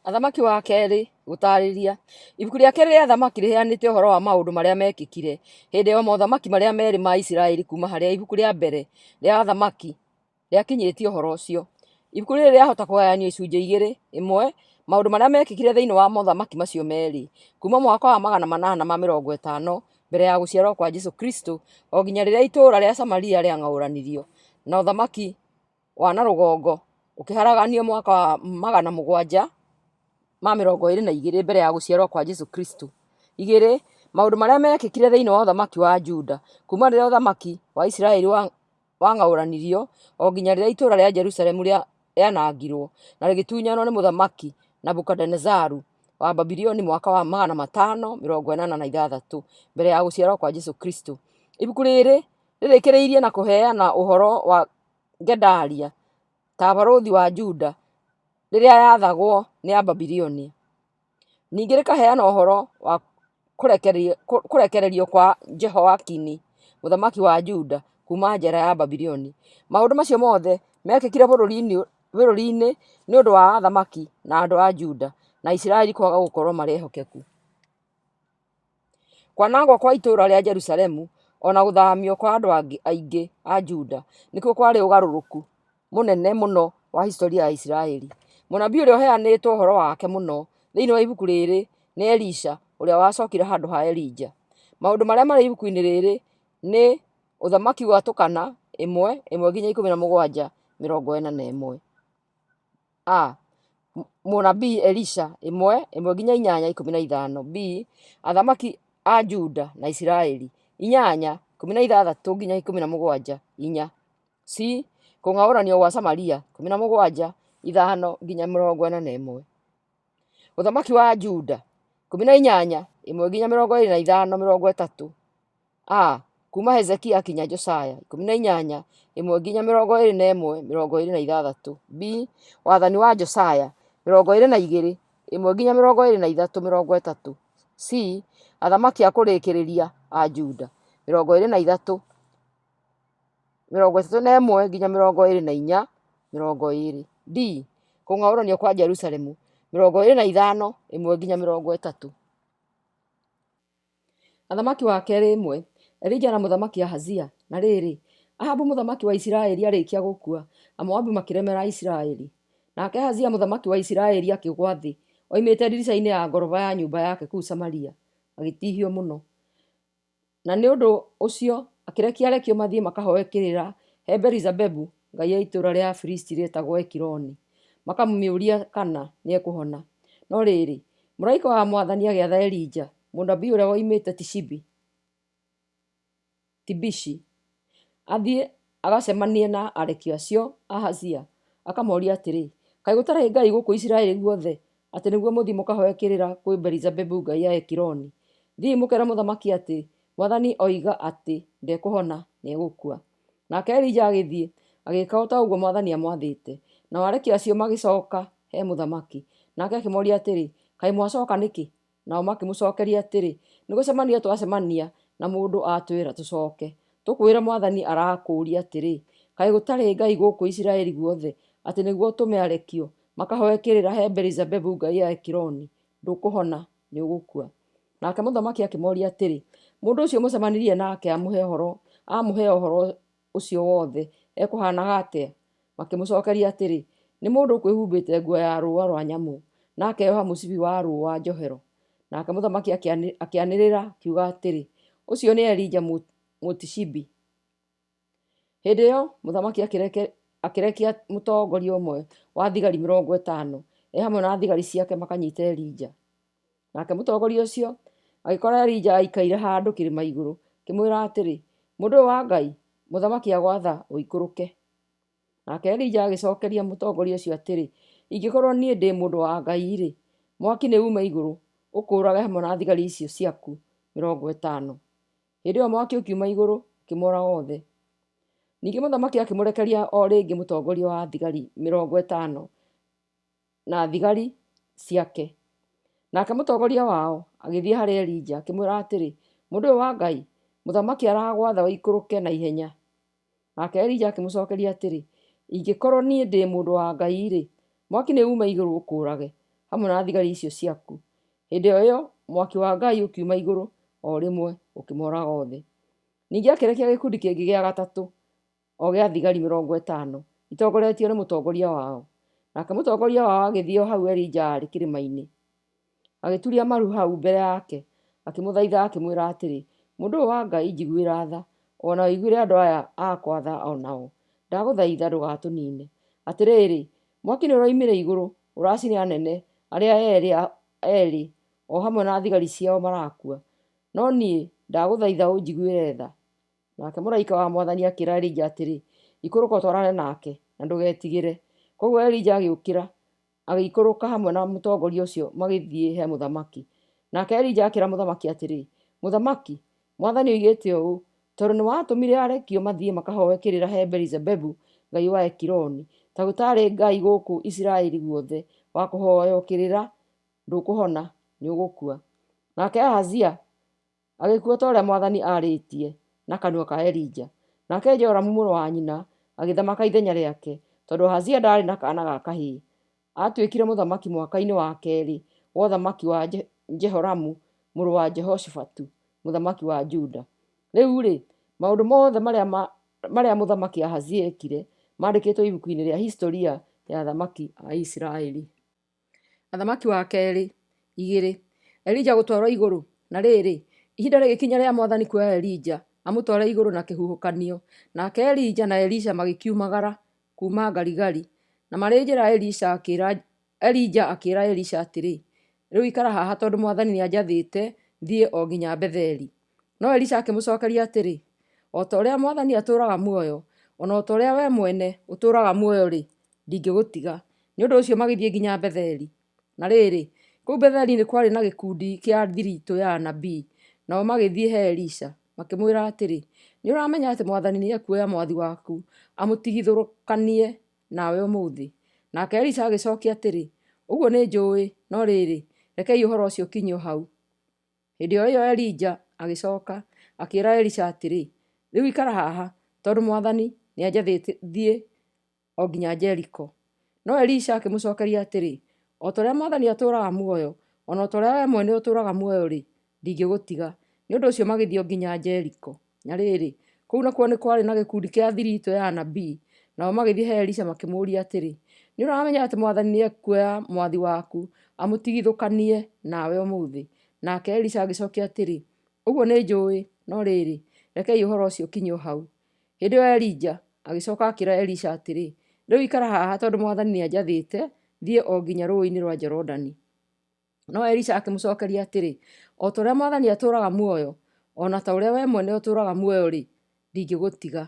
Athamaki wa kerĩ gũtaarĩria. Ibuku rĩa kerĩ rĩa Athamaki rĩheanĩte ũhoro wa maũndũ marĩa meekĩkire hĩndĩ ya mothamaki marĩa merĩ ma Isiraeli kuuma harĩa ibuku rĩa mbere rĩa Athamaki rĩakinyĩtie ũhoro ũcio. Ibuku rĩrĩ rĩahota kũgayanio icunjĩ igĩrĩ, ĩmwe, maũndũ marĩa meekĩkire thĩinĩ wa mothamaki macio merĩ, kuuma mwaka wa 850 mbere ya gũciarwo kwa Jesũ Kristo o nginya rĩrĩa itũũra rĩa Samaria rĩang'aũranirio, na ũthamaki wa na rũgongo ũkĩharaganio mwaka wa 722 mbere ya gũciarwo kwa Jesũ Kristo. Igĩrĩ, maũndũ marĩa meekĩkire thĩinĩ wa ũthamaki wa Juda, kuuma rĩrĩa ũthamaki wa Isiraeli wang'aũranirio o nginya rĩrĩa itũũra rĩa Jerusalemu rĩanangirwo na rĩgĩtunyanwo nĩ Mũthamaki Nebukadinezaru wa Babuloni mwaka wa 586 mbere ya gũciarwo kwa Jesũ Kristo. Ibuku rĩrĩ rĩrĩkĩrĩirie na kũheana ũhoro wa Gedalia ta barũthi wa Juda rĩrĩa yathagwo nĩ Ababuloni. Ningĩ rĩkaheana ũhoro wa kũrekererio kwa Jehoiakini mũthamaki wa Juda kuuma njera ya Babuloni. Maũndũ macio mothe meekĩkire bũrũri-inĩ nĩ ũndũ wa athamaki na andũ a Juda na Isiraeli kwaga gũkorũo marĩ ehokeku. Kwanangwo kwa itũũra rĩa Jerusalemu o na gũthaamio kwa andũ aingĩ a Juda nĩkuo kwarĩ ũgarũrũku mũnene mũno wa historia ya Isiraeli. Mũnabii ũrĩa ũheanĩtwo ũhoro wake mũno thĩinĩ wa ibuku rĩrĩ nĩ Elisha ũrĩa wacokire handũ ha Elija. Maũndũ marĩa marĩ ibuku-inĩ rĩrĩ nĩ Ũthamaki Gwatũkana 1 1-17 41. A. Mũnabii Elisha 1 1-8 15. B. Athamaki a Juda na Isiraeli 8 16-17 4. C. Kũng'aũranio gwa Samaria 17 5-41. Ũthamaki wa Juda 18 1-25 30. A Kuuma Hezekia kinya Josia 18 1-21 26. B Wathani wa Josia 22 1-23 30. C Athamaki a kũrĩkĩrĩria a Juda 23 31-24 20. D Kũng'aũranio kwa Jerusalemu 25 1-30. Athamaki wa kerĩ ĩmwe, Elija na mũthamaki Ahazia. Na rĩrĩ, Ahabu mũthamaki wa Isiraeli arĩkia gũkua, Amoabi makĩremera Isiraeli. Nake Ahazia mũthamaki wa Isiraeli akĩgwa thĩ oimĩte ndirica-inĩ ya ngoroba ya nyũmba yake kũu Samaria, agĩtihio mũno. Na nĩ ũndũ ũcio akĩrekia arekio mathiĩ makahoe kĩrĩra he Beelizebebu, ngai ya itũũra rĩa Afilisti rĩetagwo Ekironi, makamĩũrie kana nĩekũhona. No rĩrĩ, mũraika wa mwathani agĩatha Elija, mũnabii ũrĩa woimĩte Tishibi, Tibishi, athiĩ agacemanie na arekio acio a Ahazia, akamorie atĩrĩ, Kaĩ gũtarĩ Ngai gũkũ Isiraeli guothe, atĩ nĩguo mũthiĩ mũkahoe kĩrĩra kwĩ Beelizebebu ngai ya Ekironi? Thiĩi mũkere mũthamaki atĩ, Mwathani oiga atĩ ndekũhona, nĩegũkua. Nake Elija agĩthiĩ, agĩĩka o ta ũguo mwathani aamwathĩte. Nao arekio acio magĩcoka he mũthamaki. Nake akĩmoria atĩrĩ, Kaĩ mwacoka nĩkĩ? Nao makĩmũcokeria atĩrĩ, Nĩ gũcemania twacemania na mũndũ atwĩra tũcoke, tũkwĩre mwathani arakũũria atĩrĩ, Kaĩ gũtarĩ Ngai gũkũ Isiraeli guothe, atĩ nĩguo ũtũme arekio makahoe kĩrĩra he Beelizebebu ngai ya Ekironi? Ndũkũhona, nĩũgũkua. Nake mũthamaki akĩmoria atĩrĩ, Mũndũ ũcio mũcemanirie nake amũhe ũhoro ũcio wothe ekũhaanaga atĩa? Makĩmũcokeria atĩrĩ, Nĩ mũndũ ũkwĩhumbĩte nguo ya rũũa rwa nyamũ, na akeoha mũcibi wa rũũa njohero. Nake mũthamaki akĩanĩrĩra, akiuga atĩrĩ, Ũcio nĩ Elija Mũtishibi. Hĩndĩ ĩyo mũthamaki akĩrekia mũtongoria ũmwe wa thigari 50 e hamwe na thigari ciake makanyite Elija. Nake mũtongoria ũcio agĩkora Elija aikaire handũ kĩrĩma igũrũ, akĩmwĩra atĩrĩ, Mũndũ ũyũ wa Ngai, mũthamaki agwatha ũikũrũke. Nake Elija agĩcokeria mũtongoria ũcio atĩrĩ, Ingĩkorũo niĩ ndĩ mũndũ wa Ngai-rĩ, mwaki nĩ uume igũrũ ũkũũrage hamwe na thigari icio ciaku 50. Hĩndĩ ĩyo mwaki ũkiuma igũrũ ũkĩmoraga othe. Ningĩ mũthamaki akĩmũrekeria o rĩngĩ mũtongoria wa thigari 50 na thigari ciake. Nake mũtongoria wao agĩthiĩ harĩ Elija akĩmwĩra atĩrĩ, Mũndũ ũyũ wa Ngai, mũthamaki aragwatha ũikũrũke na ihenya. Nake Elija akĩmũcokeria atĩrĩ, Ingĩkorũo niĩ ndĩ mũndũ wa Ngai-rĩ, mwaki nĩ uume igũrũ ũkũũrage hamwe na thigari icio ciaku. Hĩndĩ o ĩyo mwaki wa Ngai ũkiuma igũrũ o rĩmwe ũkĩmooraga othe. Ningĩ akĩrekia gĩkundi kĩngĩ gĩa gatatũ, o gĩa thigari 50, itongoretio nĩ mũtongoria wao. Nake mũtongoria wao agĩthiĩ o hau Elija aarĩ kĩrĩma-inĩ. Agĩturia maru hau mbere yake, akĩmũthaitha akĩmwĩra atĩrĩ, Mũndũ ũyũ wa Ngai, njiguĩra tha, o na ũiguĩre andũ aya akwa tha o nao. Ndagũthaitha ndũgatũniine. Atĩrĩrĩ, mwaki nĩũroimire igũrũ, ũracine anene arĩa erĩ o hamwe na thigari ciao marakua. No niĩ ndagũthaitha ũnjiguĩre tha. Nake mũraika wa mwathani akĩĩra Elija atĩrĩ, Ikũrũka ũtwarane nake, na ndũgetigĩre. Kwoguo Elija agĩũkĩra, agĩikũrũka hamwe na mũtongoria ũcio magĩthiĩ he mũthamaki. Nake Elija akĩĩra mũthamaki atĩrĩ, Mũthamaki, mwathani oigĩte ũũ, 'Tondũ nĩwatũmire arekio mathiĩ makahooe kĩrĩra he Beelizebebu ngai wa Ekironi, ta gũtaarĩ Ngai gũkũ Isiraeli guothe wa kũhooywo kĩrĩra, ndũkũhona, nĩũgũkua. Nake Ahazia agĩkua ta ũrĩa mwathani aarĩtie na kanua ka Elija. Nake Joramu mũrũ wa nyina agĩthamaka ithenya rĩake, tondũ Ahazia ndaarĩ na kaana ga kahĩĩ. Aatuĩkire mũthamaki mwaka-inĩ wa keerĩ wa ũthamaki wa Jehoramu mũrũ wa Jehoshafatu mũthamaki wa Juda. Rĩu-rĩ, maũndũ mothe marĩa Mũthamaki Ahazia eekire mandĩkĩtwo ibuku-inĩ rĩa Historia ya Athamaki a Isiraeli. Athamaki wa Kerĩ, igĩrĩ. Elija gũtwarwo igũrũ. Na rĩrĩ, ihinda rĩgĩkinya rĩa mwathani kuoya Elija amũtware igũrũ na kĩhuhũkanio. Nake Elija na Elisha magĩkiumagara kuuma Galigali. Na marĩ njĩra Elija akĩĩra Elisha atĩrĩ, Rĩu ikara haha tondũ mwathani nĩanjathĩte thiĩ o nginya Betheli. No Elisha akĩmũcookeria atĩrĩ, O ta ũrĩa mwathani atũũraga muoyo, o na o ta ũrĩa wee mwene ũtũũraga muoyo-rĩ, ndingĩgũtiga. Nĩ ũndũ ũcio magĩthiĩ nginya Betheli. Na rĩrĩ, kũu Betheli nĩ kwarĩ na gĩkundi kĩa thiritũ ya anabii, nao magĩthiĩ he Elisha, makĩmwĩra atĩrĩ, Nĩ ũramenya atĩ mwathani nĩekuoya mwathi waku amũtigithũkanie nawe ũmũthĩ? Nake Elisha agĩcookia atĩrĩ, Ũguo nĩnjũũĩ, no rĩrĩ, rekei ũhoro ũcio ũkinye o hau. Hĩndĩ o ĩyo Elija agĩcoka, akĩĩra Elisha atĩrĩ, Rĩu ikara haha, tondũ mwathani nĩanjathĩte thiĩ o nginya Jeriko. No Elisha akĩmũcokeria atĩrĩ, O ta ũrĩa mwathani atũũraga muoyo, o na o ta ũrĩa wee mwene ũtũũraga muoyo-rĩ, ndingĩgũtiga. Nĩ ũndũ ũcio magĩthiĩ o nginya Jeriko. Na rĩrĩ, kũu nakuo nĩ kwarĩ na gĩkundi kĩa thiritũ ya anabii, nao magĩthiĩ he Elisha makĩmũũria atĩrĩ, Nĩ ũramenya atĩ mwathani nĩekuoya mwathi waku amũtigithũkanie nawe ũmũthĩ? Nake Elisha agĩcokia atĩrĩ, Ũguo nĩnjũĩ, no rĩrĩ, rekei ũhoro ũcio ũkinye o hau. Hĩndĩ ĩyo Elija agĩcoka akĩra Elisha atĩrĩ, Rĩu ikara haha tondũ mwathani nĩanjathĩte thiĩ o nginya rũũĩ-inĩ rwa Jorodani. No Elisha akĩmũcokeria atĩrĩ, O ta ũrĩa mwathani atũũraga muoyo, o na ta ũrĩa wee mwene ũtũũraga muoyo-rĩ, ndingĩgũtiga.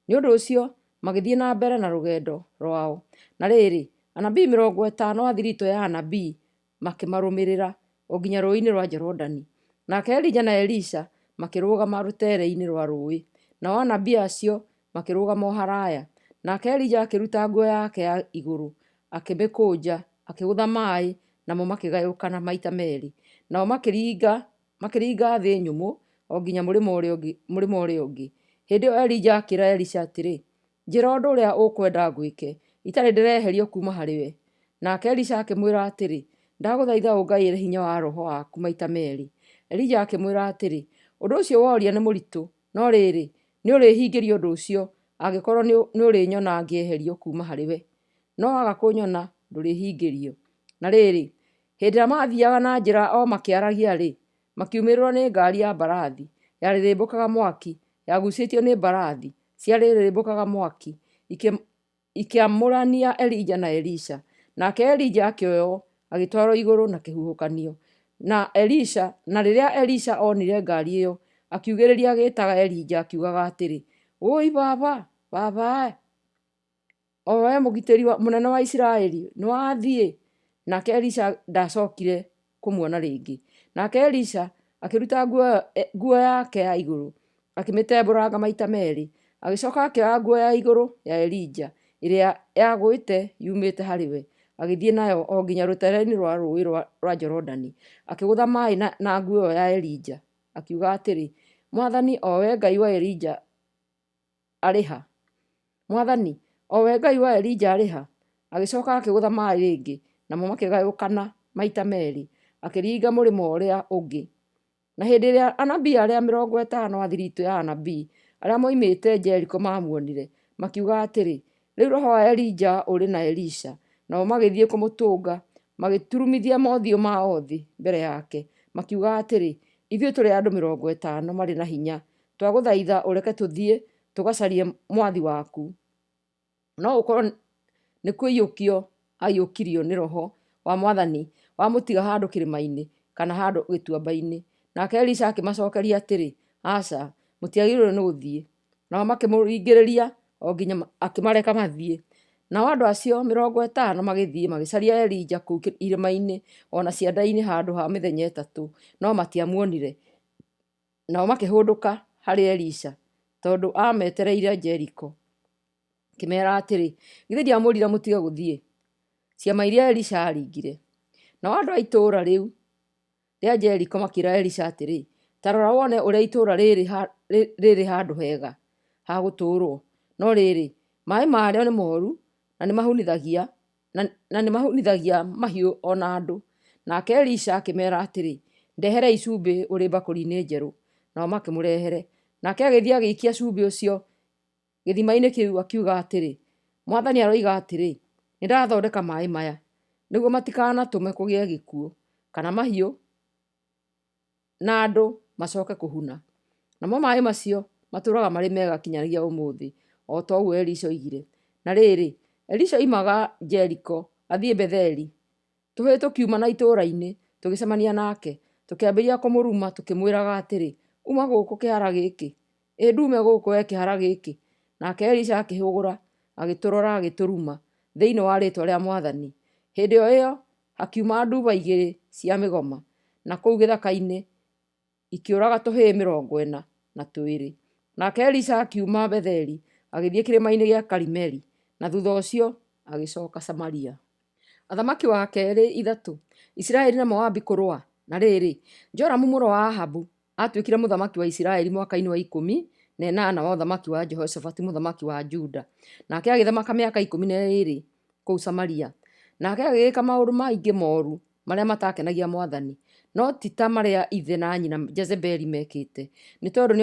Nĩ ũndũ ũcio magĩthiĩ na mbere na rũgendo rwao. Na rĩrĩ, anabii 50 a thiritũ ya anabii makĩmarũmĩrĩra o nginya rũũĩ-inĩ rwa Jorodani. Nake Elija na Elisha makĩrũgama rũteere-inĩ rwa rũũĩ, nao anabii acio makĩrũgama o haraaya. Nake Elija akĩruta nguo yake ya igũrũ, akĩmĩkũnja, akĩgũtha maaĩ, namo makĩgayũkana maita meerĩ, nao makĩringa makĩringa thĩ nyũmũ o nginya mũrĩmo ũrĩa ũngĩ, mũrĩmo ũrĩa ũngĩ. Hĩndĩ ĩyo Elija akĩĩra Elisha atĩrĩ, Njĩĩra ũndũ ũrĩa ũkwenda ngwĩke, itarĩ ndĩreherio kuuma harĩwe. Nake Elisha akĩmwĩra atĩrĩ, Ndagũthaitha ũngaĩre hinya wa roho waku maita meerĩ. Elija akĩmwĩra atĩrĩ, Ũndũ ũcio woria nĩ mũritũ, no rĩrĩ, nĩũrĩhingĩrio ũndũ ũcio angĩkorwo nĩũrĩnyona ngĩeherio kuuma harĩwe. No waga kũnyona, ndũrĩhingĩrio. Na rĩrĩ, hĩndĩ ĩrĩa maathiaga na njĩra o makĩaragia-rĩ, makiumĩrĩrwo nĩ ngaari ya mbarathi yarĩrĩmbũkaga mwaki, yagucĩtio nĩ mbarathi ciarĩrĩmbũkaga mwaki, ikĩamũrania Elija na Elisha. Nake Elija akĩoywo agĩtwarwo igũrũ na kĩhuhũkanio. Na Elisha, na rĩrĩa Elisha onire ngaari ĩyo, akiugĩrĩria agĩĩtaga Elija akiugaga atĩrĩ, Wũi baba, baba! O we mũgitĩri mũnene wa Isiraeli, nĩ wathiĩ? Nake Elisha ndaacokire kũmuona rĩngĩ. Nake Elisha akĩruta nguo yake ya igũrũ, akĩmĩtembũranga maita merĩ. Agĩcoka akĩoya nguo ya igũrũ ya Elija, ĩrĩa yagũĩte yumĩte harĩ we, agĩthiĩ nayo o nginya rũteere-inĩ rwa Rũũĩ rwa Jorodani. Akĩgũtha maĩ na nguo ĩyo ya Elija, akiuga atĩrĩ, Mwathani, o we Ngai wa Elija, arĩ ha? Mwathani, o we Ngai wa Elija arĩ ha? Agĩcoka akĩgũtha maĩ rĩngĩ, namo makĩgayũkana maita merĩ, akĩringa mũrĩmo ũrĩa ũngĩ. Na hĩndĩ ĩrĩa anabii arĩa 50 a thiritũ ya anabii arĩa moimĩte Jeriko maamuonire, makiuga atĩrĩ, Rĩu roho wa Elija ũrĩ na Elisha. Nao magĩthiĩ kũmũtũnga, magĩturumithia mothiũ mao thĩ mbere yake, makiuga atĩrĩ, Ithuĩ tũrĩ andũ 50 marĩ na hinya, twagũthaitha ũreke tũthiĩ tũgacarie mwathi waku. No gũkorwo nĩ kũiyũkio aiyũkirio nĩ Roho wa Mwathani wamũtiga handũ kĩrĩma-inĩ kana handũ gĩtuamba-inĩ. Nake Elisha akĩmacokeria atĩrĩ, Aca, mũtiagĩrĩirwo nĩ gũthiĩ. Nao makĩmũringĩrĩria o nginya akĩmareka mathiĩ. Nao andũ acio 50 magĩthiĩ magĩcaria Elija kũu irĩma-inĩ o na cianda-inĩ handũ ha mĩthenya 3, no matiamuonire. Nao makĩhũndũka harĩ Elisha, tondũ aametereire Jeriko. Akĩmeera atĩrĩ, Githĩ ndiamwĩrire mũtige gũthiĩ? Ciama iria Elisha aaringire. Nao andũ a itũũra rĩu rĩa Jeriko makĩĩra Elisha atĩrĩ, Ta rora wone ũrĩa itũũra rĩrĩ rĩrĩ handũ hega ha gũtũũrwo, no rĩrĩ, maaĩ marĩo nĩ mooru na nĩmahunithagia mahiũ o na andũ. Nake Elisha akĩmeera atĩrĩ, Ndeherei cumbĩ ũrĩ mbakũri-inĩ njerũ. Nao makĩmũrehere. Nake agĩthiĩ agĩikia cumbĩ ũcio gĩthima-inĩ kĩu, akiuga atĩrĩ, Mwathani aroiga atĩrĩ, 'Nĩndathondeka maaĩ maya, nĩguo matikanatũme kũgĩe gĩkuũ, kana mahiũ na andũ macoke kũhuna. Namo maaĩ macio matũũraga marĩ mega kinyagia ũmũthĩ, o ta ũguo Elisha oigire. Na rĩrĩ, Elisha oimaga Jeriko athiĩ Betheli, Tũhĩĩ tũkiuma na itũũra-inĩ, tũgĩcemania nake, tũkĩambĩrĩria kũmũruma tũkĩmwĩraga atĩrĩ, Uma gũkũ kĩhara gĩkĩ! Ĩ ndume gũkũ wee kĩhara gĩkĩ! Nake Elisha akĩhũgũra, agĩtũrora agĩtũruma thĩinĩ wa rĩĩtwa rĩa Mwathani. Hĩndĩ o ĩyo hakiuma nduba igĩrĩ cia mĩgoma na kũu gĩthaka-inĩ, ikĩũraga tũhĩĩ 42. Nake Elisha akiuma Betheli agĩthiĩ kĩrĩma-inĩ gĩa Karimeli, na thutha ũcio agĩcoka Samaria. Athamaki wa Kerĩ ithatũ, Isiraeli na Moabi kũrũa. Na rĩrĩ, Joramu mũrũ wa Ahabu aatuĩkire mũthamaki wa Isiraeli mwaka-inĩ wa 18 wa ũthamaki wa Jehoshafatu mũthamaki wa Juda, nake agĩthamaka mĩaka 12 kũu Samaria. Nake agĩgĩka maũndũ maingĩ moru marĩa mataakenagia mwathani, no ti ta marĩa ithe na nyina Jezebeli meekĩte, nĩ tondũ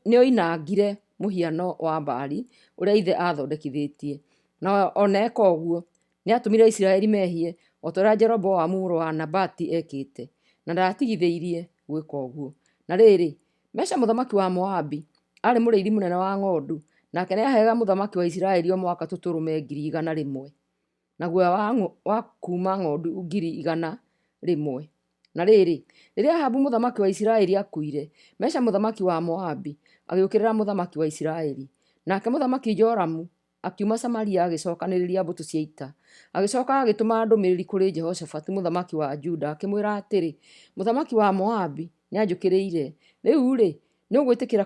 nĩoinangire mũhiano wa Baali ũrĩa ithe aathondekithĩtie. Na o na eka ũguo, nĩatũmire Isiraeli mehie, o ta ũrĩa Jeroboamu mũrũ wa Nebati eekĩte, na ndaatigithĩirie gwĩka ũguo. Na rĩrĩ, Mesha mũthamaki wa Moabi aarĩ mũrĩithi mũnene wa ng'ondu, nake nĩaheaga mũthamaki wa Isiraeli o mwaka tũtũrũme 100,000. Na guoya wa kuuma ng'ondu 100,000. Na rĩrĩ, rĩrĩa Ahabu mũthamaki wa Isiraeli aakuire, Mesha mũthamaki wa Moabi agĩũkĩrĩra mũthamaki wa Isiraeli. Nake mũthamaki Joramu akiuma Samaria agĩcokanĩrĩria mbũtũ cia ita. Agĩcoka agĩtũma ndũmĩrĩri kũrĩ Jehoshafatu mũthamaki wa Juda akĩmwĩra atĩrĩ, Mũthamaki wa Moabi nĩanjũkĩrĩire. Rĩu-rĩ, nĩũgwĩtĩkĩra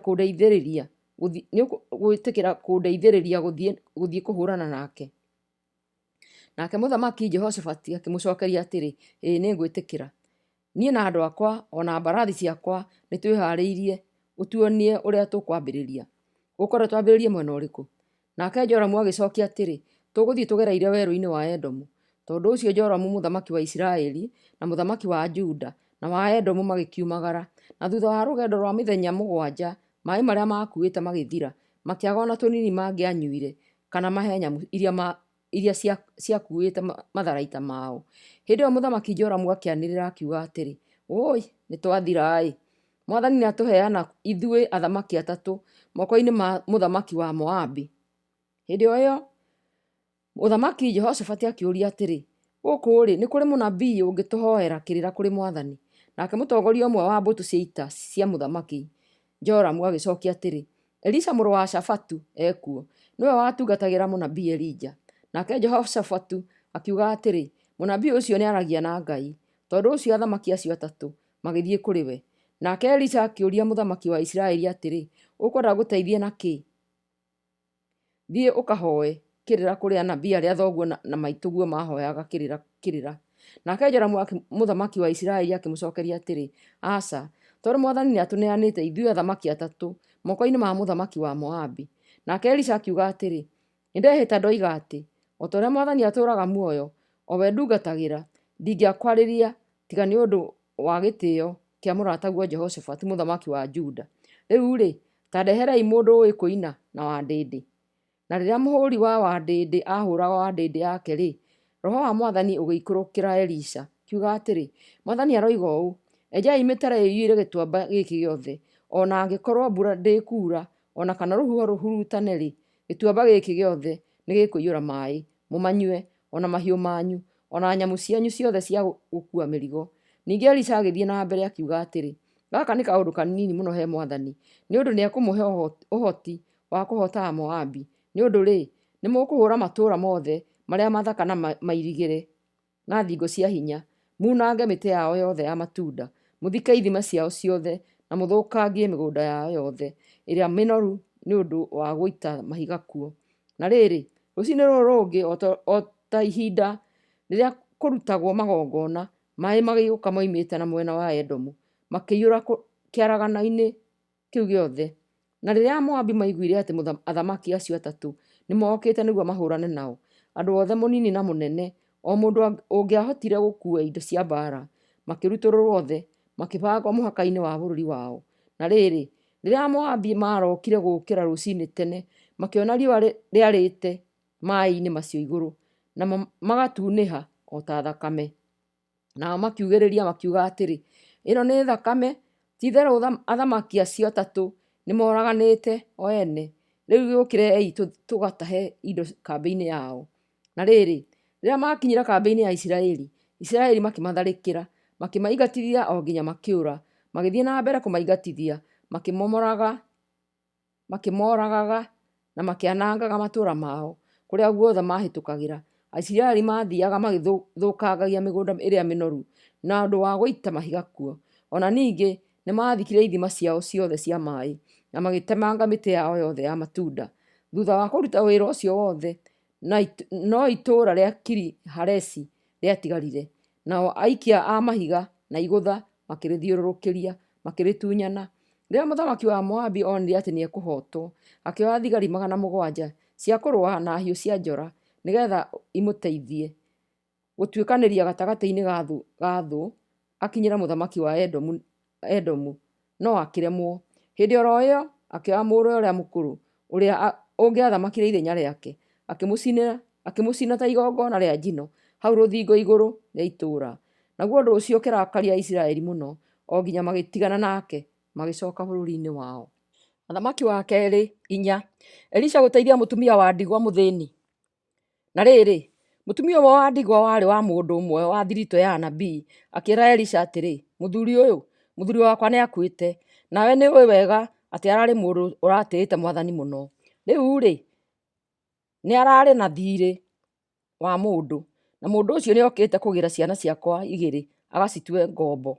kũndeithĩrĩria gũthiĩ kũhũũrana nake? Nake mũthamaki Jehoshafatu akĩmũcokeria atĩrĩ, Ĩĩ nĩngwĩtĩkĩra. Niĩ na andũ akwa o na mbarathi ciakwa nĩtwĩhaarĩirie, ũtuonie ũrĩa tũkwambĩrĩria. Ũkwenda twambĩrĩrie mwena ũrĩkũ? Nake Joramu agĩcokia atĩrĩ, Tũgũthiĩ tũgereire werũ-inĩ wa Edomu. Tondũ ũcio Joramu mũthamaki wa Isiraeli, na mũthamaki wa Juda, na wa Edomu magĩkiumagara. Na thutha wa rũgendo rwa mĩthenya 7, maĩ marĩa maakuĩte magĩthira, makĩaga o na tũnini mangĩanyuire kana mahe nyamũ iria ciakuuĩte matharaita mao. Hĩndĩ ĩyo Mũthamaki Joramu akĩanĩrĩra akiuga atĩrĩ, Ũũi, nĩtwathira-ĩ! Mwathani nĩatũheana ithuĩ athamaki atatũ moko-inĩ ma mũthamaki wa Moabi. Hĩndĩ o ĩyo Mũthamaki Jehoshafatu akĩũria atĩrĩ, Gũkũ-rĩ, nĩ kũrĩ mũnabii ũngĩtũhoera kĩrĩra kũrĩ mwathani? Nake mũtongoria ũmwe wa mbũtũ cia ita cia Mũthamaki Joramu agĩcokia atĩrĩ, Elisha mũrũ wa Shafatu ekuo, nĩwe watungatagĩra mũnabii Elija. Nake Jehoshafatu akiuga atĩrĩ, Mũnabii ũcio nĩaragia na Ngai. Tondũ ũcio athamaki acio atatũ magĩthiĩ kũrĩ we. Nake Elisha akĩũria mũthamaki wa Isiraeli atĩrĩ, Ũkwenda ngũteithie na kĩ? Thiĩ ũkahoe kĩrĩra kũrĩ anabii arĩa thoguo na maitũguo maahoyaga kĩrĩra. Nake Joramu mũthamaki wa Isiraeli akĩmũcokeria atĩrĩ, Aca, tondũ mwathani nĩatũneanĩte ithuĩ athamaki atatũ moko-inĩ ma mũthamaki wa Moabi. Nake Elisha akiuga atĩrĩ, Nĩndehĩta ndoiga atĩ, o ta ũrĩa mwathani atũũraga muoyo, o we ndungatagĩra, Ndingĩakwarĩria tiga nĩ ũndũ wa gĩtĩo kĩa mũrataguo Jehoshafatu mũthamaki wa Juda. Rĩu-rĩ, ta ndeherei mũndũ ũũĩ kũina na wandĩndĩ. Na rĩrĩa mũhũri wa wandĩndĩ aahũraga wandĩndĩ yake-rĩ, Roho wa mwathani ũgĩikũrũkĩra Elisha, akiuga atĩrĩ, mwathani aroiga ũũ, 'Enjai mĩtaro ĩiyũre gĩtuamba gĩkĩ gĩothe. O na angĩkorwo mbura ndĩkuura, o na kana rũhuho rũhurutane-rĩ, gĩtuamba gĩkĩ gĩothe nĩgĩkũiyũra maaĩ, mũmanyue, o na mahiũ manyu, o na nyamũ cianyu ciothe cia gũkuua mĩrigo. Ningĩ Elisha agĩthiĩ na mbere akiuga atĩrĩ, Gaka nĩ kaũndũ kanini mũno he mwathani, nĩ ũndũ nĩekũmũhe ũhoti wa kũhoota Amoabi. Nĩ ũndũ-rĩ, nĩmũkũhũũra matũũra mothe marĩa mathaka na mairigĩre na thingo cia hinya, muunange mĩtĩ yao yothe ya matunda, mũthike ithima ciao ciothe, na mũthũkangie mĩgũnda yao yothe ĩrĩa mĩnoru nĩ ũndũ wa gũita mahiga kuo. Na rĩrĩ, rũcinĩ rũrũ rũngĩ, o ta ihinda rĩrĩa kũrutagwo magongona, maĩ magĩũka moimĩte na mwena wa Edomu, makĩiyũra kĩaragana-inĩ kĩu gĩothe. Na rĩrĩa Amoabi maiguire atĩ athamaki acio atatũ nĩmookĩte nĩguo mahũũrane nao, andũ othe mũnini na mũnene, o mũndũ ũngĩahotire gũkuua indo cia mbaara, makĩrutũrũrwo othe, makĩbangwo mũhaka-inĩ wa bũrũri wao. Na rĩrĩ, rĩrĩa Amoabi maarokire gũũkĩra rũcinĩ tene, makĩona riũa rĩarĩte maaĩ-inĩ macio igũrũ, namo magatunĩha o ta thakame. Nao makiugĩrĩria makiuga atĩrĩ, Ĩno nĩ thakame! Ti-itherũ athamaki acio atatũ nĩmoraganĩte o ene. Rĩu gĩũkĩrei tũgatahe indo kambĩ-inĩ yao. Na rĩrĩ, rĩrĩa maakinyire kambĩ-inĩ ya Isiraeli, Isiraeli makĩmatharĩkĩra, makĩmaingatithia o nginya makĩũra, magĩthiĩ na mbere kũmaingatithia, makĩmomoraga makĩmooragaga na makĩanangaga matũũra mao kũrĩa guothe maahĩtũkagĩra. Aisiraeli maathiaga magĩthũkangagia mĩgũnda ĩrĩa mĩnoru na ũndũ wa gũita mahiga kuo. O na ningĩ nĩ maathikire ithima ciao ciothe cia maĩ, na magĩtemanga mĩtĩ yao yothe ya matunda. Thutha wa kũruta wĩra ũcio wothe, no itũũra rĩa Kiri-haresi rĩatigarire. Nao aikia a mahiga na igũtha makĩrĩthiũrũrũkĩria, makĩrĩtunyana. Rĩrĩa mũthamaki wa Moabi onire atĩ nĩekũhootwo, akĩoya thigari 700 cia kũrũa na hiũ cia njora nĩgeetha imũteithie gũtuĩkanĩria gatagatĩ-inĩ ga thũ akinyĩre mũthamaki wa Edomu, no akĩremwo. Hĩndĩ o ro ĩyo akĩoya mũrũwe ũrĩa mũkũrũ, ũrĩa ũngĩathamakire ithenya rĩake, akĩmũcina ta igongona rĩa njino hau rũthingo igũrũ rĩa itũũra. Naguo ũndũ ũcio ũkĩrakaria Isiraeli mũno, o nginya magĩtigana nake, magĩcoka bũrũri-inĩ wao. Mũthamaki wa kerĩ inya. Elisha gũteithia mũtumia wa ndigwa mũthĩni. Na rĩrĩ, mũtumia ũmwe wa ndigwa warĩ wa mũndũ ũmwe wa thiritũ ya anabii akĩĩra Elisha atĩrĩ, Mũthuri ũyũ, mũthuri wakwa nĩakuĩte, nawe nĩũĩ wega atĩ ararĩ mũndũ ũratĩĩte mwathani mũno. Rĩu-rĩ, nĩararĩ na thiirĩ wa mũndũ, na mũndũ ũcio nĩokĩte kũgĩra ciana ciakwa igĩrĩ agacitue ngombo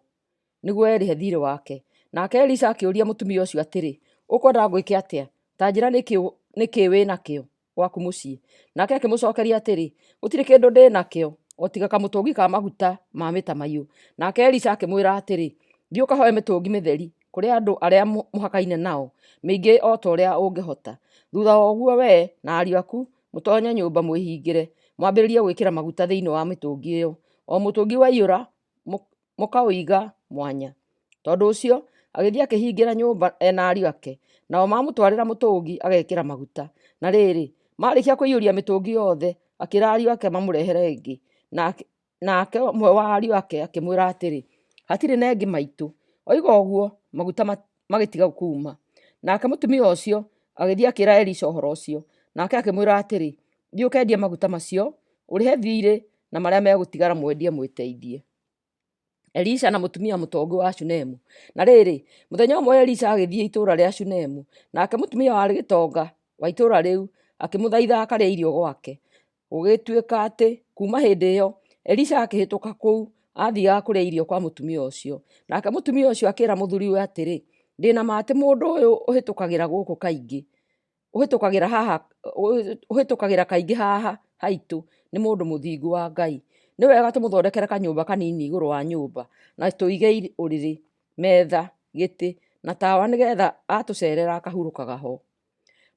nĩguo erĩhe thiirĩ wake. Nake Elisha akĩũria mũtumia ũcio atĩrĩ, Ũkwenda ngwĩke atĩa? Ta njĩĩra nĩ kĩĩ wĩ nakĩo gwaku mũciĩ. Nake akĩmũcokeria atĩrĩ, Gũtirĩ kĩndũ ndĩ nakĩo o tiga kamũtũngi ka maguta ma mĩtamaiyũ. Nake Elisha akĩmwĩra atĩrĩ, Thiĩ ũkahoe mĩtũngi mĩtheri kũrĩ andũ arĩa mũhakaine nao, mĩingĩ o ta ũrĩa ũngĩhota. Thutha wa ũguo wee na ariũ aku mũtonye nyũmba mwĩhingĩre, mwambĩrĩrie gwĩkĩra maguta thĩinĩ wa mĩtũngi ĩyo. O mũtũngi waiyũra, mũkaũiga mwanya. Tondũ ũcio agĩthiĩ akĩhingĩra nyũmba e na ariũ ake, nao mamũtwarĩra mũtũngi agekĩra maguta. Na rĩrĩ, maarĩkia kũiyũria mĩtũngi yothe, akĩĩra ariũ ake mamũrehere ĩngĩ. Nake ũmwe wa ariũ ake akĩmwĩra atĩrĩ, Hatirĩ na ĩngĩ maitũ. Oiga ũguo, maguta magĩtiga kuuma. Nake mũtumia ũcio agĩthiĩ akĩĩra Elisha ũhoro ũcio. Nake akĩmwĩra atĩrĩ, Thiĩ ũkendie maguta macio, ũrĩhe thiirĩ, na marĩa megũtigara mwendie mwĩteithie. Elisha na mũtumia mũtongu wa Shunemu. Na rĩrĩ, mũthenya ũmwe Elisha agĩthiĩ itũũra rĩa Shunemu, nake mũtumia warĩ gĩtonga wa itũũra rĩu akĩmũthaitha akarĩe irio gwake. Gũgĩtuĩka atĩ kuuma hĩndĩ ĩyo Elisha akĩhĩtũka kũu, aathiaga kũrĩa irio kwa mũtumia ũcio. Nake mũtumia ũcio akĩĩra mũthuriwe atĩrĩ, Ndĩ na ma atĩ mũndũ ũyũ ũhĩtũkagĩra gũkũ kaingĩ ũhĩtũkagĩra haha ũhĩtũkagĩra kaingĩ haha haitũ nĩ mũndũ mũthingu wa Ngai. Nĩ wega tũmũthondekere kanyũmba kanini igũrũ wa nyũmba na tũige ũrĩrĩ, metha, gĩtĩ na tawa nĩgetha atũcerera akahurũkaga ho.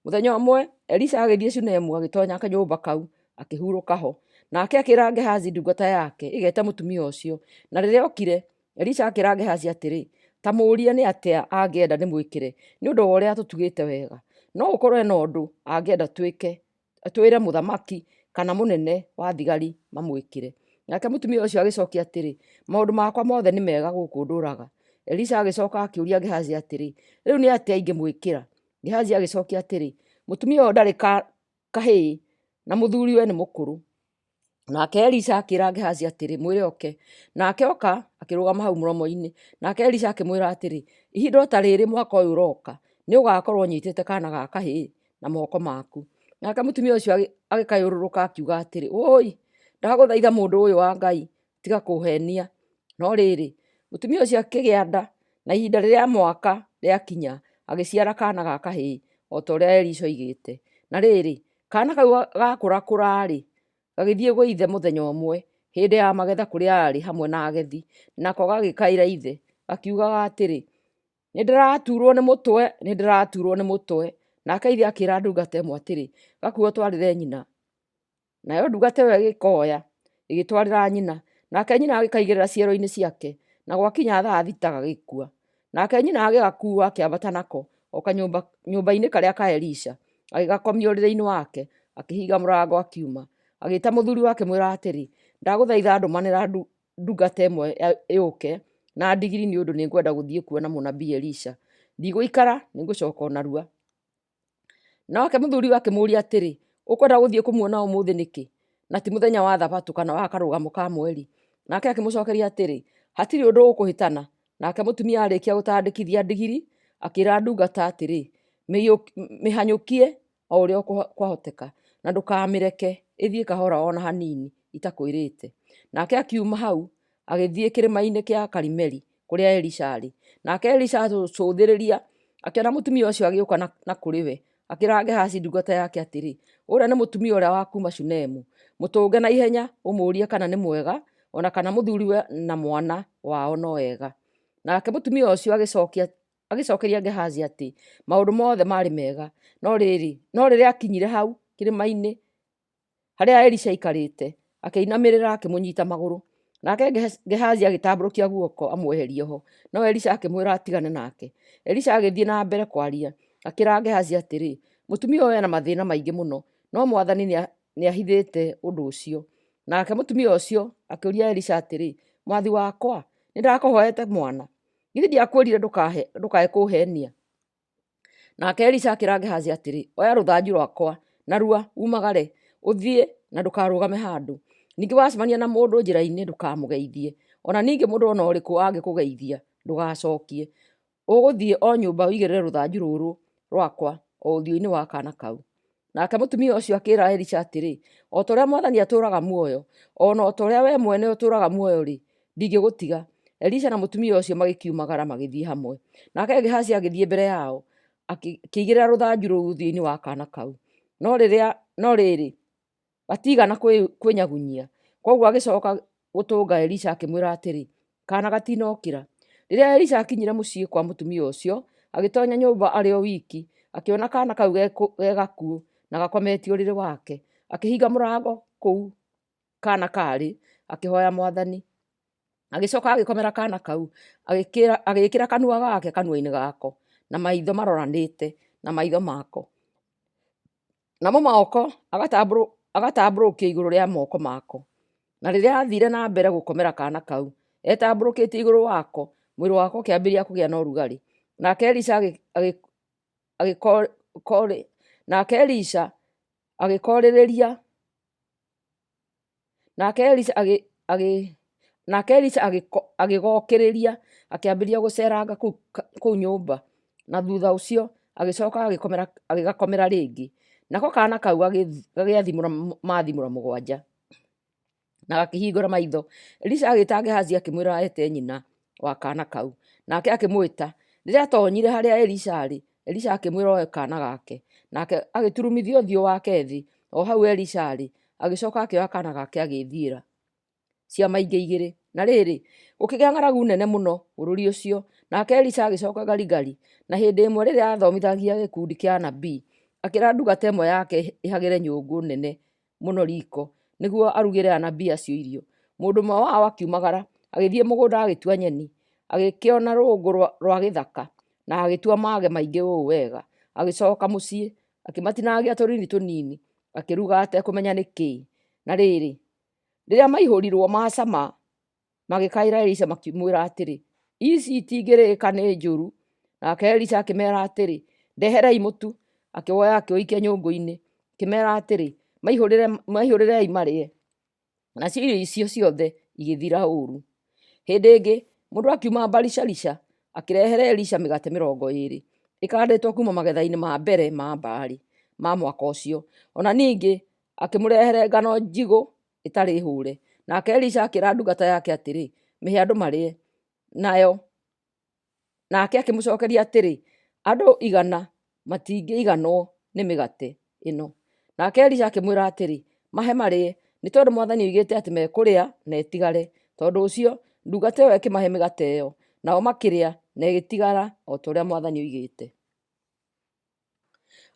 Mũthenya ũmwe Elisha agĩthiĩ Shunemu agĩtonya kanyũmba kau akĩhurũka ho. Nake akĩĩra Gehazi ndungata yake ĩgeete mũtumia ũcio. Na rĩrĩa okire, Elisha akĩĩra Gehazi atĩrĩ, Ta mũũrie nĩ atĩa angĩenda ndĩmwĩkĩre nĩ ũndũ wa ũrĩa atũtugĩte wega. No gũkorwo e na ũndũ angĩenda twĩke, twĩre mũthamaki kana mũnene wa thigari mamwĩkĩre. Nake mũtumia ũcio agĩcokia atĩrĩ, Maũndũ makwa mothe nĩ mega gũkũ ndũũraga. Elisha agĩcoka akĩũria Gehazi atĩrĩ, Rĩu nĩ atĩa ingĩmwĩkĩra? Gehazi agĩcokia atĩrĩ, Mũtumia ũyũ ndarĩ kahĩĩ na mũthuriwe nĩ mũkũrũ. Nake Elisha akĩra Gehazi atĩrĩ, Mwĩre oke. Nake oka, akĩrũgama hau mũromo-inĩ. Nake Elisha akĩmwĩra atĩrĩ, Ihinda o ta rĩrĩ mwaka ũyũ ũroka, nĩ ũgaakorũo ũnyitĩte kaana ga kahĩĩ na moko maku. Nake mũtumia ũcio agĩkayũrũrũka akiuga atĩrĩ, Ũũi! Ndagũthaitha mũndũ ũyũ wa Ngai, tiga kũũheenia. No rĩrĩ, mũtumia ũcio akĩgĩa nda, na ihinda rĩa mwaka rĩakinya, agĩciara kaana ga kahĩĩ, o ta ũrĩa Elisha oigĩte. Na rĩrĩ, kaana kau gaakũrakũra-rĩ, gagĩthiĩ gwĩ ithe mũthenya ũmwe, hĩndĩ ya magetha kũrĩa aarĩ hamwe na agethi, nako gagĩkaĩra ithe, gakiugaga atĩrĩ, Nĩndĩraturwo nĩ mũtwe, nĩndĩraturwo nĩ mũtwe. Nake ithe akĩĩra ndungata ĩmwe atĩrĩ, Gakue ũtwarĩre nyina. Nayo ndungata ĩyo ĩgĩkoya, ĩgĩtwarĩra nyina. Nake nyina agĩkaigĩrĩra ciero-inĩ ciake, na gwakinya thaa thita gagĩkua. Nake nyina agĩgakuua akĩambata nako o kanyũmba nyũmba-inĩ karĩa ka Elisha, agĩgakomia ũrĩrĩ-inĩ wake, akĩhinga mũrango akiuma. Agĩĩta mũthuriwe akĩmwĩra atĩrĩ, Ndagũthaitha ndũmanĩra ndungata ĩmwe yũke na ndigiri nĩ ũndũ nĩngwenda gũthiĩ kuona mũnabii Elisha. Ndigũikara, nĩngũcoka o narua. Nake mũthuriwe akĩmũũria atĩrĩ, Ũkwenda gũthiĩ kũmuona ũmũthĩ nĩkĩ, na ti mũthenya wa Thabatũ kana wa karũgamo ka mweri? Nake akĩmũcokeria atĩrĩ, Hatirĩ ũndũ ũkũhĩtana. Nake mũtumia arĩkia gũtandĩkithia ndigiri, akĩĩra ndungata atĩrĩ, Mĩhanyũkie o ũrĩa kwahoteka, na ndũkamĩreke ĩthiĩ kahora o na hanini itakwĩrĩte. Nake akiuma hau agĩthiĩ kĩrĩma-inĩ kĩa Karimeli kũrĩa Elisha aarĩ. Nake Elisha acũthĩrĩria, akĩona mũtumia ũcio agĩũka na kũrĩ we, akĩĩra Gehazi ndungata yake atĩrĩ, Ũrĩa nĩ mũtumia ũrĩa wa kuuma Shunemu. Mũtũnge na ihenya ũmũũrie kana nĩ mwega, o na kana mũthuriwe na mwana wao no ega. Nake mũtumia ũcio agĩcokia agĩcokeria Gehazi atĩ maũndũ mothe maarĩ mega. No rĩrĩ, no rĩrĩa aakinyire hau kĩrĩma-inĩ harĩa Elisha aikarĩte, akĩinamĩrĩra akĩmũnyita magũrũ. Nake Gehazi agĩtambũrũkia guoko amweherie ho, no Elisha akĩmwĩra atigane nake. Elisha agĩthiĩ na mbere kwaria, akĩra Gehazi atĩrĩ, Mũtumia ũyũ ena mathĩna maingĩ mũno, no mwathani nĩahithĩte ũndũ ũcio. Nake mũtumia ũcio akĩũria Elisha atĩrĩ, Mwathi wakwa, nĩndakũhoete mwana? Githĩ ndiakwĩrire ndũkae kũũheenia? Nake Elisha akĩra Gehazi atĩrĩ, Oya rũthanju rwakwa narua umagare, ũthiĩ na ndũkarũgame handũ. Ningĩ wacemania na mũndũ njĩra-inĩ ndũkamũgeithie, o na ningĩ mũndũ o na ũrĩkũ angĩkũgeithia ndũgacokie. Ũgũthiĩ o nyũmba ũigĩrĩre rũthanju rũrũ rwakwa o ũthiũ-inĩ wa kaana kau. Nake mũtumia ũcio akĩĩra Elisha atĩrĩ, O ta ũrĩa mwathani atũũraga muoyo, o na o ta ũrĩa wee mwene ũtũũraga muoyo-rĩ, ndingĩgũtiga. Elisha na mũtumia ũcio magĩkiumagara magĩthiĩ hamwe. Nake Gehazi agĩthiĩ mbere yao, akĩigĩrĩra rũthanju rũu ũthiũ-inĩ wa kaana kau. No rĩrĩa, no rĩrĩ, gatiigana kwĩnyagunyia. Kwoguo agĩcoka gũtũnga Elisha akĩmwĩra atĩrĩ, Kaana gatinokĩra. Rĩrĩa Elisha aakinyire mũciĩ kwa mũtumia ũcio, agĩtonya nyũmba arĩ o wiki, akĩona kaana kau ge gakuũ na gakometio ũrĩrĩ wake. Akĩhinga mũrango kũu kaana kaarĩ, akĩhoya Mwathani. Agĩcoka agĩkomera kaana kau, agĩĩkĩra kanua gake kanua-inĩ gako, na maitho maroranĩte na maitho mako. Namo moko agatambũrũkia igũrũ rĩa moko mako. Na rĩrĩa aathire na mbere gũkomera kaana kau, etambũrũkĩtie igũrũ wako, mwĩrĩ wako ũkĩambĩrĩria kũgĩa na ũrugarĩ. Nake Elisha nake Elisha agĩkorĩrĩria Nake Elisha nake Elisha agĩgokĩrĩria, akĩambĩrĩria gũceeranga kũu nyũmba, na thutha ũcio agĩcoka agĩgakomera rĩngĩ. Nako kaana kau gagĩathimũra maathimũra mũgwanja, na gakĩhingũra maitho. Elisha agĩta Gehazi akĩmwĩra ete nyina wa kaana kau, nake akĩmwĩta. Rĩrĩa aatoonyire harĩa Elisha aarĩ, Elisha akĩmwĩra oe kaana gake, nake agĩturumithia ũthiũ wake thĩ o hau Elisha aarĩ, agĩcoka akĩoya kaana gake agĩĩthiĩra. Ciama ingĩ igĩrĩ. Na rĩrĩ, gũkĩgĩa ng'aragu nene mũno bũrũri ũcio, nake Elisha agĩcoka Giligali. Na hĩndĩ ĩmwe rĩrĩa aathomithagia gĩkundi kĩa anabii, akĩra ndungata ĩmwe yake ĩhagĩre nyũngũ nene mũno riiko, nĩguo arugĩre anabii acio irio. Mũndũ ũmwe wao akiumagara, agĩthiĩ mũgũnda agĩtua nyeni, agĩkĩona rũũngũ rwa gĩthaka, na agĩtua maage maingĩ ũũ wega. Agĩcoka mũciĩ, akĩmatinangia tũnini tũnini, akĩruga atekũmenya nĩ kĩĩ. Na rĩrĩ, rĩrĩa maihũrirwo macama, magĩkaĩra Elisha makĩmwĩra atĩrĩ, Ici itingĩrĩĩka nĩ njũru. Nake Elisha akĩmeera atĩrĩ, Ndeherei mũtu. Akĩwoya akĩũikia nyũngũ-inĩ, akĩmeera atĩrĩ, Maihũrĩrei marĩe. Nacio irio icio ciothe igĩthira ũũru. Hĩndĩ ĩngĩ, mũndũ akiuma Baali-shalisha akĩrehere Elisha mĩgate 20, ĩkandĩtwo kuuma magetha-inĩ ma mbere ma mbaarĩ ma mwaka ũcio. O na ningĩ akĩmũrehere ngano njigũ ĩtarĩ hũũre. Nake Elisha akĩĩra ndungata yake atĩrĩ, Mĩhe andũ marĩe. Nayo Nake akĩmũcokeria atĩrĩ, Andũ 100 matingĩiganwo nĩ mĩgate ĩno. Nake Elisha akĩmwĩra atĩrĩ, Mahe marĩe, nĩ tondũ mwathani oigĩte atĩ mekũrĩa na ĩtigare. Tondũ ũcio, ndungata ĩyo ĩkĩmahe mĩgate ĩyo, nao makĩrĩa na ĩgĩtigara o ta ũrĩa mwathani oigĩte.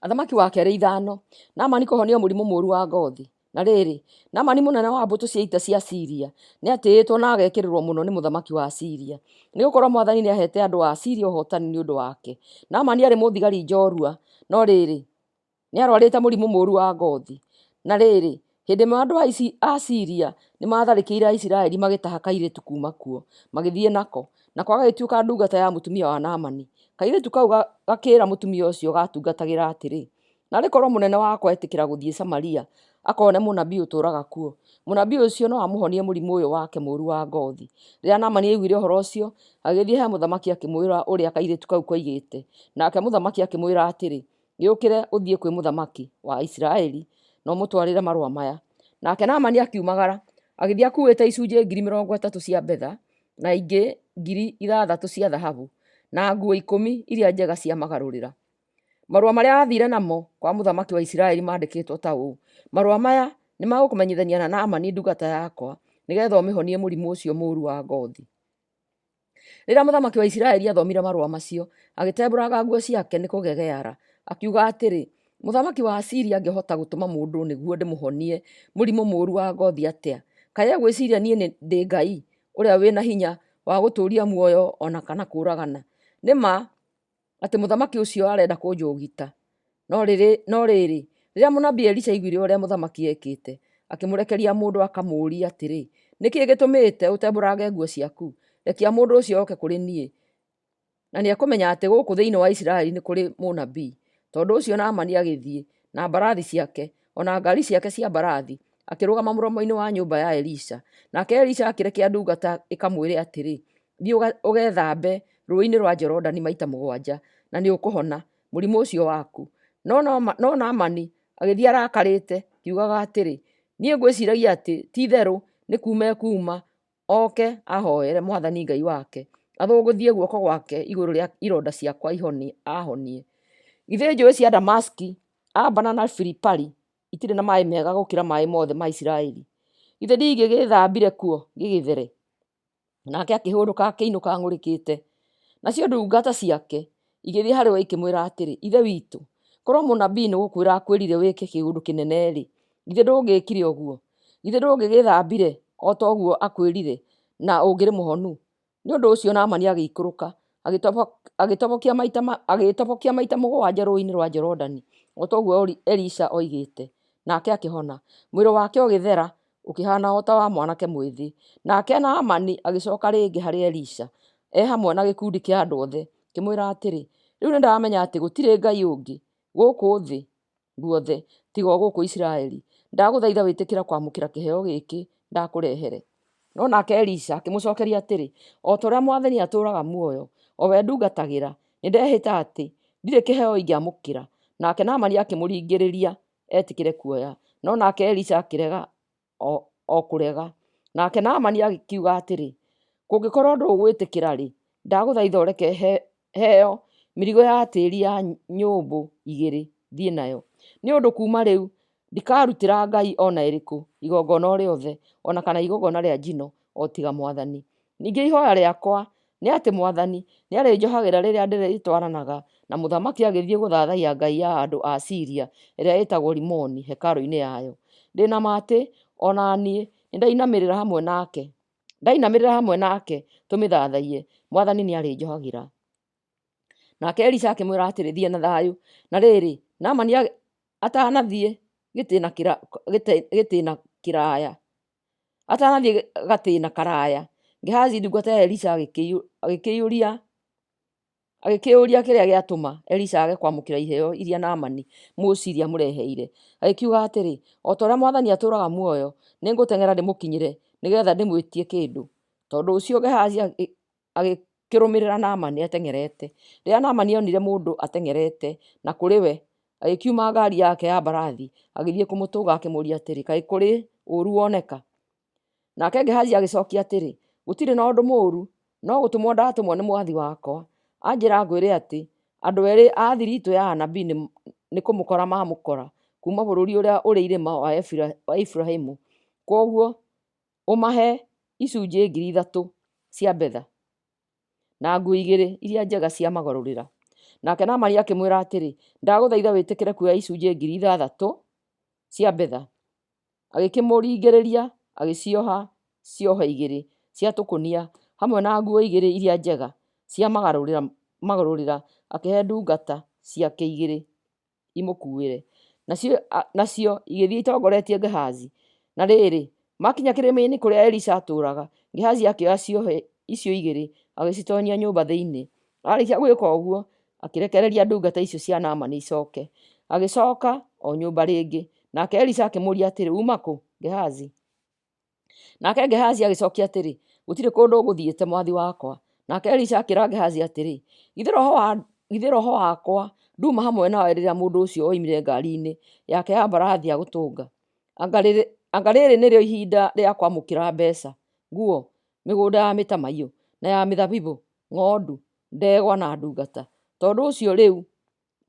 Athamaki wa kerĩ ithano. Naamani kũhonio mũrimũ mũũru wa ngothi. Na rĩrĩ, Naamani mũnene wa mbũtũ cia ita cia Siria, nĩatĩĩtwo na agekĩrĩrwo mũno nĩ mũthamaki wa Siria, nĩgũkorwo mwathani nĩaheete andũ a Siria ũhootani nĩ ũndũ wake. Naamani aarĩ mũthigari njorua, no rĩrĩ, nĩarũarĩte mũrimũ mũũru wa ngothi. Na rĩrĩ, hĩndĩ ĩmwe andũ a Siria nĩmatharĩkĩire Aisiraeli magĩtaha kairĩtu kuuma kuo, magĩthiĩ nako, nako gagĩtuĩka ndungata ya mũtumia wa Naamani. Kairĩtu kau gakĩĩra mũtumia ũcio gaatungatagĩra atĩrĩ, Naarĩ korwo mũnene wakwa etĩkĩra gũthiĩ Samaria akone mũnabii ũtũũraga kuo! Mũnabii ũcio no amũhonie mũrimũ ũyũ wake mũũru wa ngothi. Rĩrĩa Naamani aiguire ũhoro ũcio, agĩthiĩ he mũthamaki akĩmwĩra ũrĩa kairĩtu kau koigĩte. Nake mũthamaki akĩmwĩra atĩrĩ, Gĩũkĩre ũthiĩ kwĩ mũthamaki wa Isiraeli na ũmũtwarĩre marũa maya. Nake Naamani akiumagara, agĩthiĩ akuuĩte icunjĩ 30,000 cia betha, na ingĩ 6,000 cia thahabu, na nguo 10 iria njega cia magarũrĩra. Marũa marĩa aathiire namo kwa mũthamaki wa Isiraeli maandĩkĩtwo ta ũũ, Marũa maya nĩ ma gũkũmenyithania na Naamani ndungata yakwa, nĩgetha ũmĩhonie mũrimũ ũcio mũũru wa ngothi. Rĩrĩa mũthamaki wa Isiraeli aathomire marũa macio, agĩtembũranga nguo ciake nĩ kũgegeara, akiuga atĩrĩ, Mũthamaki wa Asiria angĩhota gũtũma mũndũ nĩguo ndĩmũhonie mũrimũ mũũru wa ngothi atĩa? Kaĩ egwĩciria niĩ ndĩ Ngai, ũrĩa wĩ na hinya wa gũtũũria muoyo o na kana kũũragana? Nĩ ma atĩ mũthamaki ũcio arenda kũnjũgita. No rĩrĩ, no rĩrĩ, rĩrĩa mũnabii Elisha aiguire ũrĩa mũthamaki eekĩte, akĩmũrekeria mũndũ akamũũrie atĩrĩ, Nĩ kĩĩ gĩtũmĩte ũtembũrange nguo ciaku? Rekia mũndũ ũcio oke kũrĩ niĩ, na nĩekũmenya atĩ gũkũ thĩinĩ wa Isiraeli nĩ kũrĩ mũnabii. Tondũ ũcio Naamani agĩthiĩ na mbarathi ciake, o na ngaari ciake cia mbarathi, akĩrũgama mũromo-inĩ wa nyũmba ya Elisha. Nake Elisha akĩrekia ndungata ĩkamwĩre atĩrĩ, Thiĩ ũgethambe rũũĩ-inĩ rwa Jorodani maita mũgwanja, na nĩũkũhona mũrimũ ũcio waku. No Naamani agĩthiĩ arakarĩte, akiugaga atĩrĩ, Niĩ ngwĩciragia atĩ ti-itherũ nĩ kuuma ekuuma oke ahooere Mwathani Ngai wake, athũngũthie guoko gwake igũrũ rĩa ironda ciakwa ahonie. Githĩ njũũĩ cia Damasiki, Abana na Firipari itirĩ na maaĩ mega gũkĩra maaĩ mothe ma Isiraeli? Githĩ ndingĩgĩĩthambire kuo ngĩgĩthere? Nake akĩhũndũka akĩinũka ang'ũrĩkĩte. Nacio ndungata ciake igĩthiĩ harĩ we ikĩmwĩra atĩrĩ, Ithe witũ, korwo mũnabii nĩ gũkwĩra akwĩrire wĩke kĩũndũ kĩnene-rĩ, githĩ ndũngĩĩkire ũguo? Githĩ ndũngĩgĩthambire o ta ũguo akwĩrire, na ũngĩrĩ mũhonu? Nĩ ũndũ ũcio Naamani agĩikũrũka, agĩĩtobokia maita mũgwanja rũũĩ-inĩ rwa Jorodani, o ta ũguo Elisha oigĩte, nake akĩhona. Mwĩrĩ wake ũgĩthera, ũkĩhaana o ta wa mwanake mwĩthĩ. Nake Naamani agĩcoka rĩngĩ harĩ Elisha, e hamwe na gĩkundi kĩa andũ othe, akĩmwĩra atĩrĩ, Rĩu nĩndamenya atĩ gũtirĩ Ngai ũngĩ gũkũ thĩ guothe tiga o gũkũ Isiraeli. Ndagũthaitha wĩtĩkĩre kwamũkĩra kĩheo gĩkĩ ndakũrehere. No nake Elisha akĩmũcokeria atĩrĩ, O ta ũrĩa mwathani atũũraga muoyo, o we ndungatagĩra, nĩndehĩta atĩ ndirĩ kĩheo ingĩamũkĩra. Nake Naamani akĩmũringĩrĩria etĩkĩre kuoya, no nake Elisha akĩrega o kũrega. Nake Naamani akiuga atĩrĩ, Kũngĩkorwo ndũgwĩtĩkĩra-rĩ, ndagũthaitha ũreke heo mĩrigo ya tĩĩri ya nyũmbũ igĩrĩ thiĩ nayo, nĩ ũndũ kuuma rĩu ndikarutĩra ngai o na ĩrĩkũ igongona o rĩothe, o na kana igongona rĩa njino, o tiga mwathani. Ningĩ ihooya rĩakwa nĩ atĩ mwathani nĩarĩnjohagĩra rĩrĩa ndĩrĩtwaranaga na mũthamaki agĩthiĩ gũthaathaiya ngai ya andũ a Siria ĩrĩa ĩĩtagwo Rimoni hekarũ-inĩ yayo. Ndĩ na ma atĩ O na niĩ nĩndainamĩrĩra hamwe nake, ndainamĩrĩra hamwe nake tũmĩthathaiye, mwathani nĩarĩnjohagĩra. Nake Elisha akĩmwĩra atĩrĩ, Thiĩ na thayũ. Na rĩrĩ, Naamani atanathiĩ gĩtĩna gĩtĩna kĩraya, atanathiĩ gatĩna karaya, Gehazi ndungata ya Elisha agĩkĩũria agĩkĩũria kĩrĩa gĩatũma Elisha age kwamũkĩra iheo iria Naamani Mũsiria amũreheire. Agĩkiuga atĩrĩ, O ta ũrĩa mwathani atũũraga muoyo, nĩngũteng'era ndĩmũkinyĩre, nĩgeetha ndĩmwĩtie kĩndũ. Tondũ ũcio Gehazi agĩkĩrũmĩrĩra Naamani ateng'erete. Rĩrĩa Naamani onire mũndũ ateng'erete na kũrĩ we, agĩkiuma ngaari yake ya mbarathi, agĩthiĩ kũmũtũnga akĩmũũria atĩrĩ, Kaĩ kũrĩ ũũru woneka? Nake Gehazi agĩcokia atĩrĩ, Gũtirĩ na ũndũ mũũru, no gũtũmwo ndatũmwo nĩ mwathi wakwa, anjĩra ngwĩre atĩ, andũ erĩ a thiritũ ya anabii nĩ kũmũkora mamũkora kuuma bũrũri ũrĩa ũrĩ irĩma wa Efiraimu. Kwoguo ũmahe icunjĩ 3,000 cia betha na nguo igĩrĩ iria njega cia magarũrĩra. Nake Naamani akĩmwĩra atĩrĩ, Ndagũthaitha wĩtĩkĩre kuoya icunjĩ 6,000 cia betha. Agĩkĩmũringĩrĩria agĩcioha ciohe igĩrĩ cia tũkũnia hamwe na nguo igĩrĩ iria njega cia magarũrĩra, akĩhe ndungata ciake igĩrĩ imũkuuĩre. Nacio igĩthiĩ itongoretie Gehazi. Na rĩrĩ, makinya kĩrĩma-inĩ kũrĩa Elisha aatũũraga, Gehazi akĩoya ciohe icio igĩrĩ agĩcitoonyia nyũmba thĩinĩ. Aarĩkia gwĩka ũguo, akĩrekereria ndungata icio cia Naamani icooke. Agĩcooka o nyũmba rĩngĩ. Nake Elisha akĩmũũria atĩrĩ, Uuma kũ, Gehazi? Nake Gehazi agĩcokia atĩrĩ, Gũtirĩ kũndũ ngũthiĩte, mwathi wakwa. Nake Elisha akĩĩra Gehazi atĩrĩ, Githĩ roho wakwa nduuma hamwe nawe rĩrĩa mũndũ ũcio oimire ngaari-inĩ yake ya mbarathi agũtũnga? Anga rĩrĩ nĩrĩo ihinda rĩa kwamũkĩra mbeeca, nguo, mĩgũnda ya mĩtamaiyũ na ya mĩthabibũ, ng'ondu, ndegwa na ndungata? Tondũ ũcio rĩu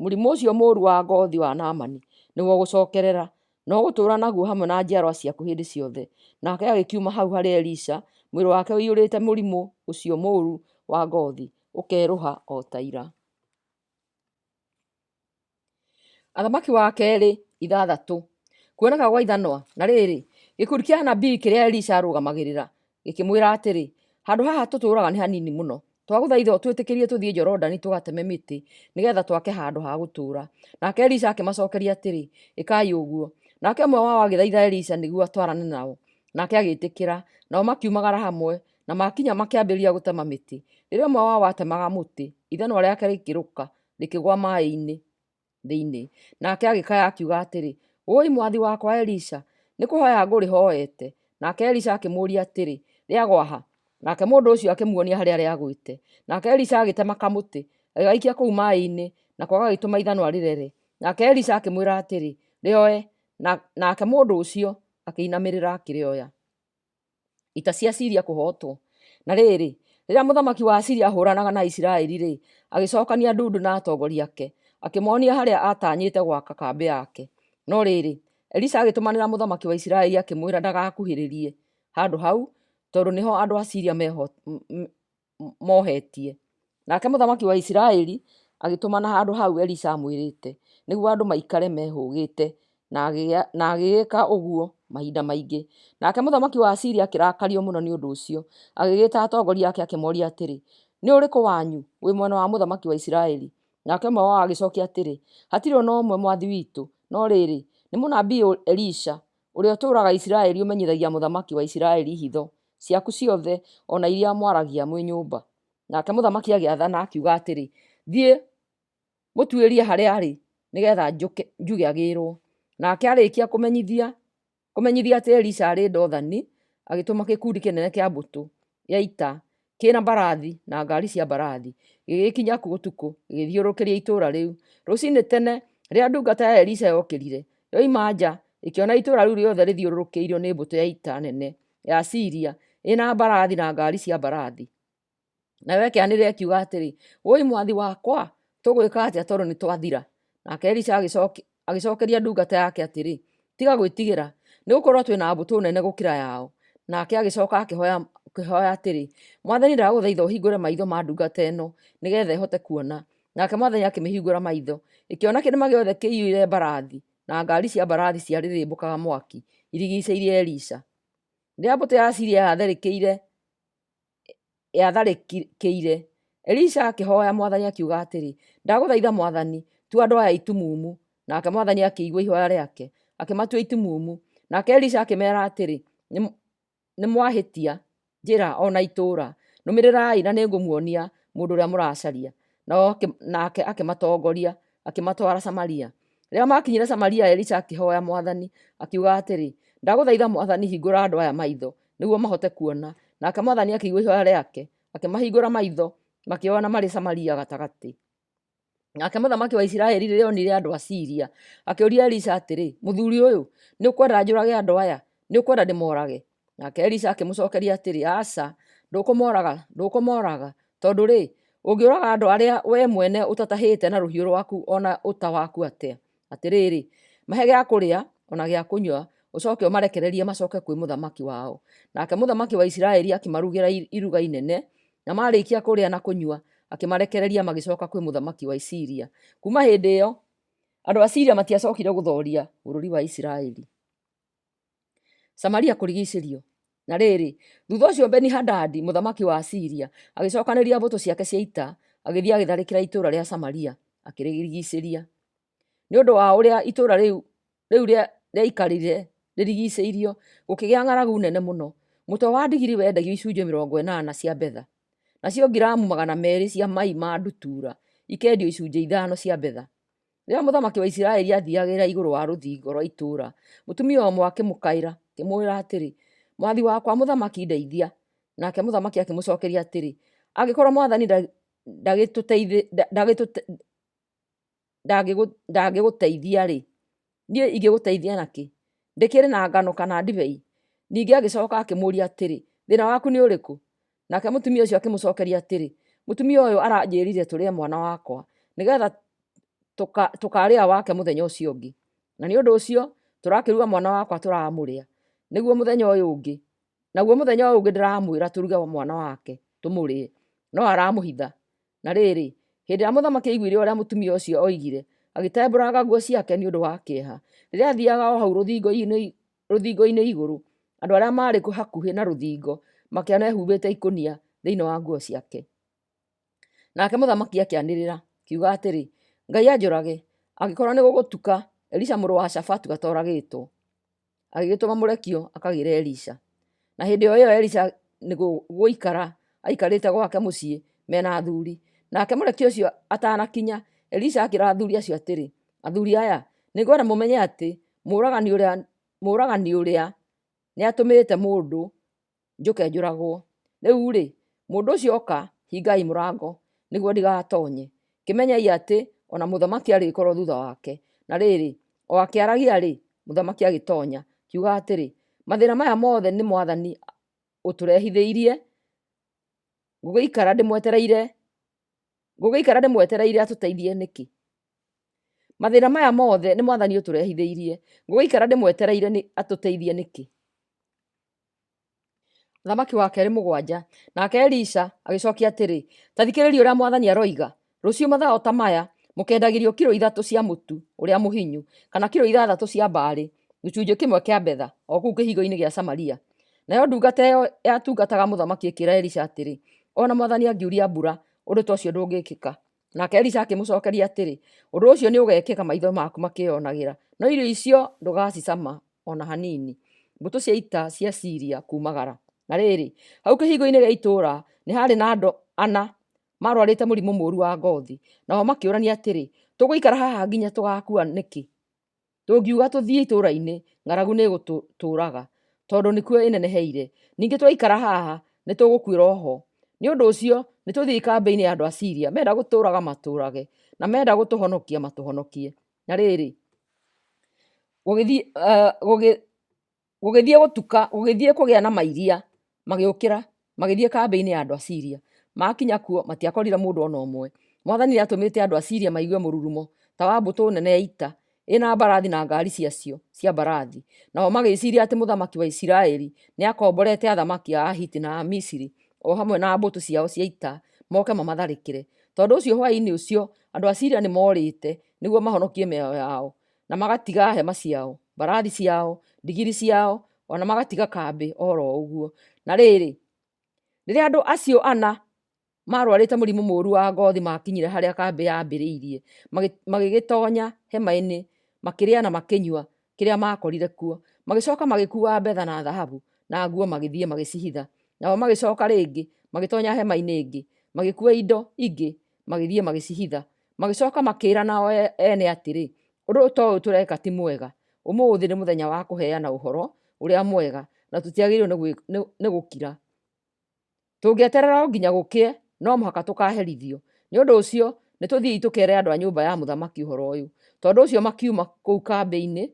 mũrimũ ũcio mũũru wa ngothi wa Naamani nĩũgũgũcokerera, na ũgũtũũra naguo hamwe na njiarwa ciaku hĩndĩ ciothe. Nake agĩkiuma hau harĩ Elisha, mwĩrĩ wake ũiyũrĩte mũrimũ ũcio mũũru wa ngothi, ũkerũha o ta ira. Athamaki wa kerĩ ithathatũ. Kuoneka gwa ithanwa. Na rĩrĩ, gĩkundi kĩa anabii kĩrĩa Elisha arũgamagĩrĩra gĩkĩmwĩra atĩrĩ, Handũ haha tũtũũraga nĩ hanini mũno. Twagũthaitha ũtwĩtĩkĩrie tũthiĩ Jorodani tũgateme mĩtĩ, nĩgeetha twake handũ ha gũtũũra. Nake Elisha akĩmacookeria atĩrĩ, Ĩkai ũguo. Nake ũmwe wao agĩthaitha Elisha nĩguo atwarane nao, nake agĩĩtĩkĩra. Nao makiumagara hamwe, na maakinya makĩambĩrĩria gũtema mĩtĩ. Rĩrĩa ũmwe wao aatemaga mũtĩ, ithanwa rĩake rĩkĩrũka, rĩkĩgũa maaĩ-inĩ thĩinĩ. Nake agĩkaya akiuga atĩrĩ, Wũi mwathi wakwa Elisha, nĩ kũhoya ngũrĩhoete. Nake Elisha akĩmũũria atĩrĩ, Rĩagwa ha? Nake mũndũ ũcio akĩmuonia harĩa rĩagwĩte. Nake Elisha agĩtema kamũtĩ, agĩgaikia kũu maaĩ-inĩ, nako gagĩtũma ithanwa rĩrere. Nake Elisha akĩmwĩra atĩrĩ, Rĩoe. Nake mũndũ ũcio akĩinamĩrĩra akĩrĩoya. Ita cia Siria kũhootwo. Na rĩrĩ, rĩrĩa mũthamaki wa Asiria aahũũranaga na Isiraeli-rĩ, agĩcookania ndundu na atongoria ake, akĩmoonia harĩa aatanyĩte gwaka kambĩ yake. No rĩrĩ, Elisha agĩtũmanĩra mũthamaki wa Isiraeli akĩmwĩra ndagakuhĩrĩrie handũ hau, tondũ nĩho andũ a Siria mohetie. Nake mũthamaki wa Isiraeli agĩtũmana handũ hau Elisha aamwĩrĩte, nĩguo andũ maikare mehũũgĩte, na agĩgĩka ũguo mahinda maingĩ. Nake mũthamaki wa Asiria akĩrakario mũno nĩ ũndũ ũcio, agĩgĩĩta atongoria ake akĩmoria atĩrĩ, Nĩ ũrĩkũ wanyu wĩ mwena wa mũthamaki wa Isiraeli? Nake ũmwe wao agĩcokia atĩrĩ, Hatirĩ o na ũmwe, mwathi witũ, no rĩrĩ, nĩ mũnabii Elisha ũrĩa ũtũũraga Isiraeli ũmenyithagia mũthamaki wa Isiraeli hitho ciaku ciothe o na iria mwaragia mwĩ nyũmba. Nake mũthamaki agĩathana akiuga atĩrĩ, Thiĩ mũtuĩrie harĩa arĩ, nĩgeetha njuge agĩĩrwo. Nake aarĩkia kũmenyithia kũmenyithia atĩ Elisha arĩ Dothani, agĩtũma gĩkundi kĩnene kĩa mbũtũ ya ita kĩna mbarathi na ngaari cia mbarathi, gĩgĩkinya kuo ũtukũ, gĩgĩthiũrũrũkĩria itũũra rĩu. Rũciinĩ tene, rĩrĩa ndungata ya Elisha yokĩrire, yoima nja, ĩkĩona itũũra rĩu rĩothe rĩthiũrũrũkĩirio nĩ mbũtũ ya ita nene ya Siria, ĩna mbarathi na ngaari cia mbarathi. Nayo ĩkĩanĩrĩra ĩkiuga atĩrĩ, Wũi mwathi wakwa, tũgwĩka atĩa tondũ nĩ twathira? Nake Elisha agĩcokeria ndungata yake atĩrĩ, Tiga gwĩtigĩra, nĩ gũkorũo twĩ na mbũtũ nene gũkĩra yao. Nake agĩcoka akĩhoya atĩrĩ, Mwathani ndagũthaitha ũhingũre maitho ma ndungata ĩno, nĩgetha ĩhote kuona. Nake Mwathani akĩmĩhingũra maitho, ĩkĩona kĩrĩma gĩothe kĩiyũire mbarathi na ngaari cia mbarathi ciarĩrĩmbũkaga mwaki, irigiicĩirie Elisha. Rĩrĩa mbũtũ ya Asiria yatharĩkĩire, yatharĩkĩire, Elisha akĩhooya mwathani akiuga atĩrĩ, Ndagũthaitha mwathani, tua andũ aya itumumu. Nake mwathani akĩigua ihooya rĩake, akĩmatua itumumu. Nake Elisha akĩmeera atĩrĩ, Nĩmwahĩtia njĩra o na itũũra, nũmĩrĩrai na nĩngũmuonia mũndũ ũrĩa mũracaria. Nake akĩmatongoria, akĩmatwara Samaria. Rĩrĩa maakinyire Samaria, Elisha akĩhooya mwathani, akiuga atĩrĩ, Ndagũthaitha mwathani, hingũra andũ aya maitho, nĩguo mahote kuona. Nake mwathani akĩigua ihooya rĩake, akĩmahingũra maitho, makĩona marĩ Samaria gatagatĩ. Nake mũthamaki wa Isiraeli rĩrĩa onire andũ a Siria, akĩũria Elisha atĩrĩ, Mũthuri ũyũ, nĩ ũkwenda njũrage andũ aya? Nĩ ũkwenda ndĩmorage? Nake Elisha akĩmũcokeria atĩrĩ, Aca, ndũkũmoraga, ndũkũmoraga. Tondũ rĩ, ũngĩũraga andũ arĩa wee mwene ũtatahĩte na rũhiũ rwaku o na ũta waku atĩa? Atĩrĩrĩ, mahe gĩa kũrĩa o na gĩa kũnyua, ũcoke ũmarekererie macoke kwĩ mũthamaki wao. Nake mũthamaki wa Isiraeli akĩmarugĩra iruga inene, na maarĩkia kũrĩa na kũnyua, akĩmarekereria magĩcoka kwĩ mũthamaki wa Siria. Kuuma hĩndĩ ĩyo, andũ a Siria matiacokire gũtooria bũrũri wa Isiraeli. Samaria kũrigicĩrio. Na rĩrĩ, thutha ũcio Beni-Hadadi mũthamaki wa Siria agĩcokanĩrĩria mbũtũ ciake cia ita, agĩthiĩ agĩtharĩkĩra itũũra rĩa Samaria, akĩrĩrigicĩria. Nĩ ũndũ wa ũrĩa itũũra rĩu rĩu rĩaikarire rĩrigicĩirio, gũkĩgĩa ng'aragu nene mũno. Mũtwe wa ndigiri wendagio icunjĩ 80 cia betha, nacio ngiramu 200 cia mai ma ndutura ikendio icunjĩ ithano cia betha. Rĩrĩa mũthamaki wa Isiraeli aathiagĩra igũrũ wa rũthingo rwa itũũra, mũtumia ũmwe akĩmũkaĩra, akĩmwĩra atĩrĩ, Mwathi wakwa mũthamaki ndeithia! Nake mũthamaki akĩmũcookeria atĩrĩ, Angĩkorwo mwathani ndangĩgũteithia-rĩ, niĩ ingĩgũteithia nakĩ? Ndĩkĩrĩ na ngano kana ndibei? Ningĩ agĩcooka akĩmũũria atĩrĩ, Thĩĩna waku nĩ ũrĩkũ? Nake mũtumia ũcio akĩmũcookeria atĩrĩ, Mũtumia ũyũ aranjĩĩrire tũrĩe mwana wakwa, nĩgeetha tũkaarĩa wake mũthenya ũcio ũngĩ. Na nĩ ũndũ ũcio tũrakĩruga mwana wakwa tũramũrĩa, nĩguo mũthenya ũyũ ũngĩ, naguo mũthenya ũyũ ũngĩ ndĩramwĩra tũruge mwana wake tũmũrĩe, no aramũhitha. Na rĩrĩ, hĩndĩ ĩrĩa mũthamaki aiguire ũrĩa mũtumia ũcio oigire, agĩtembũranga nguo ciake nĩ ũndũ wa kĩeha. Rĩrĩa aathiiaga o hau rũthingo-inĩ igũrũ, andũ arĩa maarĩ hakuhĩ na rũthingo makĩona ehumbĩte ikũnia thĩinĩ wa nguo ciake. Nake mũthamaki akĩanĩrĩra, akiuga atĩrĩ, Ngai anjũrage, angĩkorwo nĩgũgũtuka Elisha mũrũ wa Shafatu atoragĩtwo. Agĩgĩtũma mũrekio akagĩre Elisha. Na hĩndĩ o ĩyo Elisha nĩ gũikara aikarĩte gwake mũciĩ me na athuri. Nake mũrekio ũcio atanakinya, Elisha akĩra athuri acio atĩrĩ, Athuri aya, nĩngwenda mũmenye atĩ mũũragani ũrĩa, mũũragani ũrĩa nĩatũmĩte mũndũ njũke njũragwo. Rĩu-rĩ, mũndũ ũcio oka, hingai mũrango, nĩguo ndigatonye. Kĩmenyei atĩ o na mũthamaki arĩkorũo thutha wake. Na rĩrĩ, o akĩaragia-rĩ, mũthamaki agĩtonya, akiuga atĩrĩ, Mathĩna maya mothe nĩ mwathani ũtũrehithĩirie, ngũgĩikara ndĩmwetereire, ngũgĩikara ndĩmwetereire atũteithie nĩkĩ? Mathĩna maya mothe nĩ mwathani ũtũrehithĩirie, ngũgĩikara ndĩmwetereire atũteithie nĩkĩ? Mũthamaki wa kerĩ mũgwanja. Nake Elisha agĩcokia atĩrĩ, Ta thikĩrĩria ũrĩa mwathani aroiga, Rũciũ mathaa o ta maya, mũkeendagĩrio kiro ithatũ cia mũtu ũrĩa mũhinyu, kana kiro ithathatũ cia mbaarĩ, gĩcunjĩ kĩmwe kĩa betha, o kũu kĩhingo-inĩ gĩa Samaria. Nayo ndungata ĩyo yatungataga mũthamaki ĩkĩĩra Elisha atĩrĩ, O na mwathani angiuria mbura, ũndũ ta ũcio ndũngĩkĩka. Nake Elisha akĩmũcokeria atĩrĩ, Ũndũ ũcio nĩũgekĩka maitho maku makĩĩonagĩra, no irio icio ndũgacicama o na hanini. Mbũtũ cia ita cia Siria kuumagara. Na rĩrĩ, hau kĩhingo-inĩ gĩa itũũra nĩ haarĩ na andũ ana maarũarĩte mũrimũ mũũru wa ngothi, nao makĩũrania atĩrĩ, Tũgũikara haha nginya tũgaakua nĩkĩ? Tũngiuga tũthiĩ itũũra-inĩ, ng'aragu nĩĩgũtũũraga, tondũ nĩkuo ĩneneheire. Ningĩ twaikara haha, nĩtũgũkuĩra o ho. Nĩ ũndũ ũcio, nĩtũthiĩi kambĩ-inĩ ya andũ a Siria, menda gũtũũraga matũũrage, na menda gũtũhonokia matũhonokie. Na rĩrĩ, gũgĩthiĩ, Gũgĩthiĩ gũtuka, gũgĩthiĩ kũgĩa na mairia, magĩũkĩra, magĩthiĩ kambĩ-inĩ ya andũ a Siria. Maakinya kuo, matiakorire mũndũ o na ũmwe. Mwathani nĩatũmĩte andũ a Siria maigue mũrurumo ta wa mbũtũ nene ya ita, ĩ na mbarathi na ngaari ciacio cia mbarathi. Nao magĩĩciiria atĩ mũthamaki wa Isiraeli nĩakomborete athamaki a Ahiti na a Misiri o hamwe na mbũtũ ciao cia ita moke mamatharĩkĩre. Tondũ ũcio hwaĩ-inĩ ũcio andũ a Siria nĩmoorĩte nĩguo mahonokie mĩoyo yao, na magatiga hema ciao. mbarathi ciao, ndigiri ciao, o na magatiga kambĩ o ro ũguo. Na rĩrĩ, rĩrĩa andũ acio ana maarũarĩte mũrimũ mũũru wa ngothi maakinyire harĩa kambĩ yaambĩrĩirie, magĩgĩtonya hema-inĩ, makĩrĩa na makĩnyua kĩrĩa maakorire kuo. Magĩcoka magĩkuua betha na thahabu na nguo magĩthiĩ magĩcihitha. Nao magĩcoka rĩngĩ magĩtonya hema-inĩ ĩngĩ, magĩkuua indo ingĩ magĩthiĩ magĩcihitha. Magĩcoka makĩĩrana o ene atĩrĩ, Ũndũ ta ũyũ tũreka ti mwega. Ũmũthĩ nĩ mũthenya wa kũheana ũhoro ũrĩa mwega, na tũtiagĩrĩirũo nĩ gũkira. Tũngĩeterera o nginya gũkĩe, no mũhaka tũkaaherithio. Nĩ ũndũ ũcio, nĩ tũthiĩi tũkeere andũ a nyũmba ya mũthamaki ũhoro ũyũ. Tondũ ũcio makiuma kũu kambĩ-inĩ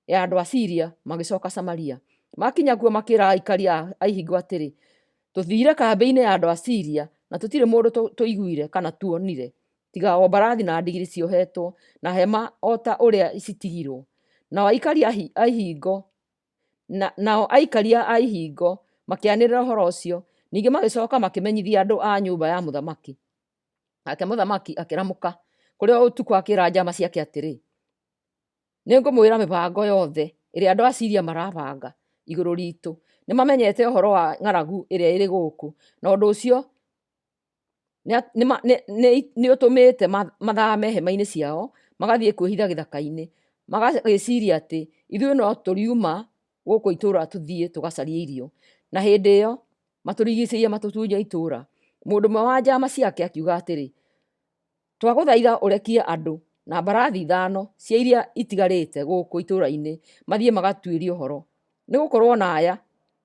ya andũ a Siria magĩcoka Samaria. Makinya kuo makĩĩra aikaria a ihingo atĩrĩ, Tũthiire kambĩ-inĩ ya andũ a Siria na tũtirĩ mũndũ tũiguire kana tuonire, tiga o mbarathi na ndigiri ciohetwo na hema o ta ũrĩa citigirwo. Nao aikaria a ihingo Na, nao aikaria a ihingo makĩanĩrĩra ũhoro ũcio, ningĩ magĩcoka makĩmenyithia andũ a nyũmba ya mũthamaki. Nake mũthamaki akĩramũka kũrĩ o ũtukũ akĩĩra njama ciake atĩrĩ, Nĩngũmwĩra mĩbango yothe ĩrĩa andũ a Siria marabanga igũrũ ritũ. Nĩmamenyete ũhoro wa ng'aragu ĩrĩa ĩrĩ gũkũ, na ũndũ ũcio nĩ ũtũmĩte mathame hema-inĩ ciao magathiĩ kwĩhitha gĩthaka-inĩ, magagĩciria atĩ ithuĩ no tũriuma gũkũ itũũra tũthiĩ tũgacarie irio, na hĩndĩ ĩyo matũrigicĩirie matũtunye itũũra. Mũndũ ũmwe wa njama ciake akiuga atĩrĩ, Twagũthaitha ũrekie andũ na mbarathi ithano cia iria itigarĩte gũkũ itũũra-inĩ mathiĩ magatuĩrie ũhoro, nĩ gũkorũo o na aya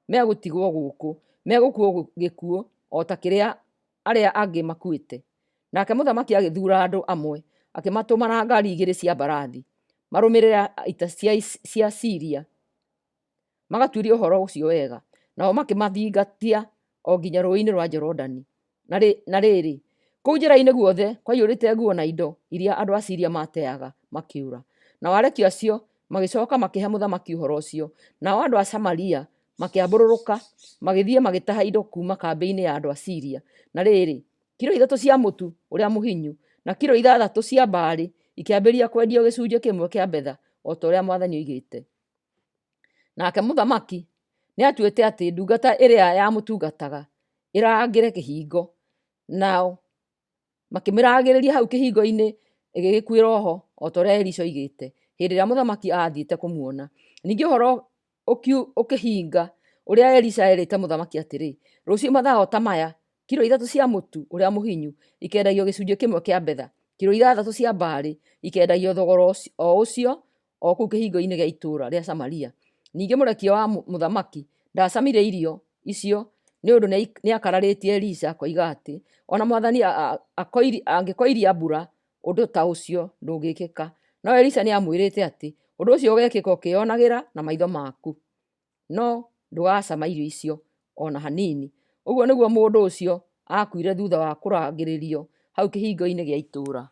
megũtigwo gũkũ megũkua gĩkuũ o ta kĩrĩa arĩa angĩ makuĩte. Nake mũthamaki agĩthuura andũ amwe, akĩmatũma na ngaari igĩrĩ cia mbarathi marũmĩrĩre ita cia Siria magatuĩrie ũhoro ũcio wega. Nao makĩmathingatia o nginya rũũĩ-inĩ rwa Jorodani. Na rĩrĩ, kũu njĩra-inĩ guothe kwaiyũrĩte nguo na indo iria andũ a Siria maateaga makĩũra. Nao arekio acio magĩcoka makĩhe mũthamaki ũhoro ũcio. Nao andũ a Samaria makĩambũrũrũka magĩthiĩ magĩtaha indo kuuma kambĩ-inĩ ya andũ a Siria. Na rĩrĩ, kiro ithatũ cia mũtu ũrĩa mũhinyu na kiro ithathatũ cia mbaarĩ ikĩambĩrĩria kwendio gĩcunjĩ kĩmwe kĩa betha, o ta ũrĩa mwathani oigĩte. Nake mũthamaki nĩatuĩte atĩ ndungata ĩrĩa yamũtungataga ĩrangĩre kĩhingo, nao makĩmĩrangĩrĩria hau kĩhingo-inĩ ĩgĩgĩkuĩra ho, o ta ũrĩa Elisha oigĩte, hĩndĩ ĩrĩa mũthamaki aathiĩte kũmuona. Ningĩ ũhoro ũkĩhinga ũrĩa Elisha eerĩte mũthamaki atĩrĩ, Rũciũ mathaa o ta maya, kiro ithatũ cia mũtu ũrĩa mũhinyu ikendagio gĩcunjĩ kĩmwe kĩa betha, kiro ithathatũ cia mbaarĩ ikendagio thogora o ũcio o kũu kĩhingo-inĩ gĩa itũũra rĩa Samaria. Ningĩ mũrekio wa mũthamaki ndaacamire irio icio nĩ ũndũ nĩakararĩtie Elisha akoiga atĩ, O na mwathani angĩkoiria mbura, ũndũ ta ũcio ndũngĩkĩka. No Elisha nĩamwĩrĩte atĩ, Ũndũ ũcio ũgeekĩka ũkĩĩonagĩra na maitho maku, no ndũgacama irio icio o na hanini. Ũguo nĩguo mũndũ ũcio aakuire thuutha wa kũrangĩrĩrio hau kĩhingo-inĩ gĩa itũũra.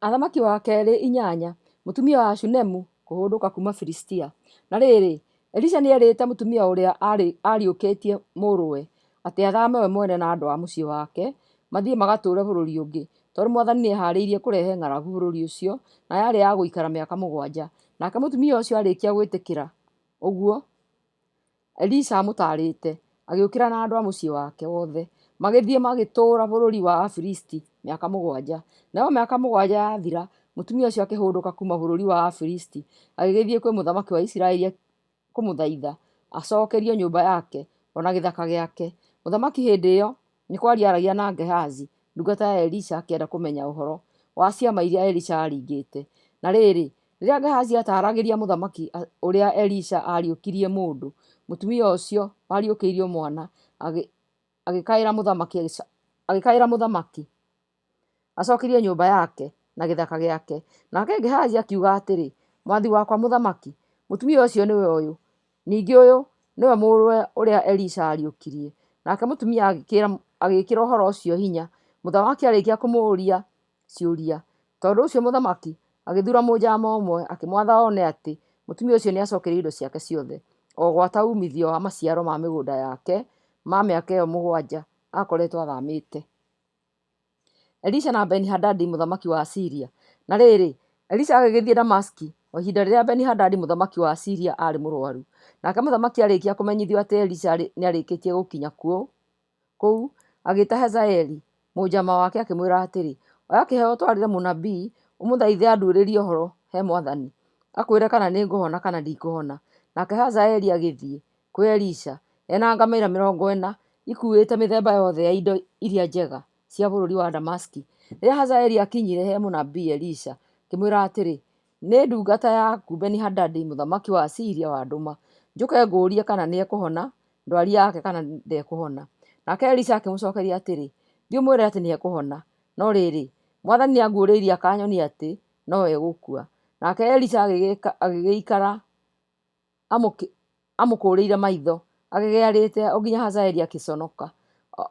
Athamaki wa Kerĩ inyanya, mũtumia wa Shunemu kũhũndũka kuuma Filistia. Na rĩrĩ, Elisha nĩerĩte mũtumia ũrĩa aariũkĩtie mũrũwe atĩ athame we mwene na andũ a mũciĩ wake mathiĩ magatũũre bũrũri ũngĩ, tondũ mwathani nĩehaarĩirie kũrehe ng'aragu bũrũri ũcio, na yarĩ ya gũikara mĩaka mũgwanja. Nake mũtumia ũcio aarĩkia gwĩtĩkĩra ũguo, Elisha amũtaarĩte, agĩũkĩra na andũ a mũciĩ wake wothe, magĩthiĩ magĩtũũra bũrũri wa Afilisti mĩaka mũgwanja. Nayo mĩaka mũgwanja yathira, mũtumia ũcio akĩhũndũka kuuma bũrũri wa Afilisti, agĩgĩthiĩ kwĩ mũthamaki wa Isiraeli kũmũthaitha acokerio nyũmba yake o na gĩthaka gĩake. Mũthamaki hĩndĩ ĩyo nĩ kwaria aaragia na Gehazi, ndungata ya Elisha, akĩenda kũmenya ũhoro wa ciama iria Elisha aaringĩte. Na rĩrĩ, rĩrĩa Gehazi aataaragĩria mũthamaki ũrĩa Elisha aariũkirie mũndũ, mũtumia ũcio wariũkĩirio mwana agĩkaĩra mũthamaki acokerio nyũmba yake na gĩthaka gĩake. Nake Gehazi akiuga atĩrĩ, Mwathi wakwa mũthamaki, mũtumia ũcio nĩwe ũyũ, ningĩ ũyũ nĩwe mũrũwe ũrĩa Elisha aariũkirie. Nake mũtumia agĩĩkĩra ũhoro ũcio hinya, mũthamaki aarĩkia kũmũũria ciũria. Tondũ ũcio mũthamaki agĩthuura mũnjama ũmwe, akĩmwatha one atĩ mũtumia ũcio nĩacokerio indo ciake ciothe, o gwata uumithio wa maciaro ma mĩgũnda yake ma mĩaka ĩyo mũgwanja aakoretwo athamĩte. Elisha na Beni-Hadadi mũthamaki wa Siria. Na rĩrĩ, Elisha agĩgĩthiĩ Damasiki, o ihinda rĩrĩa Beni-hadadi mũthamaki wa Siria aarĩ mũrũaru. Nake mũthamaki aarĩkia kũmenyithio atĩ Elisha nĩarĩkĩtie gũkinya kũu, agĩĩta Hazaeli mũnjama wake akĩmwĩra atĩrĩ, Oya kĩheo ũtwarĩre mũnabii, ũmũthaithe anduĩrĩrie ũhoro he Mwathani, akwĩre kana nĩngũhona kana ndikũhona. Nake Hazaeli agĩthiĩ kwĩ Elisha, e na ngamĩra 40 ikuuĩte mĩthemba yothe ya indo iria njega cia bũrũri wa Damasiki. Rĩrĩa Hazaeli aakinyire he mũnabii Elisha, akĩmwĩra atĩrĩ, Nĩ ndungata yaku Beni-Hadadi mũthamaki wa Siria wandũma, njũke ngũũrie kana nĩekũhona ndwari yake kana ndekũhona. Nake Elisha akĩmũcokeria atĩrĩ, Thiĩ ũmwĩre atĩ nĩekũhona, no rĩrĩ, Mwathani nĩanguũrĩirie akanyonia atĩ no egũkua. Nake Elisha agĩgĩikara amũkũũrĩire maitho, agegearĩte o nginya Hazaeli akĩconoka.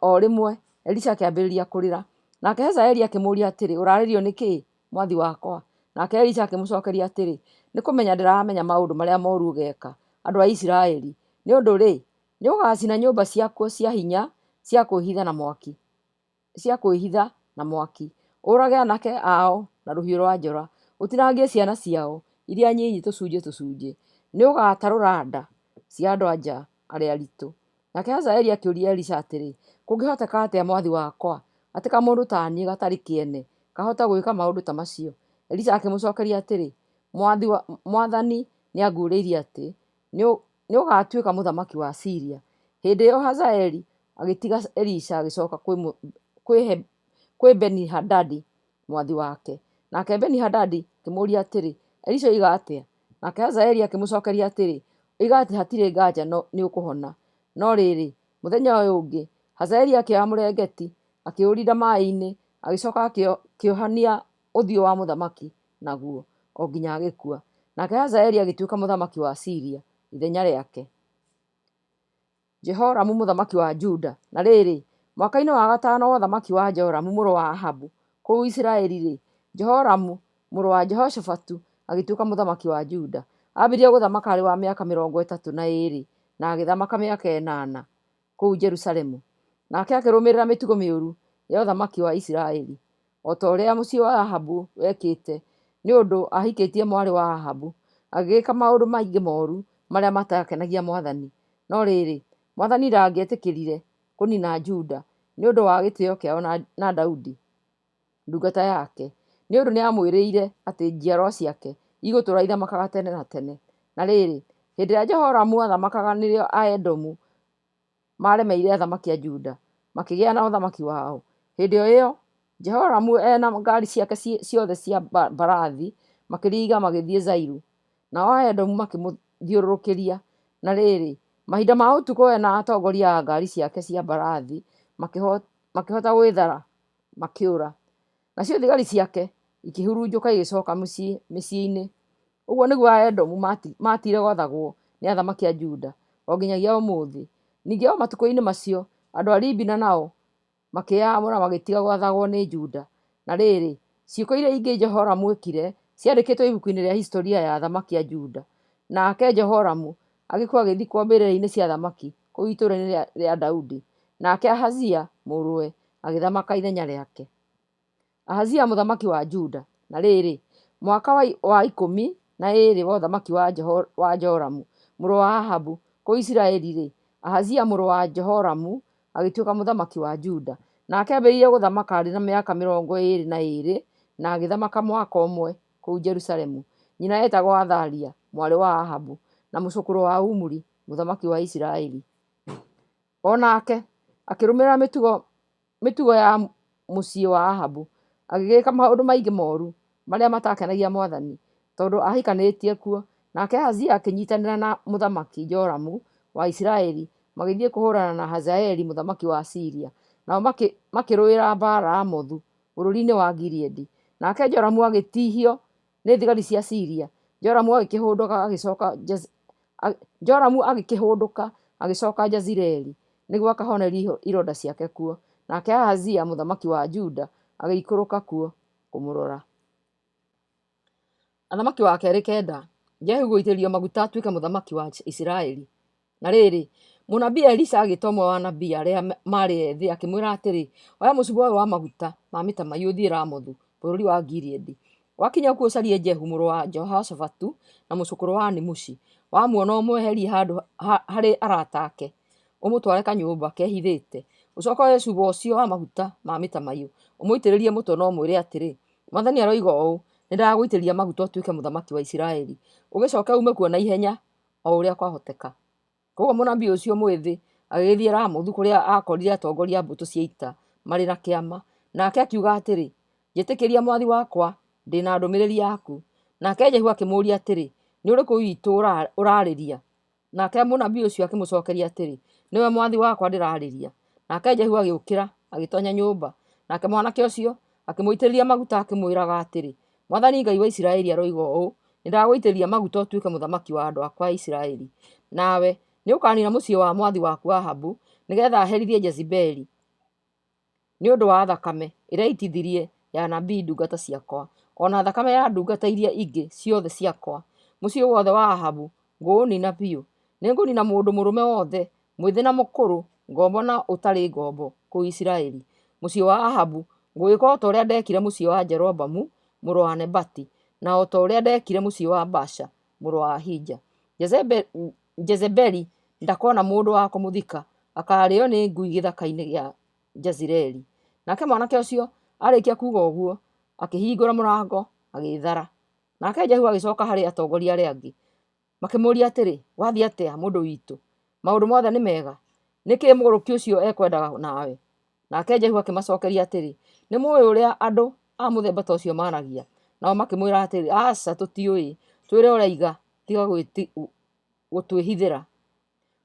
O rĩmwe Elisha akĩambĩrĩria kũrĩra. Nake Hazaeli akĩmũũria atĩrĩ, Ũrarĩrio nĩ kĩĩ, mwathi wakwa? Nake Elisha akĩmũcokeria atĩrĩ, Nĩ kũmenya ndĩramenya maũndũ marĩa moru ũgeka andũ a Isiraeli. Nĩ ũndũ-rĩ, nĩũgacina nyũmba ciakuo cia hinya cia kwĩhitha na mwaki. Cia kwĩhitha na mwaki, ũũrage aanake ao na rũhiũ rwa njora, ũtinangie ciana ciao iria nyinyi tũcunjĩ tũcunjĩ. Nĩũgatarũra nda cia andũ-a-nja arĩa aritũ. Nake Hazaeli akĩũria Elisha atĩrĩ, Kũngĩhoteka atĩa, mwathi wakwa, atĩ kamũndũ ta niĩ gatarĩ kĩene kahota gwĩka maũndũ ta macio? Elisha akĩmũcokeria atĩrĩ, Mwathani nĩanguũrĩirie atĩ nĩũgatuĩka mũthamaki wa Siria. Hĩndĩ ĩyo Hazaeli agĩtiga Elisha agĩcoka kwĩ Beni-Hadadi mwathi wake. Nake Beni-Hadadi akĩmũũria atĩrĩ, Elisha oiga atĩa? Nake Hazaeli akĩmũcokeria atĩrĩ, Oiga atĩ hatirĩ nganja nĩũkũhona. No rĩrĩ, mũthenya ũyũ ũngĩ, Hazaeli akĩoya mũrengeti, akĩũrinda maĩ-inĩ, agĩcoka akĩohania ũthiũ wa mũthamaki naguo, o nginya agĩkua. Nake Hazaeli agĩtuĩka mũthamaki wa Siria ithenya rĩake. Jehoramu mũthamaki wa Juda. Na rĩrĩ, mwaka-inĩ wa gatano wa ũthamaki wa Joramu mũrũ wa Ahabu kũu Isiraeli-rĩ, Jehoramu mũrũ wa Jehoshafatu agĩtuĩka mũthamaki wa Juda. Aambĩrĩirie gũthamaka arĩ wa mĩaka 32 na agĩthamaka mĩaka 8 kũu Jerusalemu. Nake akĩrũmĩrĩra mĩtugo mĩũru ya ũthamaki wa Isiraeli, o ta ũrĩa mũciĩ wa Ahabu wekĩte, nĩ ũndũ aahikĩtie mwarĩ wa Ahabu. Agĩgĩka maũndũ maingĩ moru marĩa mataakenagia mwathani. No rĩrĩ, mwathani ndangĩetĩkĩrire kũniina Juda nĩ ũndũ wa gĩtĩĩo kĩao na Daudi ndungata yake, nĩ ũndũ nĩamwĩrĩire atĩ njiarwa ciake igũtũũra ithamakaga tene na tene. Na rĩrĩ, hĩndĩ ĩrĩa Jehoramu aathamakaga nĩrĩo Aedomu maaremeire athamaki a Juda, makĩgĩa na ũthamaki wao. Hĩndĩ o ĩyo, Jehoramu e na ngaari ciake ciothe cia mbarathi makĩringa magĩthiĩ Zairu, nao Aedomu makĩmũthiũrũrũkĩria. Na rĩrĩ, mahinda ma ũtukũ we na atongoria a ngaari ciake cia mbarathi makĩhota gwĩthara makĩũra. Nacio thigari ciake ikĩhurunjũka igĩcoka mĩciĩ-inĩ. Ũguo nĩguo Aedomu maatigire gwathagwo nĩ athamaki a Juda, o nginyagia ũmũthĩ. Ningĩ o matukũ-inĩ macio, andũ a Libina nao makĩĩamũra magĩtiga gwathagwo nĩ Juda. Na rĩrĩ, ciĩko iria ingĩ Jehoramu eekire ciandĩkĩtwo ibuku-inĩ rĩa historia ya athamaki a Juda. Nake Jehoramu agĩkua agĩthikwo mbĩrĩra-inĩ cia athamaki kũu itũũra-inĩ rĩa Daudi. Nake Ahazia mũrũwe agĩthamaka ithenya rĩake. Ahazia mũthamaki wa Juda. Na rĩrĩ, mwaka wa 12 wa ũthamaki wa Joramu mũrũ wa Ahabu kũu Isiraeli-rĩ, Ahazia mũrũ wa Jehoramu agĩtuĩka mũthamaki wa Juda. Nake aambĩrĩirie gũthamaka arĩ na mĩaka 22, na agĩthamaka mwaka ũmwe kũu Jerusalemu. Nyina eetagwo Athalia mwarĩ wa Ahabu, na mũcũkũrũ wa Omuri mũthamaki wa Isiraeli. O nake akĩrũmĩrĩra mĩtugo ya mũciĩ wa Ahabu, agĩgĩka maũndũ maingĩ moru marĩa mataakenagia mwathani, tondũ aahikanĩtie kuo. Nake Ahazia akĩnyiitanĩra na mũthamaki Joramu wa Isiraeli magĩthiĩ kũhũũrana na Hazaeli mũthamaki wa Siria. Nao makĩrũĩra mbaara Ramothu bũrũri-inĩ wa Gileadi. Nake Joramu agĩtihio nĩ thigari cia Siria. Joramu agĩkĩhũndũka agĩcoka Joramu agĩkĩhũndũka agĩcoka Jezireeli nĩguo akahonerie ironda ciake kuo, nake Ahazia mũthamaki wa Juda agĩikũrũka kuo kũmũrora. Athamaki wa Kerĩ 9, Jehu gũitĩrĩrio maguta atuĩke mũthamaki wa Isiraeli. Na rĩrĩ, mũnabii Elisha agĩĩta ũmwe wa anabii arĩa maarĩ ethĩ akĩmwĩra atĩrĩ, Oya mũcuba ũyũ wa maguta ma mĩtamaiyũ ũthiĩ Ramothu bũrũri wa Gileadi. Wakinya kuo ũcarie Jehu mũrũ wa Jehoshafatu na mũcũkũrũ wa Nimushi. Wamuona ũmweherie handũ harĩ arata ake, ũmũtware kanyũmba kehithĩte. Ũcoke woe cuba ũcio wa maguta ma mĩtamaiyũ, ũmũitĩrĩrie mũtwe na ũmwĩre atĩrĩ, 'Mwathani aroiga ũũ: Nĩndagũitĩrĩria maguta ũtuĩke mũthamaki wa Isiraeli. Ũgĩcoke uume kuo na ihenya o ũrĩa kwahoteka. Kwoguo mũnabii ũcio mwĩthĩ agĩgĩthiĩ Ramothu kũrĩa aakorire atongoria a mbũtũ cia ita marĩ na kĩama. Nake akiuga atĩrĩ, Njĩtĩkĩria mwathi wakwa, ndĩ na ndũmĩrĩri yaku. Nake Jehu akĩmũũria atĩrĩ, Nĩ ũrĩkũ witũ ũraarĩria? Nake mũnabii ũcio akĩmũcokeria atĩrĩ, Nĩwe mwathi wakwa ndĩraarĩria. Nake Jehu agĩũkĩra, agĩtonya nyũmba. Nake mwanake ũcio akĩmũitĩrĩria maguta akĩmwĩraga atĩrĩ, Mwathani Ngai wa Isiraeli aroiga ũũ, 'Nĩndagũitĩrĩria maguta ũtuĩke mũthamaki wa andũ akwa a Isiraeli. Nawe nĩũkaniina mũciĩ wa mwathi waku Ahabu, nĩgeetha herithie Jezebeli nĩ ũndũ wa thakame ĩrĩa aitithirie ya anabii ndungata ciakwa, o na thakame ya ndungata iria ingĩ ciothe ciakwa. Mũciĩ wothe wa Ahabu ngũũniina biũ. Nĩngũniina mũndũ mũrũme wothe, mwĩthĩ na mũkũrũ, ngombo na ũtarĩ ngombo, kũu Isiraeli. Mũciĩ wa Ahabu ngũwĩka o ta ũrĩa ndeekire mũciĩ wa Jeroboamu mũrũ wa Nebati, na o ta ũrĩa ndeekire mũciĩ wa Baasha mũrũ wa Ahija. Jezebeli ndakona mũndũ wa kũmũthika, akaarĩo nĩ ngui gĩthaka-inĩ gĩa Jezireeli. Nake mwanake ũcio arĩkia kuuga ũguo, akĩhingũra mũrango, agĩĩthara. Nake Jehu agĩcoka harĩ atongoria arĩa angĩ, makĩmũũria atĩrĩ, Gwathiĩ atĩa, mũndũ witũ? Maũndũ mothe nĩ mega? Nĩ kĩĩ mũgũrũki ũcio ekwendaga nawe? Nake Jehu akĩmacokeria atĩrĩ, Nĩ mũũĩ ũrĩa andũ a mũthemba ta ũcio maaragia? Nao makĩmwĩra atĩrĩ, Aca, tũtiũĩ. Twĩre ũraiga, tiga gũtwĩhithĩra.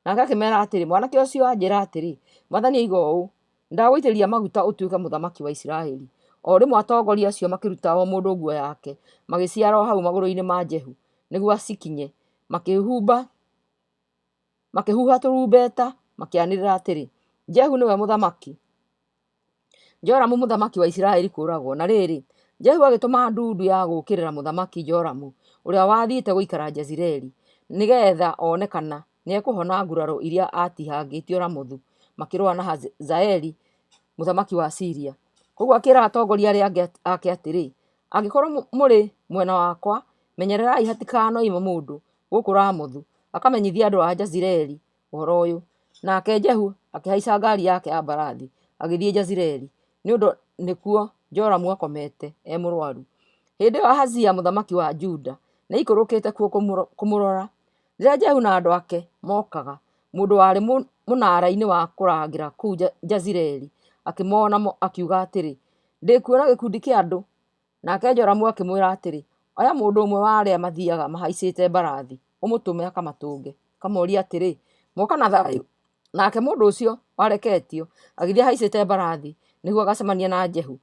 Nake akĩmeera atĩrĩ, Mwanake ũcio anjĩra atĩrĩ, 'Mwathani oiga ũũ: Nĩndagũitĩrĩria maguta ũtuĩke mũthamaki wa Isiraeli. O rĩmwe atongoria acio makĩruta o mũndũ nguo yake, magĩciara o hau magũrũ-inĩ ma Jehu nĩguo acikinye, makĩhuha tũrumbeta, makĩanĩrĩra atĩrĩ, Jehu nĩwe mũthamaki! Joramu mũthamaki wa Isiraeli kũũragwo. Na rĩrĩ, Jehu agĩtũma ndundu ya gũũkĩrĩra Mũthamaki Joramu, ũrĩa wathiĩte gũikara Jezireeli, nĩgeetha one kana nĩekũhona nguraro iria aatihangĩtio Ramothu makĩrũa na Hazaeli mũthamaki wa Siria. Kwoguo akĩĩra atongoria arĩa angĩ ake atĩrĩ, Angĩkorwo mũrĩ mwena wakwa, menyererai hatikanoime mũndũ gũkũ Ramothu akamenyithie andũ a Jezireeli ũhoro ũyũ. Nake Jehu akĩhaica ngaari yake ya mbarathi, agĩthiĩ Jezireeli, nĩ ũndũ nĩkuo Joramu aakomete e mũrũaru. Hĩndĩ ĩyo Ahazia mũthamaki wa Juda nĩaikũrũkĩte kuo kũmũrora. Rĩrĩa Jehu na andũ ake mookaga, mũndũ warĩ mũnaara-inĩ wa kũrangĩra kũu Jezireeli akĩmoona akiuga atĩrĩ, Ndĩkuona gĩkundi kĩa andũ. Nake Joramu akĩmwĩra atĩrĩ, Oya mũndũ ũmwe wa arĩa mathiiaga mahaicĩte mbarathi, ũmũtũme akamatũnge, ũkamoorie atĩrĩ, 'Mwoka na thayũ?' Nake mũndũ ũcio wareketio agĩthiĩ ahaicĩte mbarathi nĩguo agacemanie na Jehu.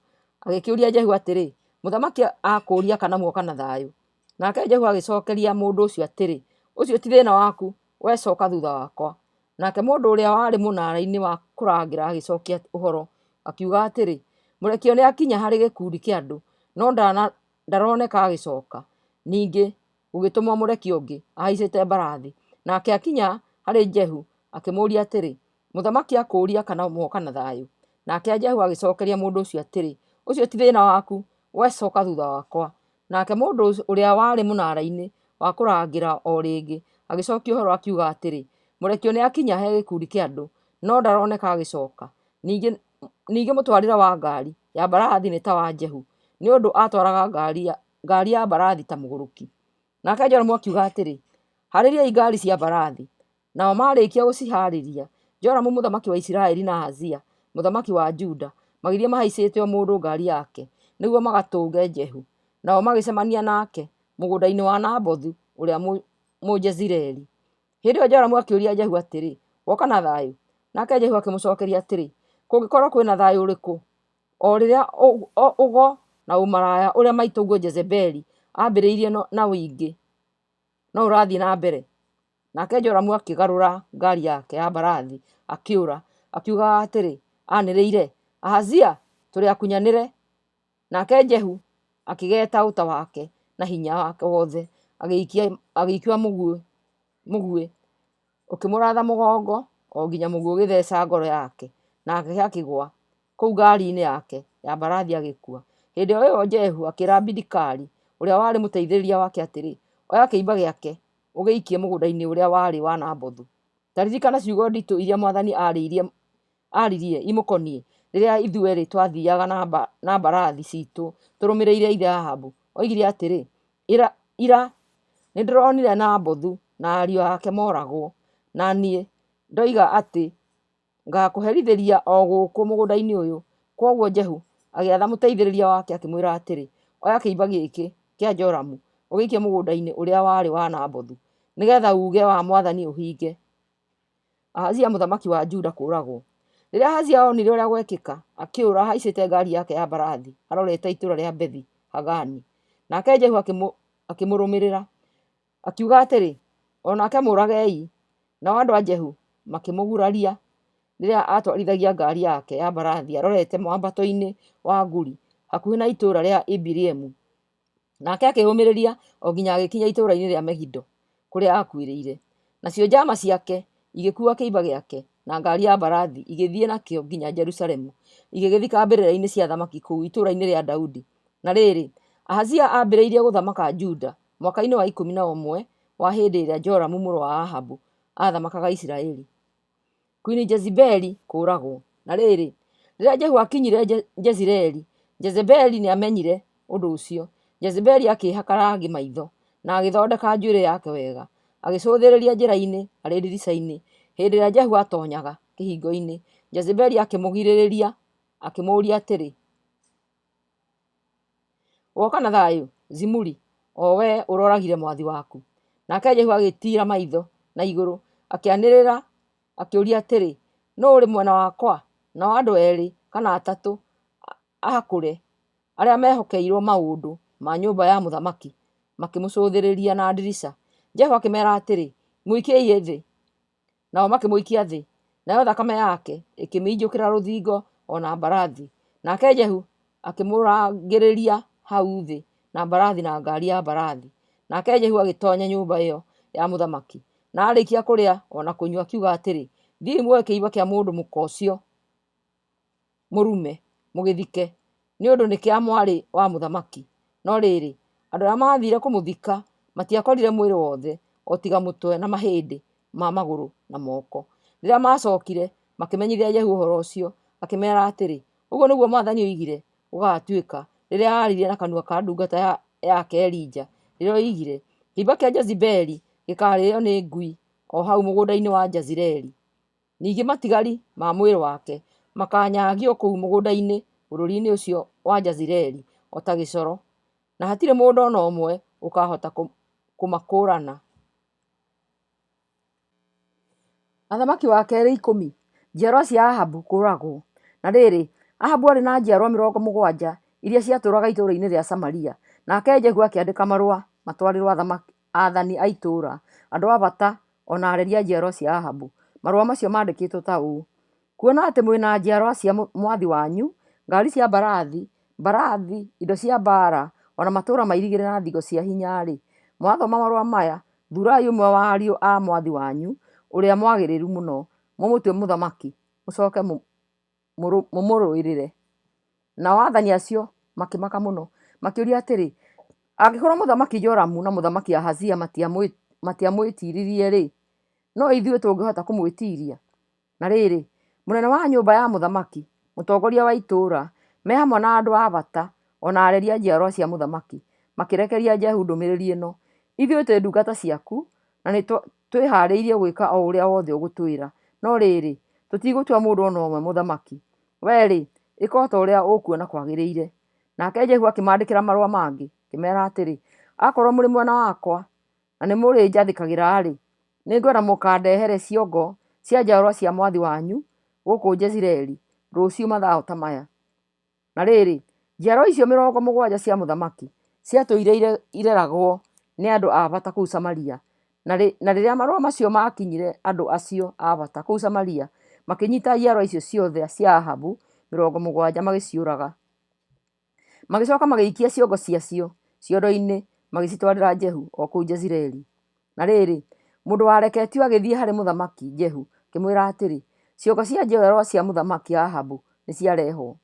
Agĩkĩũria Jehu atĩrĩ, Mũthamaki akũũria kana muoka na thayũ? Nake Jehu agĩcokeria mũndũ ũcio atĩrĩ, Ũcio ti thĩna waku, wee coka thutha wakwa. Nake mũndũ ũrĩa warĩ mũnara-inĩ wa kũrangĩra agĩcokia ũhoro, akiuga atĩrĩ, Mũrekio nĩakinya harĩ gĩkundi kĩa andũ, no ndaroneka agĩcoka. Ningĩ gũgĩtũmwo mũrekio ũngĩ ahaicĩte mbarathi, nake akinya harĩ Jehu akĩmũũria atĩrĩ, Mũthamaki akũũria kana mwoka na thayũ? Nake Jehu agĩcokeria mũndũ ũcio atĩrĩ, Ũcio ti thĩna waku, wee coka thutha wakwa. Nake mũndũ ũrĩa warĩ mũnara-inĩ wa kũrangĩra o rĩngĩ agĩcokia ũhoro akiuga atĩrĩ, Mũrekio nĩakinya he gĩkundi kĩa andũ, no ndaroneka agĩcoka. Ningĩ, ningĩ mũtwarĩre wa ngaari ya mbarathi nĩ ta wa Jehu, nĩ ũndũ aatwaraga ngaari ya mbarathi ta mũgũrũki. Nake Joramu akiuga atĩrĩ, Haarĩriai ngaari cia mbarathi. Nao maarĩkia gũcihaarĩria, Joramu mũthamaki wa Isiraeli na Ahazia mũthamaki wa Juda magĩthiĩ mahaicĩte o mũndũ ngaari yake, nĩguo magatũnge Jehu. Nao magĩcemania nake mũgũnda-inĩ wa Nabothu ũrĩa Mũjezireeli. Hĩndĩ ĩyo Joramu akĩũria Jehu atĩrĩ, Woka na thayũ? Nake Jehu akĩmũcokeria atĩrĩ, Kũngĩkorũo kwĩ na thayũ ũrĩkũ, o rĩrĩa ũgo na ũmaraya ũrĩa maitũguo Jezebeli aambĩrĩirie na ũingĩ no ũrathiĩ na mbere? Nake Joramu akĩgarũra ngaari yake ya mbarathi akĩũra, akiugaga atĩrĩ, anĩrĩire, Ahazia, tũrĩ akunyanĩre! Nake Jehu akĩgeeta ũta wake na hinya wake wothe, agĩikia mũguĩ, ũkĩmũratha mũgongo o nginya mũguĩ ũgĩtheeca ngoro yake, nake akĩgũa kũu ngaari-inĩ yake ya mbarathi agĩkua. Hĩndĩ o ĩyo Jehu akĩĩra Bidikari, ũrĩa warĩ mũteithĩrĩria wake atĩrĩ, Oya kĩimba gĩake ũgĩikie mũgũnda-inĩ ũrĩa warĩ wa Nabothu. Ta ririkana ciugo nditũ iria mwathani aaririe imũkoniĩ rĩrĩa ithuerĩ twathiaga na mbarathi ciitũ tũrũmĩrĩire ithe Ahabu. Oigire atĩrĩ, 'Ira nĩndĩronire Nabothu na ariũ ake moragwo, na niĩ ndoiga atĩ Ngaakũherithĩria o gũkũ mũgũnda-inĩ ũyũ. Kwoguo Jehu agĩatha mũteithĩrĩria wake akĩmwĩra atĩrĩ, Oya kĩimba gĩkĩ kĩa Joramu ũgĩikie mũgũnda-inĩ ũrĩa warĩ wa Nabothu, nĩgeetha uuge wa mwathani ũhinge. Ahazia mũthamaki wa Juda kũũragwo. Rĩrĩa Ahazia oonire ũrĩa gwekĩka, akĩũra ahaicĩte ngaari yake ya mbarathi arorete itũũra rĩa Bethi-Hagani. Nake Jehu akĩmũrũmĩrĩra. Akiuga atĩrĩ, O nake mũũragei! Nao andũ a Jehu makĩmũguraria rĩrĩa aatwarithagia ngaari yake ya mbarathi arorete mwambato-inĩ wa Guri, hakuhĩ na itũũra rĩa Ibileamu. Nake akĩĩyũmĩrĩria o nginya agĩkinya itũũra-inĩ rĩa Megido, kũrĩa aakuĩrĩire. Nacio njama ciake igĩkuua kĩimba gĩake na ngaari ya mbarathi igĩthiĩ nakĩo nginya Jerusalemu, igĩgĩthika mbĩrĩra-inĩ cia athamaki kũu itũũra-inĩ rĩa Daudi. Na rĩrĩ, Ahazia aambĩrĩirie gũthamaka Juda mwaka-inĩ wa 11 wa hĩndĩ ĩrĩa Joramu mũrũ wa Ahabu aathamakaga Isiraeli. Kwini Jezebeli kũũragwo. Na rĩrĩ, rĩrĩa Jehu aakinyire Jezireeli, Jezebeli nĩamenyire ũndũ ũcio. Jezebeli akĩĩhaka rangi maitho, na agĩthondeka njuĩrĩ yake wega, agĩcũthĩrĩria njĩra-inĩ arĩ ndirica-inĩ. Hĩndĩ ĩrĩa Jehu aatoonyaga kĩhingo-inĩ, Jezebeli akĩmũgirĩrĩria, akĩmũũria atĩrĩ, Woka na thayũ, Zimuri, o wee ũrooragire mwathi waku? Nake Jehu agĩtiira maitho na igũrũ, akĩanĩrĩra akĩũria atĩrĩ, Nũũ ũrĩ mwena wakwa? Nao andũ erĩ kana atatũ ahakũre, arĩa meehokeirwo maũndũ ma nyũmba ya mũthamaki, makĩmũcũthĩrĩria na ndirica. Jehu akĩmeera atĩrĩ, Mũikiei thĩ. Nao makĩmũikia thĩ, nayo thakame yake ĩkĩminjũkĩra rũthingo o na mbarathi. Nake Jehu akĩmũrangĩrĩria hau thĩ na mbarathi na ngaari ya mbarathi. Nake Jehu agĩtoonya nyũmba ĩyo ya mũthamaki, na aarĩkia kũrĩa o na kũnyua akiuga atĩrĩ, Thiĩi muoe kĩimba kĩa mũndũ mũka ũcio mũrume, mũgĩthike, nĩ ũndũ nĩ kĩa mwarĩ wa mũthamaki. No rĩrĩ, andũ arĩa maathiire kũmũthika matiakorire mwĩrĩ wothe, o tiga mũtwe na mahĩndĩ ma magũrũ na moko. Rĩrĩa maacokire makĩmenyithia Jehu ũhoro ũcio, akĩmeera atĩrĩ, Ũguo nĩguo mwathani oigire gũgaatuĩka, rĩrĩa aaririe na kanua ka ndungata yake Elija, rĩrĩa oigire, 'Kĩimba kĩa Jezebeli gĩkaarĩĩo nĩ ngui o hau mũgũnda-inĩ wa Jezireeli. Ningĩ matigari ma mwĩrĩ wake makaanyaagio kũu mũgũnda-inĩ bũrũri-inĩ ũcio wa Jezireeli o ta gĩcoro, na hatirĩ mũndũ o na ũmwe ũkaahota kũmakũũrana. Athamaki wa kerĩ ikũmi, njiarwa cia Ahabu kũũragwo. Na rĩrĩ, Ahabu aarĩ na njiarwa 70 iria ciatũũraga itũũra-inĩ rĩa Samaria. Nake Jehu akĩandĩka marũa matwarĩrwo aathani a itũũra, andũ a bata, o na areri a njiarwa cia Ahabu. Marũa macio maandĩkĩtwo ta ũũ, Kuona atĩ mwĩ na njiarwa cia mwathi wanyu, ngaari cia mbarathi, mbarathi, indo cia mbaara, o na matũũra mairigĩre na thingo cia hinya-rĩ, mwathoma marũa maya, thuurai ũmwe wa ariũ a mwathi wanyu ũrĩa mwagĩrĩru mũno, mũmũtue mũthamaki, mũcooke mũmũrũĩrĩre. Nao aathani acio makĩmaka mũno, makĩũria atĩrĩ, Angĩkorũo Mũthamaki Joramu na Mũthamaki Ahazia matiamwĩtiiririe-rĩ, no ithuĩ tũngĩhota kũmwĩtiiria? Na rĩrĩ, mũnene wa nyũmba ya mũthamaki, mũtongoria wa itũũra, me hamwe na andũ a bata o na areri a njiarũa cia mũthamaki, makĩrekeria Jehu ndũmĩrĩri ĩno, Ithuĩ twĩ ndungata ciaku, na nĩ twĩhaarĩirie gwĩka o ũrĩa wothe ũgũtwĩra, no rĩrĩ, tũtigũtua mũndũ o na ũmwe mũthamaki. Wee-rĩ, ĩka o ta ũrĩa ũkuona kwagĩrĩire. Nake Jehu akĩmaandĩkĩra marũa mangĩ, akĩmeera atĩrĩ, Akorũo mũrĩ mwena wakwa na nĩ mũrĩnjathĩkagĩra-rĩ, nĩngwenda mũkandehere ciongo cia njiarũa cia mwathi wanyu gũkũ Jezireeli rũciũ mathaa o ta maya. Na rĩrĩ, njiarũa icio 70 cia mũthamaki ciatũire ireragwo nĩ andũ a bata kũu Samaria. Na rĩrĩa marũa macio maakinyire andũ acio a bata kũu Samaria, makĩnyita njiarũa icio ciothe cia Ahabu 70 magĩciũraga. Magĩcoka magĩikia ciongo ciacio ciondo-inĩ magĩcitwarĩra Jehu o kũu Jezireeli. Na rĩrĩ, mũndũ wareketio agĩthiĩ harĩ mũthamaki Jehu akĩmwĩra atĩrĩ, Ciongo cia njiarũa cia mũthamaki Ahabu nĩciarehwo.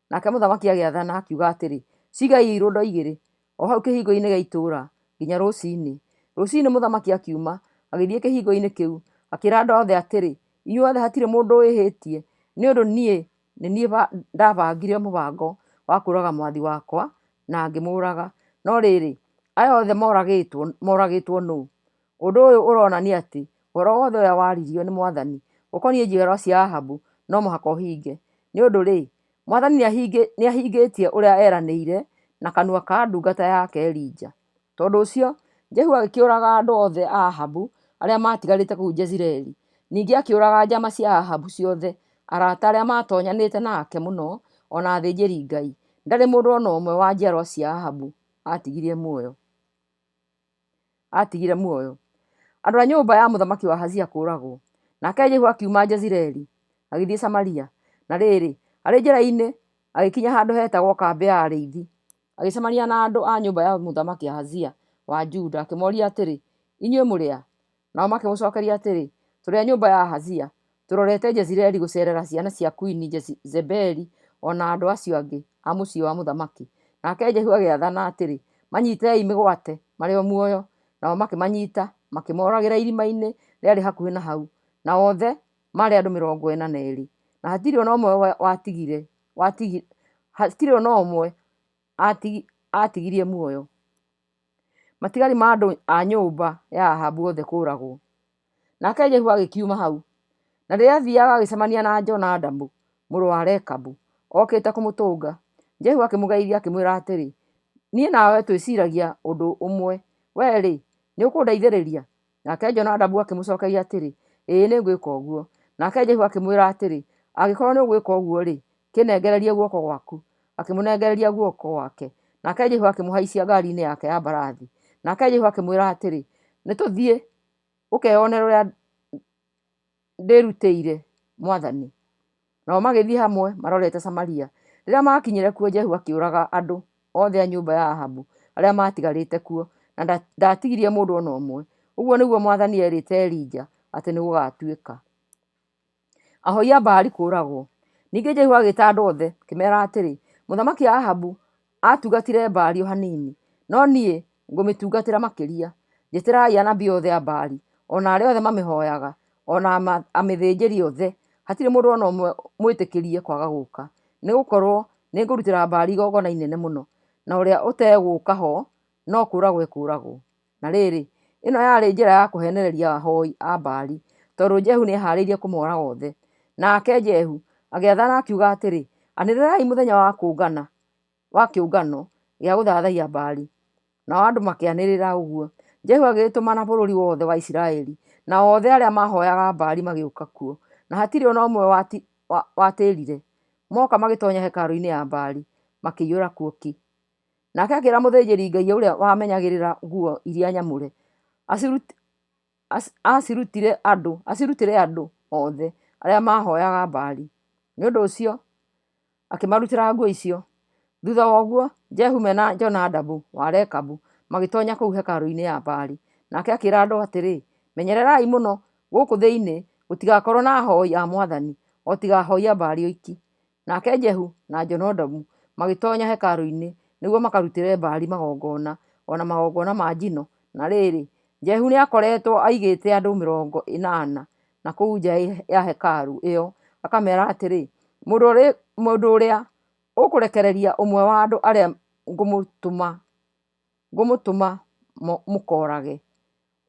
Nake mũthamaki agĩathana, akiuga atĩrĩ, Ciigei irũndo igĩrĩ, o hau kĩhingo-inĩ gĩa itũũra nginya rũcinĩ. Rũcinĩ mũthamaki akiuma, agĩthiĩ kĩhingo-inĩ kĩu, akĩĩra andũ othe atĩrĩ, Inyuothe hatirĩ mũndũ wĩhĩtie, nĩ ũndũ niĩ nĩ niĩ ndabangire mũbango wa kũũraga mwathi wakwa na ngĩmũũraga. No rĩrĩ, aya othe moragĩtwo, moragĩtwo nũ? Ũndũ ũyũ ũronania atĩ ũhoro wothe ũrĩa waririo nĩ mwathani ũkoniĩ njiarwa cia Ahabu no mũhaka ũhinge. Nĩ ũndũ-rĩ, mwathani nĩahingĩtie ũrĩa eranĩire na kanua ka ndungata yake Elija. Tondũ ũcio, Jehu agĩkĩũraga andũ othe a Ahabu arĩa maatigarĩte kũu Jezireeli. Ningĩ akĩũraga njama cia Ahabu ciothe, arata arĩa maatonyanĩte nake mũno, o na athĩnjĩri-Ngai. Ndarĩ mũndũ o na ũmwe wa njiarwa cia Ahabu aatigirie muoyo. Aatigire muoyo. Andũ a nyũmba ya mũthamaki wa Ahazia kũũragwo. Nake Jehu akiuma Jezireeli, agĩthiĩ Samaria. Na rĩrĩ, arĩ njĩra-inĩ agĩkinya handũ hetagwo Kambĩ ya Arĩithi, agĩcemania na andũ a nyũmba ya mũthamaki Ahazia wa Juda, akĩmoria atĩrĩ, Inyuĩ mũrĩ a? Nao makĩmũcokeria atĩrĩ, Tũrĩ a nyũmba ya Ahazia, tũrorete Jezireeli gũceerera ciana cia kwini Jezebeli o na andũ acio angĩ a mũciĩ wa mũthamaki. Nake Jehu agĩathana atĩrĩ, Manyitei mĩgwate marĩ o muoyo. Nao makĩmanyita, makĩmoragĩra irima-inĩ rĩarĩ hakuhĩ na hau, na othe maarĩ andũ 42, na hatirĩ o na ũmwe watigire, hatirĩ o na ũmwe aatigirie muoyo. Matigari ma andũ a nyũmba ya Ahabu othe kũũragwo. Nake Jehu agĩkiuma hau, na rĩrĩa aathiaga agĩcemania na Jonadabu mũrũ wa Rekabu, okĩte kũmũtũnga. Jehu akĩmũgeithia akĩmwĩra atĩrĩ, Niĩ nawe twĩciragia ũndũ ũmwe, wee-rĩ, nĩũkũndeithĩrĩria? Nake Jonadabu akĩmũcokeria atĩrĩ, Ĩĩ nĩngwĩka ũguo. Nake Jehu akĩmwĩra atĩrĩ, Angĩkorũo nĩũgwĩka ũguo-rĩ, kĩnengererie guoko gwaku. Akĩmũnengereria guoko gwake, nake Jehu akĩmũhaicia ngaari-inĩ yake ya mbarathi. Nake Jehu akĩmwĩra atĩrĩ, Nĩtũthiĩ, ũkeyonere ũrĩa ndĩrutĩire mwathani. Nao magĩthiĩ hamwe marorete Samaria. Rĩrĩa maakinyire kuo, Jehu akĩũraga andũ othe a nyũmba ya Ahabu arĩa maatigarĩte kuo, na ndaatigirie mũndũ o na ũmwe. Ũguo nĩguo mwathani eerĩte Elija atĩ nĩgũgatuĩka. Ahoi a Baali kũũragwo. Ningĩ Jehu agĩĩta andũ othe, akĩmeera atĩrĩ, Mũthamaki Ahabu aatungatire Baali o hanini, no niĩ ngũmĩtungatĩra makĩria. Njĩtĩrai anabii othe a Baali, o na arĩa othe mamĩhooyaga, o na amĩthĩnjĩri othe. Hatirĩ mũndũ o na ũmwe mwĩtĩkĩrie kwaga gũũka, nĩgũkorwo nĩngũrutĩra Baali igongona inene mũno, na ũrĩa ũtegũũka ho no kũũragwo ekũũragwo. Na rĩrĩ, ĩno yarĩ njĩra ya kũheenereria ahoi a Baali, tondũ Jehu nĩehaarĩirie kũmooraga othe. Nake Jehu agĩathana akiuga atĩrĩ, Anĩrĩrai mũthenya wa kũngana wa kĩũngano gĩa gũthathaiya Baali. Nao andũ makĩanĩrĩra ũguo. Jehu agĩgĩtũmana bũrũri wothe wa Isiraeli, na othe arĩa maahoyaga Baali magĩũka kuo, na hatirĩ o na ũmwe watĩĩrire. Moka magĩtoonya hekarũ-inĩ ya Baali, makĩiyũra kuo ki. Nake akĩra mũthĩnjĩri-Ngai ũrĩa wamenyagĩrĩra nguo iria nyamũre acirutĩre andũ othe arĩa maahoyaga Baali. Nĩ ũndũ ũcio akĩmarutĩra nguo icio. Thutha wa ũguo, Jehu me na Jonadabu wa Rekabu magĩtonya kũu hekarũ-inĩ ya Baali. Nake akĩra andũ atĩrĩ, Menyererai mũno gũkũ thĩinĩ gũtigakorũo na ahoi a mwathani, o tiga ahoi a Baali oiki. Nake Jehu na Jonadabu magĩtonya hekarũ-inĩ nĩguo makarutĩre Baali magongona, o na magongona ma njino. Na rĩrĩ, Jehu nĩakoretwo aigĩte andũ 80 na kũu nja ya hekarũ ĩyo, akameera atĩrĩ, Mũndũ ũrĩa ũkũrekereria ũmwe wa andũ arĩa ngũmũtũma mũkoorage,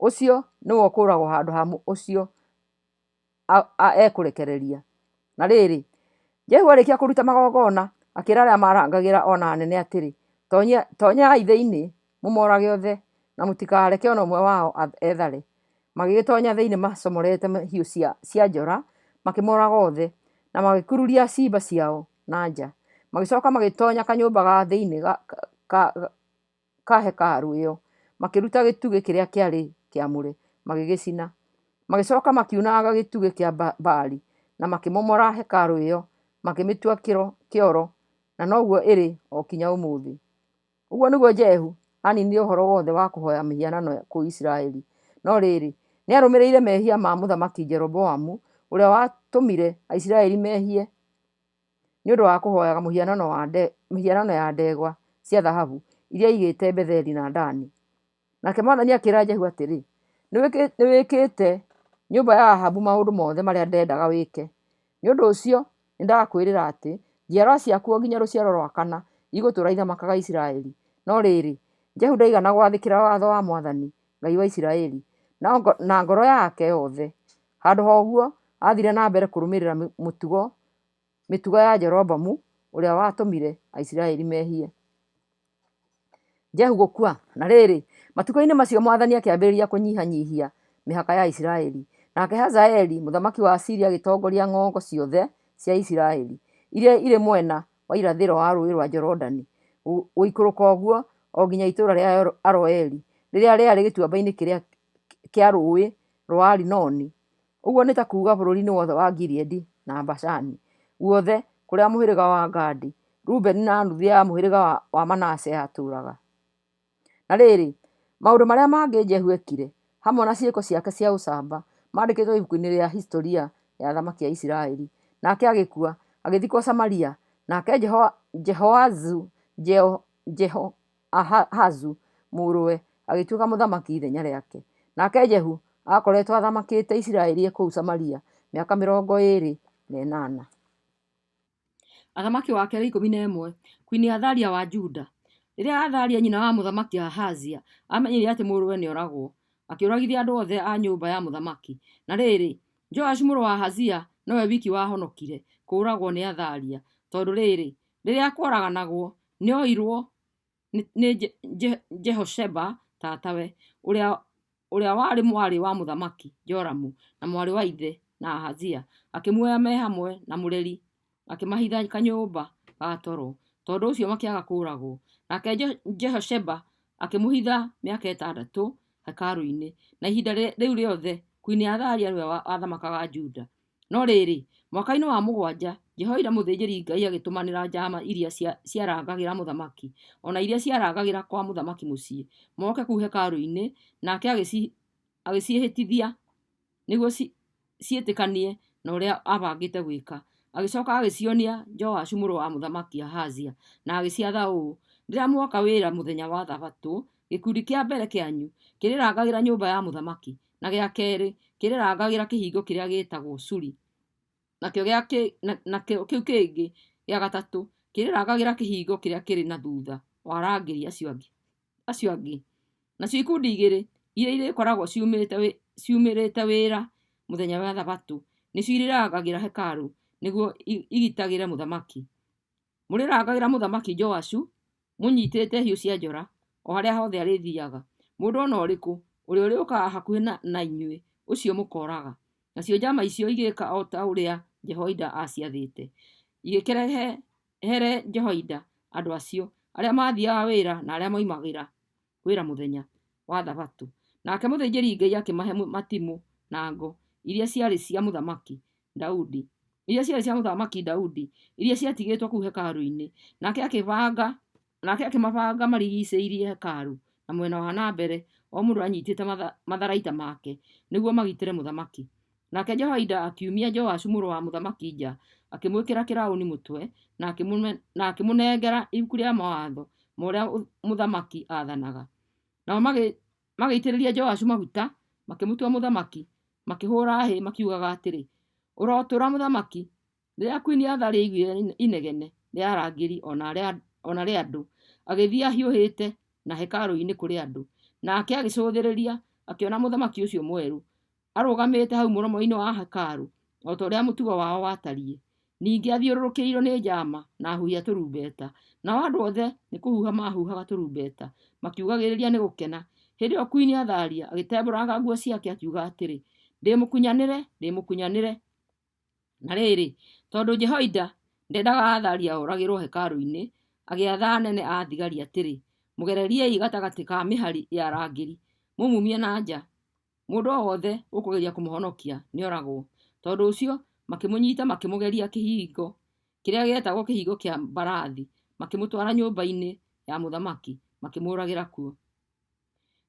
ũcio nĩwe ũkũũragwo handũ ha ũcio ekũrekereria. Na rĩrĩ, Jehu arĩkia kũruta magongona, akĩra arĩa maarangagĩra o na anene atĩrĩ, Tonyai thĩinĩ, mũmoorage othe, na mũtikareke o na ũmwe wao ethare. Magĩgĩtonya thĩinĩ macomorete hiũ cia njora, makĩmoraga othe, na magĩkururia ciimba ciao na nja. Magĩcoka magĩtonya kanyũmba ga thĩinĩ ka hekarũ ĩyo, makĩruta gĩtugĩ kĩrĩa kĩarĩ kĩamũre, magĩgĩcina. Magĩcoka makiunanga gĩtugĩ kĩa Baali, na makĩmomora hekarũ ĩyo, makĩmĩtua kĩoro, na noguo ĩrĩ o kinya ũmũthĩ. Ũguo nĩguo Jehu aaninire ũhoro wothe wa kũhoya mĩhianano kũu Isiraeli. No rĩrĩ, nĩarũmĩrĩire mehia ma Mũthamaki Jeroboamu, ũrĩa watũmire Aisiraeli mehie nĩ ũndũ wa kũhoyaga mĩhianano ya ndegwa cia thahabu iria aigĩte Betheli na Dani. Nake mwathani akĩĩra Jehu atĩrĩ, Nĩwĩkĩte nyũmba ya Ahabu maũndũ mothe marĩa ndendaga wĩke. Nĩ ũndũ ũcio nĩndakwĩrĩra atĩ, njiarwa ciaku o nginya rũciaro rwa kana igũtũũra ithamakaga Isiraeli. No rĩrĩ, Jehu ndaigana gwathĩkĩra watho wa mwathani, Ngai wa Isiraeli, na ngoro yake yothe. Handũ ha ũguo, aathiire na mbere kũrũmĩrĩra mĩtugo ya Jeroboamu ũrĩa watũmire Aisiraeli mehie. Jehu gũkua. Na rĩrĩ, matukũ-inĩ macio mwathani akĩambĩrĩria kũnyihanyihia mĩhaka ya Isiraeli. Nake Hazaeli mũthamaki wa Siria agĩtongoria ng'ongo ciothe cia Isiraeli, iria irĩ mwena wa irathĩro wa Rũũĩ rwa Jorodani, gũikũrũka ũguo o nginya itũũra rĩa Aroeri, rĩrĩa rĩarĩ gĩtuamba-inĩ kĩa Rũũĩ rwa Arinoni, ũguo nĩ ta kuuga bũrũri-inĩ wothe wa Gileadi na Bashani guothe, kũrĩa mũhĩrĩga wa Gadi, Rubeni na nuthu ya mũhĩrĩga wa Manase yatũũraga. Na rĩrĩ, maũndũ marĩa mangĩ Jehu eekire, hamwe na ciĩko ciake cia ũcamba, mandĩkĩtwo ibuku-inĩ rĩa hisitoria ya athamaki a Isiraeli. Nake agĩkua, agĩthikwo Samaria, nake Jehoahazu mũrũwe agĩtuĩka mũthamaki ithenya rĩake. Nake Jehu aakoretwo athamakĩte Isiraeli e kũu Samaria mĩaka 28. Athamaki wa kerĩ 11. Kwini Athalia wa Juda. Rĩrĩa Athalia nyina wa mũthamaki Ahazia aamenyire atĩ mũrũwe nĩoragwo, akĩũragithia andũ othe a nyũmba ya mũthamaki. Na rĩrĩ, Joashu mũrũ wa Ahazia nowe wiki wahonokire kũũragwo nĩ Athalia, tondũ rĩrĩ, rĩrĩa kworaganagwo, nĩoirwo nĩ Jehosheba tatawe, ũrĩa ũrĩa warĩ mwarĩ wa mũthamaki Joramu na mwarĩ wa ithe na Ahazia, akĩmuoya me hamwe na mũreri, akĩmahitha kanyũmba ga toro. Tondũ ũcio makĩaga kũũragwo. Nake Jehosheba akĩmũhitha mĩaka ĩtandatũ hekarũ-inĩ, na ihinda rĩu rĩothe kwini Athalia nĩwe wathamakaga Juda. No rĩrĩ, mwaka-inĩ wa mũgwanja, Jehoiada mũthĩnjĩri-Ngai agĩtũmanĩra njaama iria ciarangagĩra mũthamaki, o na iria ciarangagĩra kwa mũthamaki mũciĩ, moke kũu hekarũ-inĩ, nake agĩciĩhĩtithia nĩguo ciĩtĩkanie na ũrĩa aabangĩte gwĩka. Agĩcoka agĩcionia Joashu mũrũ wa Mũthamaki Ahazia, na agĩciatha ũũ, Rĩrĩa mwoka wĩra mũthenya wa Thabatũ, gĩkundi kĩa mbere kĩanyu kĩrĩrangagĩra nyũmba ya mũthamaki, na gĩa kerĩ kĩrĩrangagĩra kĩhingo kĩrĩa gĩĩtagwo Suri, nakĩo kĩu kĩngĩ gĩa gatatũ kĩrĩrangagĩra kĩhingo kĩrĩa kĩrĩ na thutha wa arangĩri acio angĩ. Nacio ikundi igĩrĩ iria irĩkoragwo ciumĩrĩte wĩra mũthenya wa Thabatũ nĩcio irĩrangagĩra hekarũ nĩguo igitagĩre mũthamaki. Mũrĩrangagĩra Mũthamaki Joashu mũnyitĩte hiũ cia njora o harĩa hothe arĩthiiaga. Mũndũ o na ũrĩkũ ũrĩa ũrĩũkaga hakuhĩ na inyuĩ, ũcio mũkooraga. Nacio njaama icio igĩĩka o ta ũrĩa Jehoiada aaciathĩte. Igĩkĩrehere Jehoiada andũ acio, arĩa maathiiaga wĩra na arĩa moimagĩra wĩra mũthenya wa Thabatũ. Nake mũthĩnjĩri-Ngai akĩmahe matimũ na ngo iria ciarĩ cia Mũthamaki Daudi, iria ciarĩ cia Mũthamaki Daudi, iria ciatigĩtwo kũu hekarũ-inĩ. Nake akĩbanga nake akĩmabanga marigiicĩirie hekarũ na mwena wa na mbere, o mũndũ anyiitĩte matharaita make, nĩguo magitĩre mũthamaki. Nake Jehoiada akiumia Joashu mũrũ wa mũthamaki nja, akĩmwĩkĩra kĩraũni mũtwe, na akĩmũnengera ibuku rĩa mawatho ma ũrĩa mũthamaki aathanaga. Nao magĩitĩrĩria Joashu maguta, makĩmũtua mũthamaki, makĩhũũra hĩ makiugaga atĩrĩ, Ũrotũũra mũthamaki! Rĩrĩa kwini Athalia aiguire inegene rĩa arangĩri o na rĩa andũ, agĩthiĩ ahiũhĩte na hekarũ-inĩ kũrĩ andũ. Nake agĩcũthĩrĩria, akĩona mũthamaki ũcio mwerũ arũgamĩte hau mũromo-inĩ wa hekarũ, o ta ũrĩa mũtugo wao watariĩ. Ningĩ athiũrũrũkĩirio nĩ njaama na ahuhi a tũrumbeta. Nao andũ othe nĩ kũhuha maahuhaga tũrumbeta, makiugagĩrĩria nĩ gũkena. Hĩndĩ ĩyo kwini Athalia agĩtembũranga nguo ciake, akiuga atĩrĩ, Ndĩ mũkunyanĩre! Ndĩ mũkunyanĩre! Na rĩrĩ, tondũ Jehoiada ndendaga Athalia oragĩrũo hekarũ-inĩ, agĩatha anene a thigari atĩrĩ, Mũgereriei gatagatĩ ka mĩhari ya arangĩri, mũmuumie na nja. Mũndũ o wothe ũkũgeria kũmũhonokia nĩoragwo. Tondũ ũcio makĩmũnyita makĩmũgeria kĩhingo kĩrĩa gĩetagwo Kĩhingo kĩa Mbarathi, makĩmũtwara nyũmba-inĩ ya mũthamaki, makĩmũũragĩra kuo.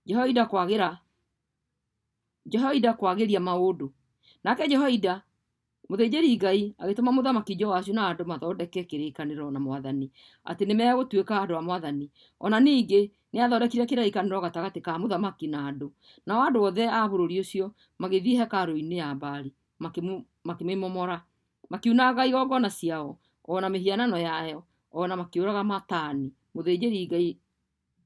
Jehoiada kwagĩra Jehoiada kwagĩria maũndũ. Nake Jehoiada Mũthĩnjĩri-Ngai agĩtũma Mũthamaki Joashu na andũ mathondeke kĩrĩkanĩro na mwathani atĩ nĩmegũtuĩka andũ a mwathani. O na ningĩ nĩathondekire kĩrĩkanĩro gatagatĩ ka mũthamaki na andũ. Nao andũ othe a bũrũri ũcio magĩthiĩ hekarũ-inĩ ya Baali makĩmĩmomora, makiunanga igongona ciao o na mĩhianano yayo, o na makĩũraga Matani mũthĩnjĩri-ngai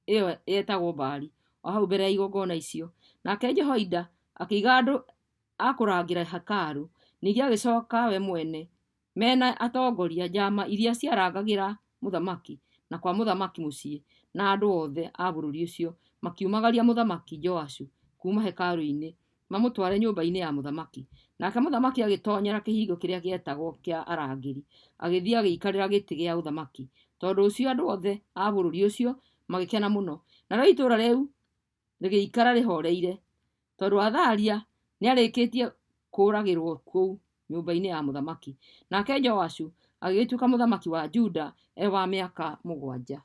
ĩyo yetagwo Baali o hau mbere ya igongona icio. Nake Jehoiada akĩiga andũ a kũrangĩra hekarũ, ningĩ agĩcoka we mwene, me na atongoria, njaama iria ciarangagĩra mũthamaki, na kwa mũthamaki mũciĩ, na andũ othe a bũrũri ũcio, makiumagaria Mũthamaki Joashu kuuma hekarũ-inĩ, mamũtware nyũmba-inĩ ya mũthamaki. Nake mũthamaki agĩtoonyera kĩhingo kĩrĩa gĩetagwo kĩa arangĩri, agĩthiĩ agĩikarĩra gĩtĩ gĩa ũthamaki. Tondũ ũcio andũ othe a bũrũri ũcio magĩkena mũno. Narĩo itũũra rĩu rĩgĩikara rĩhooreire, tondũ Athalia nĩarĩkĩtie kũũragĩrwo kũu nyũmba-inĩ ya mũthamaki. Nake Joashu agĩgĩtuĩka mũthamaki wa Juda e wa mĩaka 7.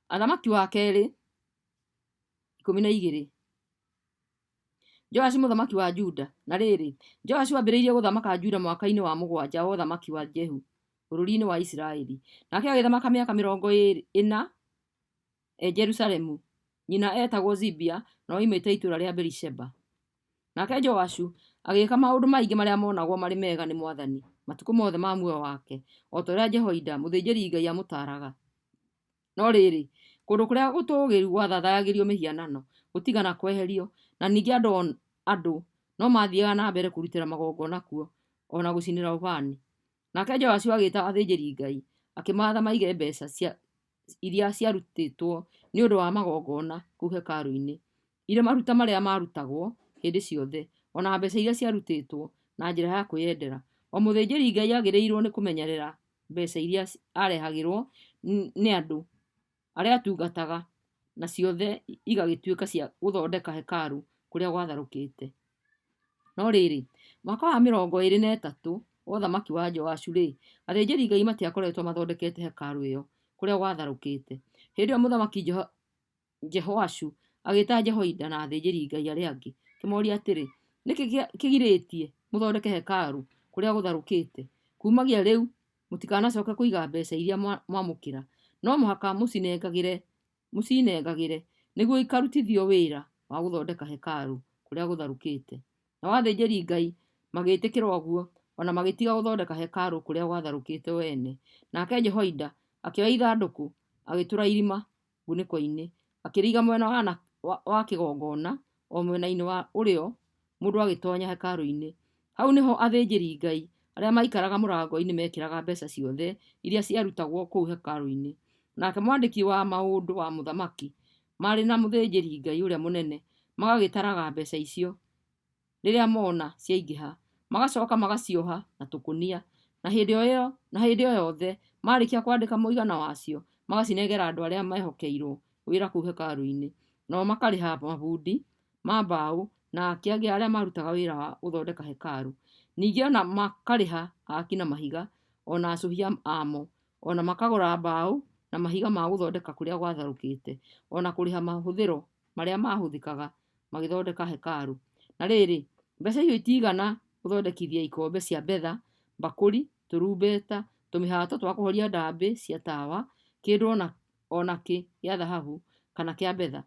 Athamaki wa Kerĩ 12. Joashu mũthamaki wa Juda. Na rĩrĩ, Joashu aambĩrĩirie gũthamaka Juda mwaka-inĩ wa 7 wa ũthamaki wa Jehu bũrũri-inĩ wa Isiraeli, nake agĩthamaka mĩaka 40 e Jerusalemu. Nyina eetagwo Zibia na oimĩte itũũra rĩa Beerisheba. Nake Joashu agĩĩka maũndũ maingĩ marĩa moonagwo marĩ mega nĩ mwathani matukũ mothe ma muoyo wake, o ta ũrĩa Jehoiada mũthĩnjĩri Ngai aamũtaaraga. No rĩrĩ, kũndũ kũrĩa gũtũũgĩru gwathathayagĩrio mĩhianano gũtiigana kweherio, na ningĩ andũ no maathiiaga na mbere kũrutĩra magongona kuo, o na gũcinĩra ũbani. Nake Joashu agĩĩta athĩnjĩri-Ngai, akĩmaatha maige mbeeca iria ciarutĩtwo nĩ ũndũ wa magongona kũu hekarũ-inĩ, irĩ maruta marĩa maarutagwo hĩndĩ ciothe, o na mbeeca iria ciarutĩtwo na njĩra ya kwĩyendera. O mũthĩnjĩri-Ngai aagĩrĩirwo nĩ kũmenyerera mbeeca iria aarehagĩrwo nĩ andũ arĩa aatungataga, na ciothe igagĩtuĩka cia gũthondeka hekarũ kũrĩa gwatharũkĩte. No rĩrĩ, mwaka wa 23 wa ũthamaki wa Joashu-rĩ, athĩnjĩri-Ngai matiakoretwo mathondekete hekarũ ĩyo kũrĩa gwatharũkĩte. Hĩndĩ ĩyo Mũthamaki Jehoashu agĩĩta Jehoiada na athĩnjĩri-Ngai arĩa angĩ, akĩmooria atĩrĩ, Nĩ kĩĩ kĩgirĩtie mũthondeke hekarũ kũrĩa gũtharũkĩte? Kuumagia rĩu mũtikanacooke kũiga mbeeca iria mwamũkĩra. No mũhaka mũcinengagĩre nĩguo ikarutithio wĩra wa gũthondeka hekarũ kũrĩa gũtharũkĩte. Nao athĩnjĩri-Ngai magĩĩtĩkĩra ũguo, o na magĩtiga gũthondeka hekarũ kũrĩa gwatharũkĩte wene. Nake Jehoiada akĩoya ithandũkũ, agĩtũra irima ngunĩko-inĩ, akĩrĩiga mwena wa kĩgongona, o mwena-inĩ wa ũrĩo mũndũ agĩtoonya hekarũ-inĩ. Hau nĩho athĩnjĩri-Ngai arĩa maikaraga mũrango-inĩ meekĩraga mbeeca ciothe iria ciarutagwo kũu hekarũ-inĩ. Nake mwandĩki wa maũndũ wa mũthamaki, marĩ na mũthĩnjĩri-Ngai ũrĩa mũnene, magagĩtaraga mbeeca icio rĩrĩa mona ciaingĩha, magacoka magacioha na tũkũnia, na hĩndĩ o yothe maarĩkia kwandĩka mũigana wacio, magacinengera andũ arĩa mehokeirwo wĩra kũu hekarũ-inĩ, nao makarĩha mabundi ma mbaũ na aaki angĩ arĩa maarutaga wĩra wa gũthondeka hekarũ. Ningĩ o na makarĩha aaki na mahiga, o na acũhia amo, o na makagũra mbaũ na mahiga ma gũthondeka kũrĩa gwatharũkĩte, o na kũrĩha mahũthĩro marĩa maahũthĩkaga magĩthondeka hekarũ. Na rĩrĩ, mbeeca icio itiigana gũthondekithia ikombe cia betha, mbakũri, tũrumbeta, tũmĩhato twa kũhoria ndambĩ cia tawa, kĩndũ o na kĩ gĩa thahabu kana kĩa betha.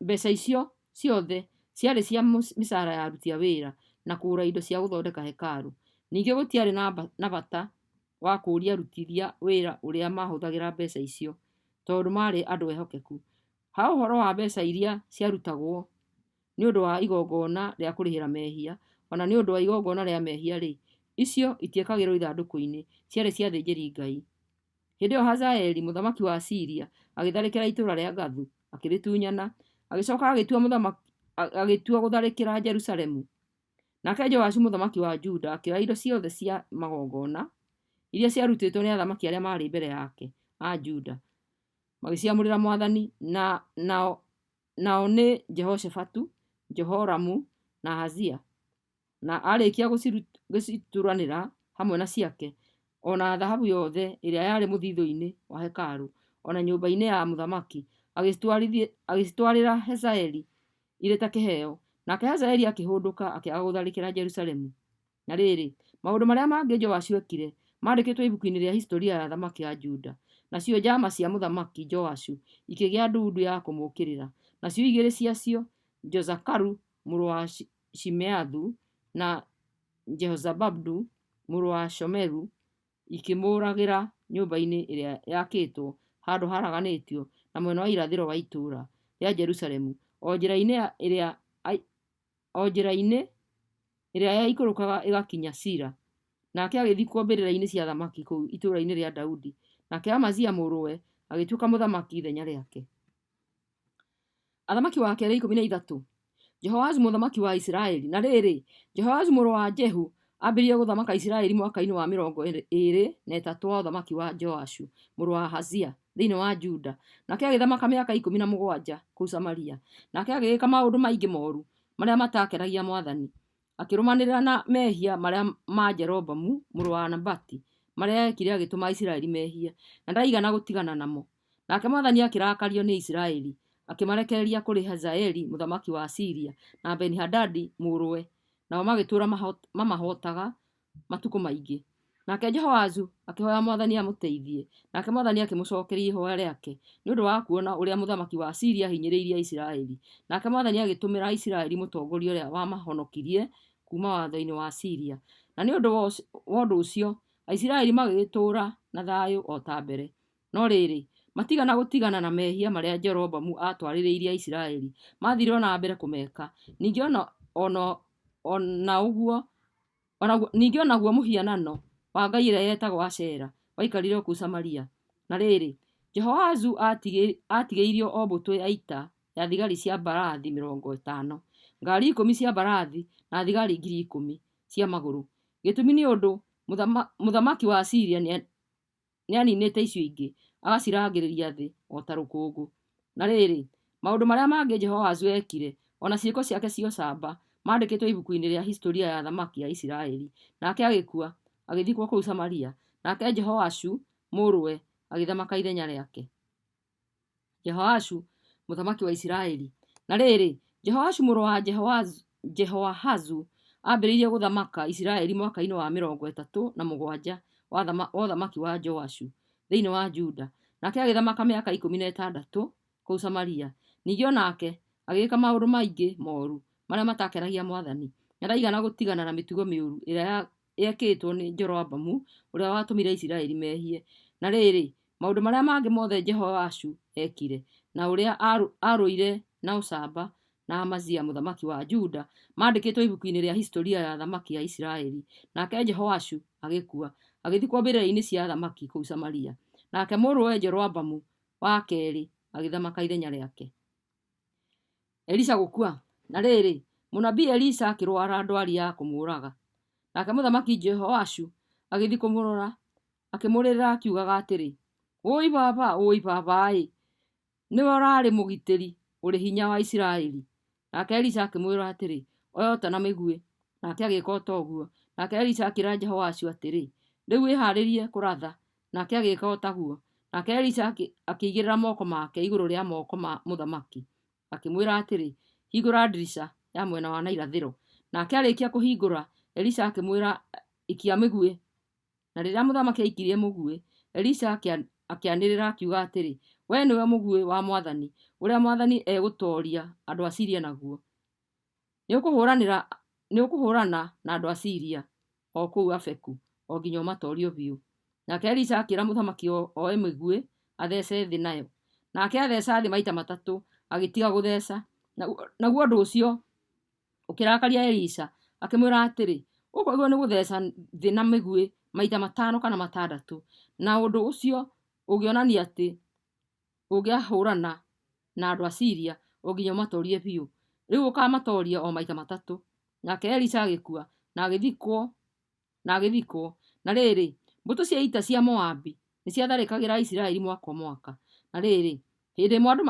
Mbeeca icio ciothe ciarĩ cia mĩcaara ya aruti a wĩra na kũgũra indo cia gũthondeka hekarũ. Ningĩ gũtiarĩ na bata wa kũũria arutithia wĩra ũrĩa maahũthagĩra mbeeca icio, tondũ maarĩ andũ ehokeku. Ha ũhoro wa mbeeca iria ciarutagwo nĩ ũndũ wa igongona rĩa kũrĩhĩra mehia, o na nĩ ũndũ wa igongona rĩa mehia-rĩ, icio itiekagĩrwo ithandũkũ-inĩ, ciarĩ cia athĩnjĩri-Ngai. Hĩndĩ ĩyo Hazaeli mũthamaki wa Siria agĩtharĩkĩra itũũra rĩa Gathu, akĩrĩtunyana, agĩcooka agĩtua gũtharĩkĩra Jerusalemu. Nake Joashu mũthamaki wa Juda akĩoya indo ciothe cia magongona iria ciarutĩtwo nĩ athamaki arĩa maarĩ mbere yake a Juda, magĩciamũrĩra mwathani, nao nĩ Jehoshafatu, Jehoramu, na Ahazia. Na aarĩkia gũcituranĩra hamwe na ciake, o na thahabu yothe ĩrĩa yarĩ mũthithũ-inĩ wa hekarũ, o na nyũmba-inĩ ya mũthamaki, agĩcitwarĩra Hazaeli irĩ ta kĩheo. Nake Hazaeli akĩhũndũka, akĩaga gũtharĩkĩra Jerusalemu. Na rĩrĩ, maũndũ marĩa mangĩ Joashu eekire, mandĩkĩtwo ibuku-inĩ rĩa historia ya athamaki a Juda. Nacio njaama cia mũthamaki Joashu ikĩgĩa ndundu ya kũmũũkĩrĩra, nacio igĩrĩ ciacio, Jozakaru mũrũ wa Shimeathu na Jehozabadu mũrũ wa Shomeru, ikĩmũũragĩra nyũmba-inĩ ĩrĩa yaakĩtwo handũ haaraganĩtio na mwena wa irathĩro wa itũũra rĩa Jerusalemu, o njĩra-inĩ ĩrĩa yaikũrũkaga ĩgakinya Sila. Nake agĩthikwo mbĩrĩra-inĩ cia athamaki kũu itũũra-inĩ rĩa Daudi. Nake Amazia mũrũwe agĩtuĩka mũthamaki ithenya rĩake. Athamaki wa Kerĩ 13. Jehoahazu mũthamaki wa Isiraeli. Na rĩrĩ, Jehoahazu mũrũ wa Jehu aambĩrĩirie gũthamaka Isiraeli mwaka-inĩ wa 23 wa ũthamaki wa Joashu mũrũ wa Ahazia thĩinĩ wa Juda, nake agĩthamaka mĩaka 17 kũu Samaria. Nake agĩĩka maũndũ maingĩ mooru marĩa mataakenagia mwathani, akĩrũmanĩrĩra na mehia marĩa ma Jeroboamu mũrũ wa Nebati, marĩa eekire agĩtũma Isiraeli mehie, na ndaigana gũtigana namo. Nake mwathani akĩrakario nĩ Isiraeli, akĩmarekereria kũrĩ Hazaeli mũthamaki wa Siria na Beni-Hadadi mũrũwe, nao magĩtũũra mamahootaga matukũ maingĩ. Nake Jehoahazu akĩhooya mwathani amũteithie, nake mwathani akĩmũcookeria ihooya rĩake nĩ ũndũ wa kuona ũrĩa mũthamaki wa Siria aahinyĩrĩirie Aisiraeli. Nake mwathani agĩtũmĩra Isiraeli mũtongoria ũrĩa wamahonokirie kuuma watho-inĩ wa Siria, na nĩ ũndũ wa ũndũ ũcio Aisiraeli magĩgĩtũũra na thayũ o ta mbere. No rĩrĩ, matiigana gũtigana na mehia marĩa Jeroboamu aatwarĩrĩire Aisiraeli, maathiire o na mbere kũmeka. Ningĩ o naguo mũhianano wa ngai ĩrĩa yetagwo Ashera waikarire o kũu Samaria. Na rĩrĩ, Jehoahazu aatigĩirio o mbũtũ ya ita ya thigari cia mbarathi 50, ngaari 10 cia mbarathi, na thigari 10,000 cia magũrũ, gĩtũmi nĩ ũndũ mũthamaki wa Siria nĩaniinĩte icio ingĩ, agacirangĩrĩria thĩ o ta rũkũngũ. Na rĩrĩ, maũndũ marĩa mangĩ Jehoahazu eekire, o na ciĩko ciake cia ũcamba, maandĩkĩtwo ibuku-inĩ rĩa historia ya athamaki a Isiraeli. Nake agĩkua, agĩthikwo kũu Samaria, nake Jehoashu mũrũwe agĩthamaka ithenya rĩake. Jehoashu mũthamaki wa Isiraeli. Na rĩrĩ, Jehoashu mũrũ wa Jehoahazu aambĩrĩirie gũthamaka Isiraeli mwaka-inĩ wa 37 wa ũthamaki wa Joashu thĩinĩ wa Juda, nake agĩthamaka mĩaka 16 kũu Samaria. Ningĩ o nake agĩĩka maũndũ maingĩ mooru marĩa mataakenagia mwathani, na ndaigana gũtigana na mĩtugo mĩũru ĩrĩa yekĩtwo nĩ Jeroboamu ũrĩa watũmire Isiraeli mehie. Na rĩrĩ, maũndũ marĩa mangĩ mothe Jehoashu eekire, na ũrĩa aarũire na ũcamba na Amazia mũthamaki wa Juda, maandĩkĩtwo ibuku-inĩ rĩa historia ya athamaki a Isiraeli. Nake Jehoashu agĩkua, agĩthikwo mbĩrĩra-inĩ cia athamaki kũu Samaria. Nake mũrũwe Jeroboamu wa Kerĩ agĩthamaka ithenya rĩake. Elisha gũkua. Na rĩrĩ, mũnabii Elisha akĩrũara ndwari ya kũmũũraga. Nake mũthamaki Jehoashu agĩthiĩ kũmũrora, akĩmũrĩrĩra akiugaga atĩrĩ, Ũũi baba, ũũi baba-ĩ! Nĩwe ũraarĩ mũgitĩri ũrĩ hinya wa Isiraeli! Nake Elisha akĩmwĩra atĩrĩ, Oya ũta na mĩguĩ. Nake agĩĩka o ta ũguo. Nake Elisha akĩĩra Jehoashu atĩrĩ, Rĩu wĩhaarĩrie kũratha. Nake agĩĩka o taguo. Nake Elisha akĩigĩrĩra moko make igũrũ rĩa moko ma mũthamaki, akĩmwĩra atĩrĩ, Hingũra ndirica ya mwena wa na irathĩro. Nake aarĩkia kũhingũra, Elisha akĩmwĩra, Ikia mĩguĩ. Na rĩrĩa mũthamaki aikirie mũguĩ, Elisha akĩanĩrĩra akiuga atĩrĩ, Wee nĩwe mũguĩ wa mwathani, ũrĩa mwathani egũtooria andũ a Siria naguo. Nĩũkũhũũrana na andũ a Siria o kũu Afeku o nginya ũmatoorie biũ. Nake Elisha akĩĩra mũthamaki oe mĩguĩ athece thĩ nayo. Nake aatheca thĩ maita matatũ, agĩtiga gũtheca. Naguo ũndũ ũcio ũkĩrakaria Elisha, akĩmwĩra atĩrĩ, Ũkwagĩrĩirwo nĩ gũtheca thĩ na mĩguĩ maita matano kana matandatũ, na ũndũ ũcio ũngĩonania atĩ ũngĩahũũrana na andũ a Siria o nginya ũmatoorie biũ. Rĩu ũkaamatooria o maita matatũ. Nake Elisha agĩkua na agĩthikwo. Na rĩrĩ, mbũtũ cia ita cia Moabi nĩciatharĩkagĩra Isiraeli mwaka o mwaka. Na rĩrĩ, hĩndĩ ĩmwe andũ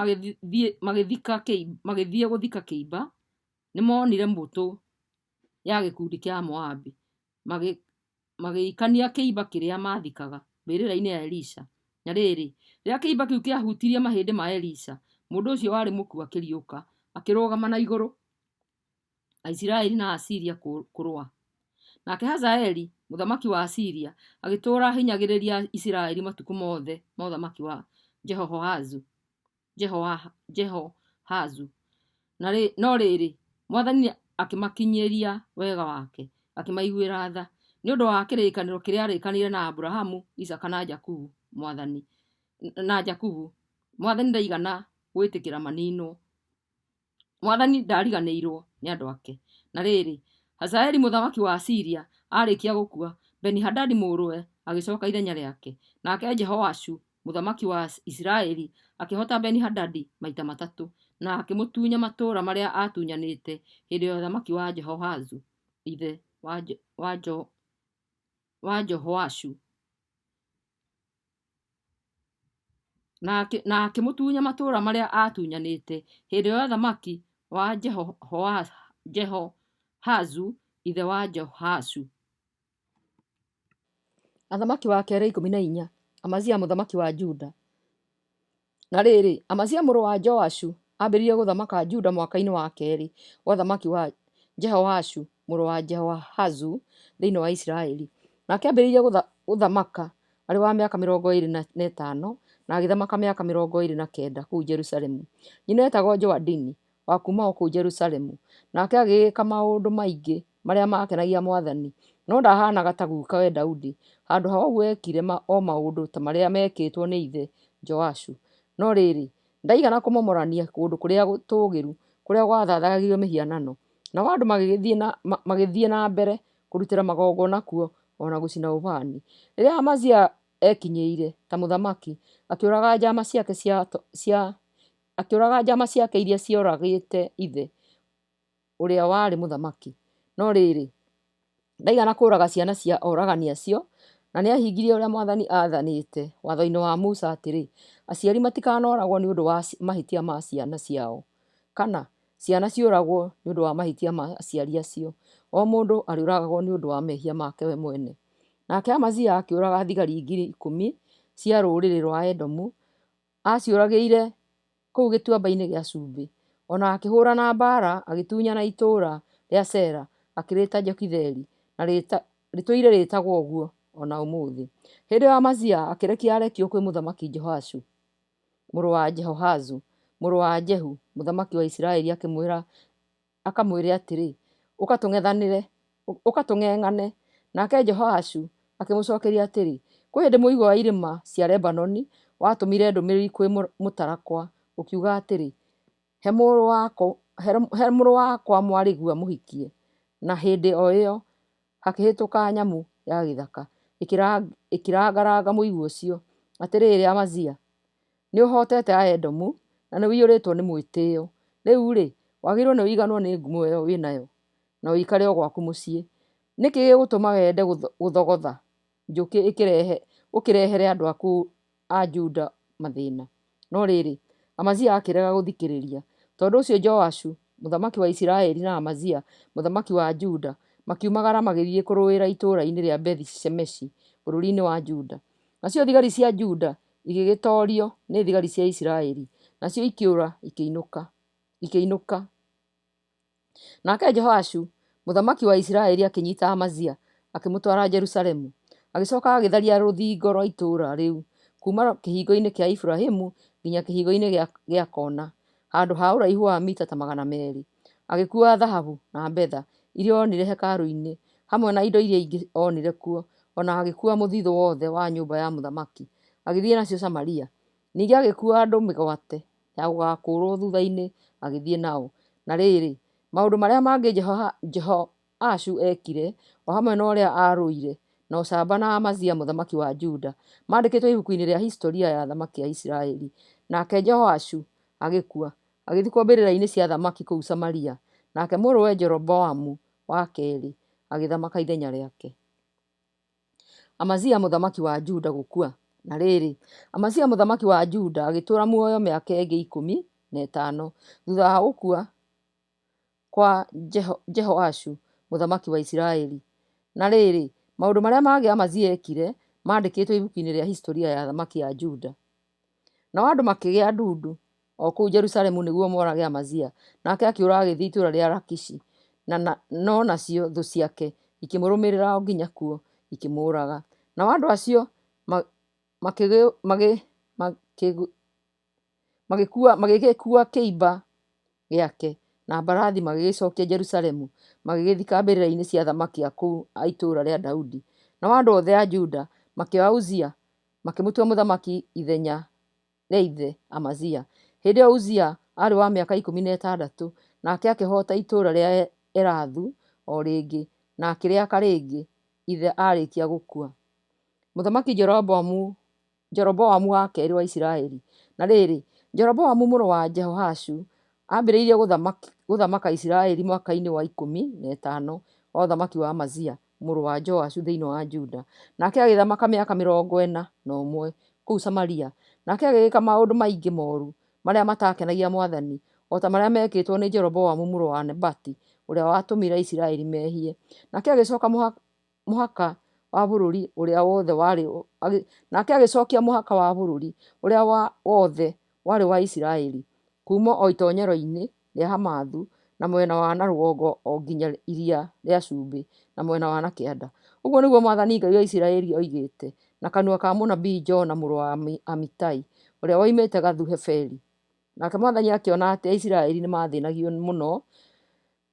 magĩthiĩ gũthika kĩimba, nĩmoonire mbũtũ ya gĩkundi kĩa Amoabi magĩikania kĩimba kĩrĩa maathikaga mbĩrĩra-inĩ ya Elisha. Na rĩrĩ, rĩrĩa kĩimba kĩu kĩahutirie mahĩndĩ ma Elisha, mũndũ ũcio warĩ mũkuũ akĩriũka, akĩrũgama na igũrũ. Aisiraeli na Asiria kũrũa. Nake Hazaeli mũthamaki wa Siria agĩtũũra ahinyagĩrĩria Isiraeli matukũ mothe ma ũthamaki wa Jehoahazu. Jehoahazu. No rĩrĩ, Mwathani akĩmakinyĩria wega wake, akĩmaiguĩra tha, nĩ ũndũ wa kĩrĩkanĩro kĩrĩa aarĩkanĩire na Aburahamu, Isaaka na Jakubu. Mwathani na Jakubu. Mwathani ndaigana gwĩtĩkĩra maniinwo. Mwathani ndariganĩirwo nĩ andũ ake. Na rĩrĩ, Hazaeli mũthamaki wa Siria aarĩkia gũkua, Beni-Hadadi mũrũwe agĩcooka ithenya rĩake. Nake Jehoashu mũthamaki wa Isiraeli akĩhoota Beni-Hadadi maita matatũ, na akĩmũtunya matũũra marĩa aatunyanĩte hĩndĩ ya ũthamaki wa Jehoahazu ithe wa Jehoashu. Na akĩmũtunya matũũra marĩa aatunyanĩte hĩndĩ ya ũthamaki wa Jehoahazu ithe wa Jehoashu. Athamaki wa Kerĩ 14 Amazia mũthamaki wa Juda. Na rĩrĩ, Amazia mũrũ wa Joashu aambĩrĩirie gũthamaka Juda mwaka-inĩ wa kerĩ wa ũthamaki wa Jehoashu mũrũ wa Jehoahazu thĩinĩ wa Isiraeli. Nake aambĩrĩirie gũthamaka arĩ wa mĩaka 25, na agĩthamaka mĩaka 29 kũu Jerusalemu. Nyina eetagwo Joadini, wa kuuma o kũu Jerusalemu. Nake agĩĩka maũndũ maingĩ marĩa maakenagia mwathani, no ndahaanaga ta gukawe Daudi, handũ ha ũguo eekire o maũndũ ta marĩa meekĩtwo nĩ ithe Joashu. No rĩrĩ, ndaigana kũmomorania kũndũ kũrĩa gũtũũgĩru kũrĩa gwathathayagĩrio mĩhianano, nao andũ magĩthiĩ na mbere kũrutĩra magongona kuo o na gũcina ũbani. Rĩrĩa Amazia ekinyĩire ta mũthamaki, akĩũraga njama ciake cia akĩũraga njama ciake iria cioragĩte ithe ũrĩa warĩ mũthamaki. No rĩrĩ, ndaigana kũũraga ciana cia oragani acio, na nĩahingirie ũrĩa mwathani aathanĩte watho-inĩ wa Musa atĩrĩ, Aciari matikanoragwo nĩ ũndũ wa mahĩtia ma ciana ciao, kana ciana ciũragwo nĩ ũndũ wa mahĩtia ma aciari acio, o mũndũ arĩũragagwo nĩ ũndũ wa mehia make we mwene. Nake Amazia akĩũraga thigari 10,000 cia rũrĩrĩ rwa Edomu, aaciũragĩire kũu Gĩtuamba-inĩ gĩa Cumbĩ. O na akĩhũũrana mbaara agĩtunyana itũũra rĩa Sela, akĩrĩĩta Jokitheli, na rĩtũire rĩĩtagwo ũguo o na ũmũthĩ. Hĩndĩ ĩyo Amazia akĩrekia arekio kwĩ Mũthamaki Jehoashu mũrũ wa Jehoahazu, mũrũ wa Jehu, mũthamaki wa Isiraeli, akamwĩre atĩrĩ, Ũka tũng'ethanĩre, ũka tũng'eng'ane. Nake Jehoashu akĩmũcokeria atĩrĩ, Kwĩ hĩndĩ mũigua wa irĩma cia Lebanoni watũmire ndũmĩrĩri kwĩ mũtarakwa, ũkiuga atĩrĩ, He mũrũ wakwa mwarĩguo mũhikie, na hĩndĩ o ĩyo hakĩhĩtũka nyamũ ya gĩthaka, ĩkĩrangaranga mũigua ũcio. Atĩrĩrĩ, Amazia, nĩũhootete Aedomu, na nĩũiyũrĩtwo nĩ mwĩtĩo. Rĩu-rĩ, wagĩrĩirwo nĩ ũiganwo nĩ ngumo ĩyo wĩ nayo, na ũikare o gwaku mũciĩ. Nĩ kĩĩ gĩgũtũma wende gũthogotha njũkĩ ũkĩrehere andũ aku a Juda mathĩna? No rĩrĩ, Amazia akĩrega gũthikĩrĩria. Tondũ ũcio Joashu mũthamaki wa Isiraeli na Amazia mũthamaki wa Juda makiumagara magĩthiĩ kũrũĩra itũũra-inĩ rĩa Bethi-Shemeshi bũrũri-inĩ wa Juda. Nacio thigari cia Juda igĩgĩtoorio nĩ thigari cia Isiraeli, nacio ikĩũra ikĩinũka. Nake Jehoashu mũthamaki wa Isiraeli akĩnyita Amazia akĩmũtwara Jerusalemu. Agĩcoka agĩtharia rũthingo rwa itũũra rĩu kuuma kĩhingo-inĩ kĩa Efiraimu nginya kĩhingo-inĩ gĩa kona, handũ ha ũraihu wa mita ta 200. Agĩkuua thahabu na betha iria onire hekarũ-inĩ, hamwe na indo iria ingĩ onire kuo, o na agĩkuua mũthithũ wothe wa nyũmba ya mũthamaki, agĩthiĩ nacio Samaria. Ningĩ agĩkuua andũ mĩgwate ya gũgaakũũrũo thutha-inĩ agĩthiĩ nao. Na rĩrĩ, maũndũ marĩa mangĩ Jehoashu eekire, o hamwe na ũrĩa aarũire na ũcamba na Amazia mũthamaki wa Juda, mandĩkĩtwo ibuku-inĩ rĩa hisitoria ya athamaki a Isiraeli. Nake Jehoashu agĩkua, agĩthikwo mbĩrĩra-inĩ cia athamaki kũu Samaria, nake mũrũwe Jeroboamu wa Kerĩ agĩthamaka ithenya rĩake. Amazia mũthamaki wa Juda gũkua. Na rĩrĩ, Amazia mũthamaki wa Juda agĩtũũra muoyo mĩaka ĩngĩ 15 thutha wa gũkua kwa Jehoashu mũthamaki wa Isiraeli. Na rĩrĩ, maũndũ marĩa mangĩ Amazia eekire mandĩkĩtwo ibuku-inĩ rĩa hisitoria ya athamaki a Juda. Nao andũ makĩgĩa ndundu o kũu Jerusalemu nĩguo morage Amazia, nake akĩũra agĩthiĩ itũũra rĩa Lakishi, no nacio thũ ciake ikĩmũrũmĩrĩra o nginya kuo, ikĩmũũraga. Nao andũ acio magĩgĩkuua kĩimba gĩake na mbarathi magĩgĩcokia Jerusalemu, magĩgĩthika mbĩrĩra-inĩ cia athamaki a kũu a itũũra rĩa Daudi. Nao andũ othe a Juda makĩoya Uzia makĩmũtua mũthamaki ithenya rĩa ithe Amazia. Hĩndĩ ĩyo Uzia aarĩ wa mĩaka 16, nake akĩhoota itũũra rĩa Elathu o rĩngĩ, na akĩrĩaka rĩngĩ, ithe aarĩkia gũkua. Mũthamaki Jeroboamu wa kerĩ wa Isiraeli. Na rĩrĩ, Jeroboamu mũrũ wa Jehoashu aambĩrĩirie gũthamaka Isiraeli mwaka-inĩ wa 15 wa ũthamaki wa Amazia mũrũ wa Joashu thĩinĩ wa Juda, nake agĩthamaka mĩaka 41 kũu Samaria. Nake agĩĩka maũndũ maingĩ mooru marĩa mataakenagia mwathani, o ta marĩa meekĩtwo nĩ Jeroboamu mũrũ wa Nebati, ũrĩa watũmire Isiraeli meehie. Nake agĩcooka mũhaka wa bũrũri ũrĩa wothe warĩ nake agĩcookia mũhaka wa bũrũri ũrĩa wothe warĩ wa Isiraeli, kuuma o itoonyero-inĩ rĩa Hamathu na mwena wa na rũgongo o nginya Iria rĩa Cumbĩ na mwena wa na kĩanda. Ũguo nĩguo mwathani Ngai wa Isiraeli oigĩte na kanua ka mũnabii Jona mũrũ wa Amitai, ũrĩa woimĩte Gathu-Heferi. Nake mwathani akĩona atĩ Aisiraeli nĩmathĩnagio mũno,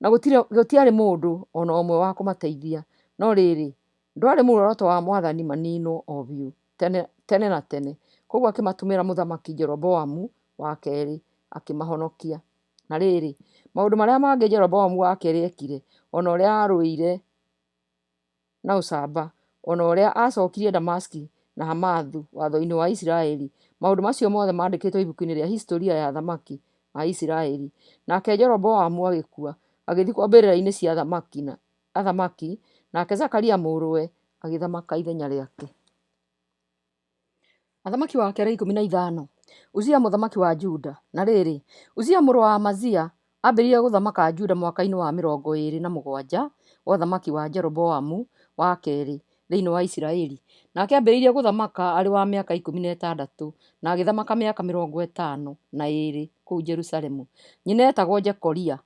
na gũtiarĩ mũndũ o na ũmwe wa kũmateithia. No rĩrĩ, ndwarĩ muoroto wa mwathani maniinwo o biũ tene, tene na tene. Kwoguo akĩmatũmĩra mũthamaki Jeroboamu wa kerĩ, akĩmahonokia. Na rĩrĩ, maũndũ marĩa mangĩ Jeroboamu wa kerĩ eekire, o na ũrĩa aarũire na ũcamba, o na ũrĩa aacokirie Damasiki na Hamathu watho-inĩ wa Isiraeli, maũndũ macio mothe mandĩkĩtwo ibuku-inĩ rĩa historia ya athamaki a Isiraeli. Nake Jeroboamu agĩkua, agĩthikwo mbĩrĩra-inĩ cia athamaki, nake Zakaria mũrũwe agĩthamaka ithenya rĩake. Athamaki wa kerĩ 15. Uzia mũthamaki wa Juda. Na rĩrĩ, Uzia mũrũ wa Amazia aambĩrĩirie gũthamaka Juda mwaka-inĩ wa 27 wa ũthamaki wa Jeroboamu wa kerĩ thĩinĩ wa Isiraeli, nake aambĩrĩirie gũthamaka arĩ wa mĩaka 16, na agĩthamaka mĩaka 52 kũu Jerusalemu. Nyina eetagwo Jekolia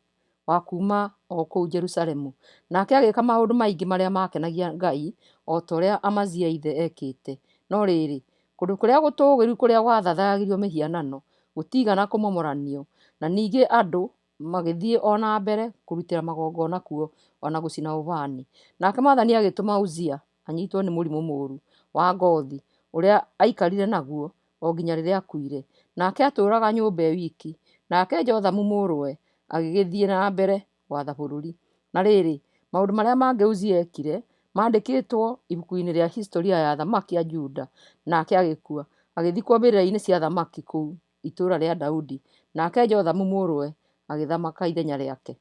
wa kuuma o kũu Jerusalemu. Nake agĩĩka maũndũ maingĩ marĩa maakenagia Ngai, o ta ũrĩa Amazia ithe eekĩte. No rĩrĩ, kũndũ kũrĩa gũtũũgĩru kũrĩa gwathathayagĩrio mĩhianano gũtiigana kũmomoranio, na ningĩ andũ magĩthiĩ o na mbere kũrutĩra magongona kuo o na gũcina ũbani. Nake mwathani agĩtũma Uzia anyiitwo nĩ mũrimũ mũũru wa ngoothi ũrĩa aikarire naguo o nginya rĩrĩa aakuire. Nake aatũũraga nyũmba e wiki. Nake Jothamu mũrũwe agĩgĩthiĩ na mbere gwatha bũrũri. Na rĩrĩ, maũndũ marĩa mangĩ Uzia eekire, maandĩkĩtwo ibuku-inĩ rĩa historia ya athamaki a Juda. Nake agĩkua, agĩthikwo mbĩrĩra-inĩ cia athamaki kũu itũũra rĩa Daudi. Nake Jothamu mũrũwe agĩthamaka ithenya rĩake.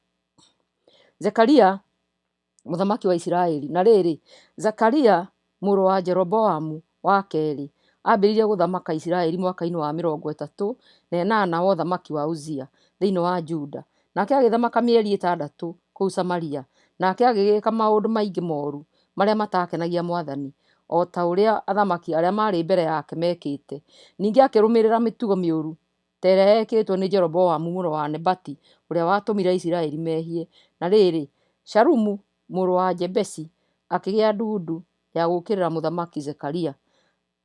Zekaria mũthamaki wa Isiraeli. Na rĩrĩ, Zekaria mũrũ wa Jeroboamu wa kerĩ aambĩrĩirie gũthamaka Isiraeli mwaka-inĩ wa 38 wa ũthamaki wa Uzia thĩinĩ wa Juda, nake agĩthamaka mĩeri 6 kũu Samaria. Nake agĩgĩka maũndũ maingĩ mooru marĩa mataakenagia mwathani, o ta ũrĩa athamaki arĩa maarĩ mbere yake meekĩte. Ningĩ akĩrũmĩrĩra mĩtugo mĩũru ta ĩrĩa yekĩtwo nĩ Jeroboamu mũrũ wa Nebati, ũrĩa watũmire Isiraeli mehie. Na rĩrĩ, Shalumu mũrũ wa Jebesi akĩgĩa ndundu ya gũũkĩrĩra Mũthamaki Zekaria,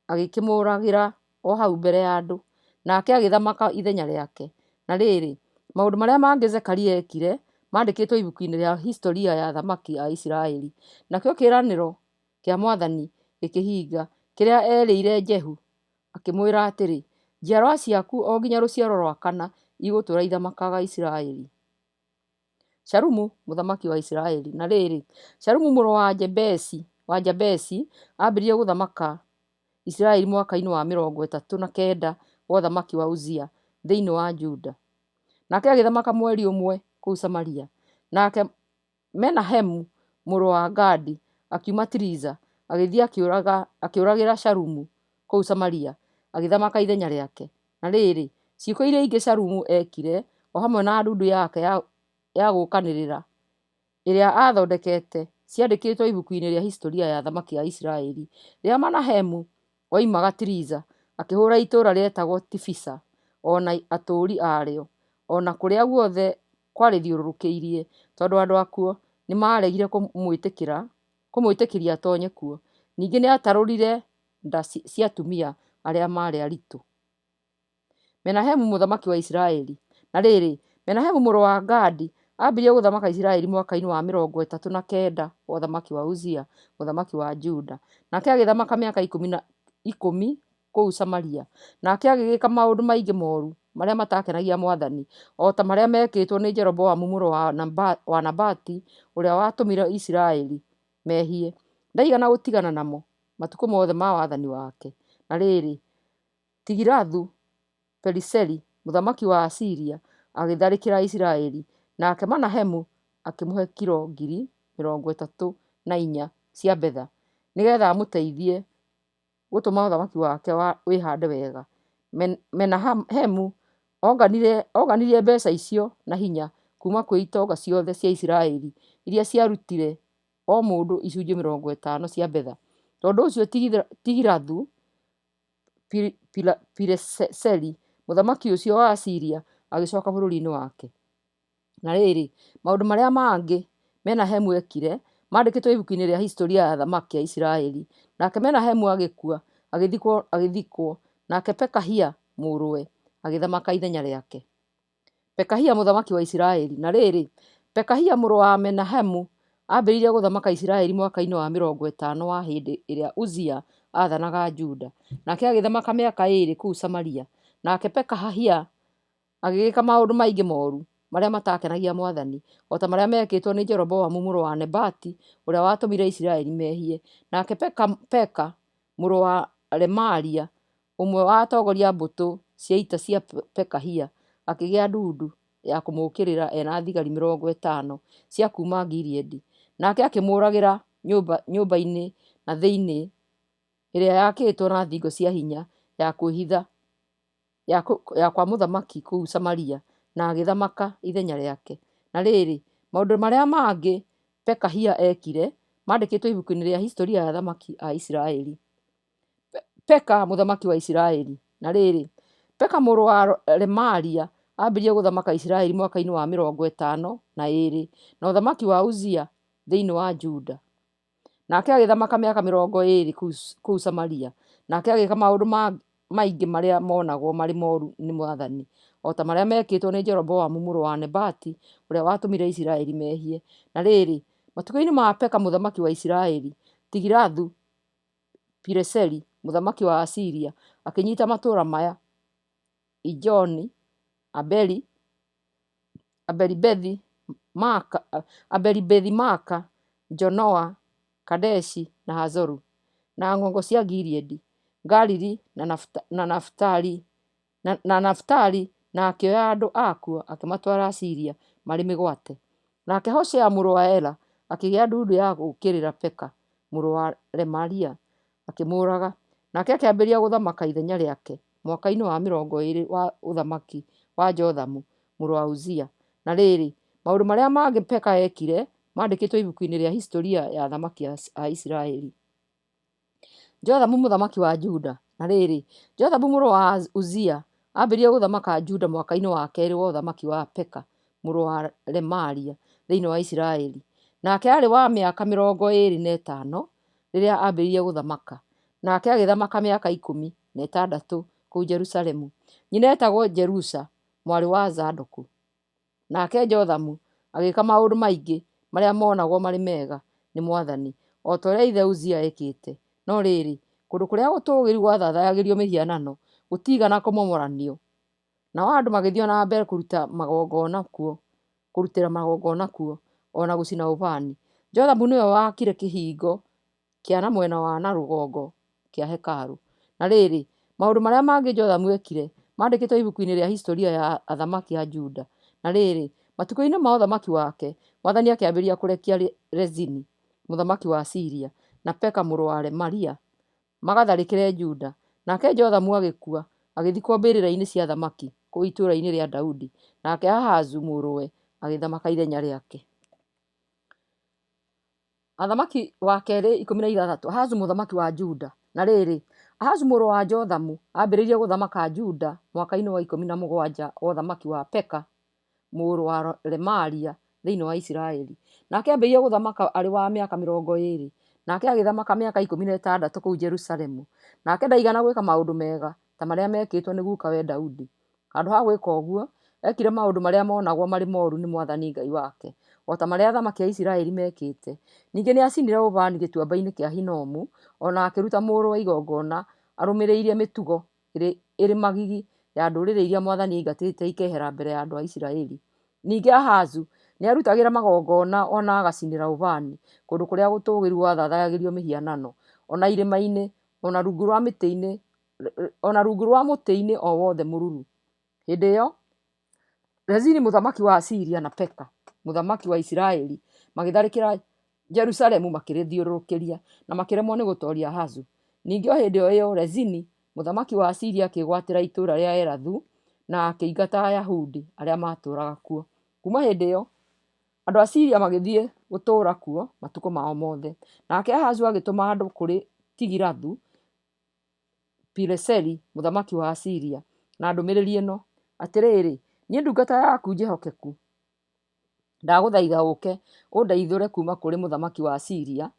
agĩkĩmũũragĩra o hau mbere ya andũ, nake agĩthamaka ithenya rĩake. Na rĩrĩ, maũndũ marĩa mangĩ Zekaria eekire maandĩkĩtwo ibuku-inĩ rĩa historia ya athamaki a Isiraeli. Nakĩo kĩĩranĩro kĩa mwathani gĩkĩhinga, kĩrĩa eerĩire Jehu akĩmwĩra atĩrĩ, Njiarwa ciaku o nginya rũciaro rwa kana igũtũũra ithamakaga Isiraeli. Shalumu mũthamaki wa Isiraeli. Na rĩrĩ, Shalumu mũrũ wa Jabesi aambĩrĩirie gũthamaka Isiraeli mwaka-inĩ wa 39 wa ũthamaki wa Uzia thĩinĩ wa Juda, nake agĩthamaka mweri ũmwe kũu Samaria. Nake Menahemu mũrũ wa Gadi akiuma Tiriza, agĩthiĩ akĩũragĩra Shalumu kũu Samaria, agĩthamaka ithenya rĩake. Na rĩrĩ, ciĩko iria ingĩ Shalumu eekire, o hamwe na ndundu yake ya gũũkanĩrĩra ĩrĩa aathondekete, ciandĩkĩtwo ibuku-inĩ rĩa historia ya athamaki a Isiraeli. Rĩrĩa Menahemu oimaga Tiriza, akĩhũũra itũũra rĩetagwo Tifisa o na atũũri a rĩo, o na kũrĩa guothe kwarĩthiũrũrũkĩirie, tondũ andũ akuo nĩmaregire kũmwĩtĩkĩra kũmwĩtĩkĩria atonye kuo. Ningĩ nĩatarũrire nda cia atumia arĩa maarĩ aritũ. Menahemu mũthamaki wa Isiraeli. Na rĩrĩ, Menahemu mũrũ wa Gadi aambĩrĩirie gũthamaka Isiraeli mwaka-inĩ wa 39 wa ũthamaki wa Uzia mũthamaki wa Juda, nake agĩthamaka mĩaka 10 kũu Samaria. Nake agĩgĩka maũndũ maingĩ moru marĩa mataakenagia mwathani, o ta marĩa meekĩtwo nĩ Jeroboamu mũrũ wa Nebati, ũrĩa watũmire Isiraeli mehie. Ndaigana gũtigana namo matukũ mothe ma wathani wake. Na rĩrĩ, Tigilathu-Pileseri mũthamaki wa Asiria agĩtharĩkĩra Isiraeli, nake Menahemu akĩmũhe kiro 34,000 cia betha nĩ geetha amũteithie gũtũma ũthamaki wake wĩhaande wega. Menahemu onganirie mbeeca icio na hinya kuuma kwĩ itonga ciothe cia Isiraeli iria ciarutire o mũndũ icunjĩ 50 cia betha. Tondũ ũcio Tigilathu-Pileseri mũthamaki ũcio wa Asiria agĩcooka bũrũri-inĩ wake. Na rĩrĩ, maũndũ marĩa mangĩ Menahemu eekire, mandĩkĩtwo ibuku-inĩ rĩa historia ya athamaki a Isiraeli. Nake Menahemu agĩkua, agĩthikwo, nake Pekahia mũrũwe agĩthamaka ithenya rĩake. Pekahia mũthamaki wa Isiraeli. Na rĩrĩ, Pekahia mũrũ wa Menahemu aambĩrĩirie gũthamaka Isiraeli mwaka-inĩ wa 50 wa hĩndĩ ĩrĩa Uzia aathanaga Juda, nake agĩthamaka mĩaka 2 kũu Samaria. Nake Pekahia agĩgĩka maũndũ maingĩ moru marĩa mataakenagia mwathani, o ta marĩa meekĩtwo nĩ Jeroboamu mũrũ wa Nebati, ũrĩa watũmire Isiraeli mehie. Nake Peka mũrũ wa Remalia, ũmwe wa atongoria a mbũtũ cia ita cia Pekahia, akĩgĩa ndundu ya kũmũũkĩrĩra e na thigari 50 cia kuuma Gileadi. Nake akĩmũũragĩra nyũmba-inĩ na thĩinĩ ĩrĩa yaakĩtwo na thingo cia hinya ya kwĩhitha ya kwa mũthamaki kũu Samaria, na agĩthamaka ithenya rĩake. Na rĩrĩ, maũndũ marĩa mangĩ Pekahia eekire, mandĩkĩtwo ibuku-inĩ rĩa historia ya athamaki a Isiraeli. Peka mũthamaki wa Isiraeli. Na rĩrĩ, Peka mũrũ wa Remalia aambĩrĩirie gũthamaka Isiraeli mwaka-inĩ wa 52 na ũthamaki wa Uzia thĩinĩ wa Juda. Nake agĩthamaka mĩaka 20 kũu Samaria. Nake agĩĩka maũndũ maingĩ marĩa monagwo marĩ moru nĩ mwathani, o ta marĩa meekĩtwo nĩ Jeroboamu mũrũ wa Nebati, ũrĩa watũmire Isiraeli mehie. Na rĩrĩ, matukũ-inĩ ma Peka mũthamaki wa Isiraeli, Tigilathu-Pileseri mũthamaki wa Asiria akĩnyiita matũũra maya: Ijoni, Abeli-Bethi-Maaka, Janoa, Kadeshi, na Hazoru, na ng'ongo cia Gileadi, Galili, na Nafitali, na akĩoya andũ akuo akĩmatwara Asiria marĩ mĩgwate. Nake Hoshea mũrũ wa Ela akĩgĩa ndundu ya gũũkĩrĩra Peka mũrũ wa Remalia, akĩmũũraga. Nake akĩambĩrĩria gũthamaka ithenya rĩake mwaka-inĩ wa 20 wa ũthamaki wa Jothamu mũrũ wa Uzia. Na rĩrĩ, maũndũ marĩa mangĩ Peka eekire, mandĩkĩtwo ibuku-inĩ rĩa historia ya athamaki a Isiraeli. Jothamu mũthamaki wa Juda. Na rĩrĩ, Jothamu mũrũ wa Uzia aambĩrĩirie gũthamaka Juda mwaka-inĩ wa keerĩ wa ũthamaki wa Peka mũrũ wa Remalia thĩinĩ wa Isiraeli. Nake aarĩ wa mĩaka 25 rĩrĩa aambĩrĩirie gũthamaka, nake agĩthamaka mĩaka 16 kũu Jerusalemu. Nyina eetagwo Jerusha mwarĩ wa Zadoku. Nake Jothamu agĩĩka maũndũ maingĩ marĩa moonagwo marĩ mega nĩ mwathani, o ta ũrĩa ithe Uzia eekĩte. No rĩrĩ, kũndũ kũrĩa gũtũũgĩru gwathathayagĩrio mĩhianano gũtiigana kũmomoranio, nao andũ magĩthiĩ o na mbere kũrutĩra magongona kuo, o na gũcina ũbani. Jothamu nĩwe waakire kĩhingo kĩa na mwena wa na rũgongo kĩa hekarũ. Na rĩrĩ, maũndũ marĩa mangĩ Jothamu eekire, mandĩkĩtwo ibuku-inĩ rĩa historia ya athamaki a Juda. Na rĩrĩ, matukũ-inĩ ma ũthamaki wake, mwathani akĩambĩrĩria kũrekia Rezini mũthamaki wa Siria na Peka mũrũ wa Remalia magatharĩkĩre Juda. Nake Jothamu agĩkua, agĩthikwo mbĩrĩra-inĩ cia athamaki kũu itũũra-inĩ rĩa Daudi, nake Ahazu mũrũwe agĩthamaka ithenya rĩake. Athamaki wa Kerĩ 16 Ahazu mũthamaki wa Juda. Na rĩrĩ, Ahazu mũrũ wa Jothamu aambĩrĩirie gũthamaka Juda mwaka-inĩ wa 17 wa ũthamaki wa Peka mũrũ wa Remalia thĩinĩ wa Isiraeli. Nake aambĩrĩirie gũthamaka arĩ wa mĩaka 20, Nake agĩthamaka mĩaka 16 kũu Jerusalemu. Nake ndaigana gwĩka maũndũ mega ta marĩa meekĩtwo nĩ gukawe Daudi. Handũ ha gwĩka ũguo, eekire maũndũ marĩa moonagwo marĩ mooru nĩ mwathani Ngai wake, o ta marĩa athamaki a Isiraeli meekĩte. Ningĩ nĩacinire ũbaani gĩtuambainĩ kĩa Hinomu, o na akĩruta mũũrũwe igongona arũmĩrĩire mĩtugo ĩrĩ magigi ya ndũrĩrĩ iria mwathani aingatĩte ikehera mbere ya andũ a Isiraeli. Ningĩ Ahazu nĩarutagĩra magongona o na agacinĩra ũbaani kũndũ kũrĩa gũtũũgĩru gwathaathayagĩrio mĩhianano, o na irĩmainĩ, o na rungu rwa mĩtĩinĩ o na rungu rwa mũtĩ-inĩ o wothe mũruru. Hĩndĩ ĩyo Rezini mũthamaki wa Asiria na Peka mũthamaki wa Isiraeli magĩtharĩkĩra Jerusalemu makĩrĩthiũrũrũkĩria na makĩremwo nĩ gũtooria Ahazu. Ningĩ o hĩndĩ o ĩyo Rezini mũthamaki wa Asiria akĩĩgwatĩra itũũra rĩa Elathu na akĩingata Ayahudi arĩa maatũũraga kuo. Kuuma hĩndĩ ĩyo andũ a Siria magĩthiĩ gũtũũra kuo matukũ mao mothe. Nake Ahazu agĩtũma andũ kũrĩ Tigilathu Pileseri mũthamaki wa Asiria na ndũmĩrĩri ĩno, Atĩrĩrĩ, niĩ ndungata yaku njĩhokeku, ndagũthaitha ũũke ũndeithũre kuuma kũrĩ mũthamaki wa Asiria,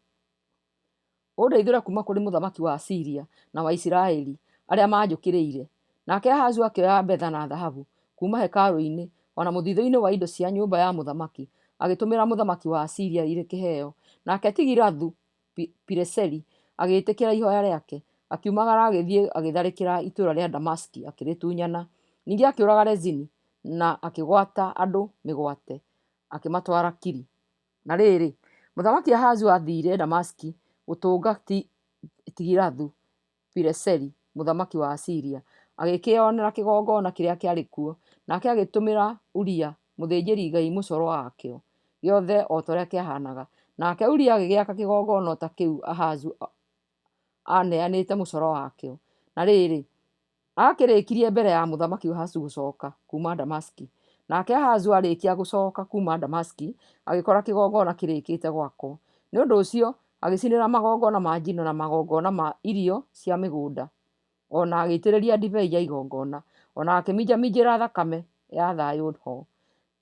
ũndeithũre kuuma kũrĩ mũthamaki wa Asiria na wa Isiraeli arĩa manjũkĩrĩire. Nake Ahazu akĩoya betha na thahabu kuuma hekarũ-inĩ o na mũthithũ-inĩ wa indo cia nyũmba ya mũthamaki, agĩtũmĩra mũthamaki wa Asiria irĩ kĩheo. Nake Tigilathu Pileseri agĩĩtĩkĩra ihoya rĩake, akiumagara agĩthiĩ agĩtharĩkĩra itũũra rĩa Damasiki akĩrĩtunyana. Ningĩ akĩũraga Rezini na akĩgwata andũ mĩgwate akĩmatwara Kiri. Na rĩrĩ, Mũthamaki Ahazu aathiire Damasiki gũtũnga Tigilathu Pileseri mũthamaki wa Asiria, agĩkĩĩonera kĩgongona kĩrĩa kĩarĩ kuo, nake agĩtũmĩra Uria mũthĩnjĩri-Ngai mũcoro wakĩo gĩothe o ta ũrĩa kĩahaanaga. Nake Uria agĩgĩaka kĩgongona o ta kĩu Ahazu aaneanĩte mũcoro wakĩo. Na rĩrĩ, aakĩrĩkirie mbere ya Mũthamaki Ahazu gũcoka kuuma Damasiki. Nake Ahazu aarĩkia gũcoka kuuma Damasiki, agĩkora kĩgongona kĩrĩkĩte gwakwo. Nĩ ũndũ ũcio agĩcinĩra magongona ma njino na magongona ma irio cia mĩgũnda, o na agĩitĩrĩria ndibei ya igongona, o na akĩminjaminjĩra thakame ya thayũ ho.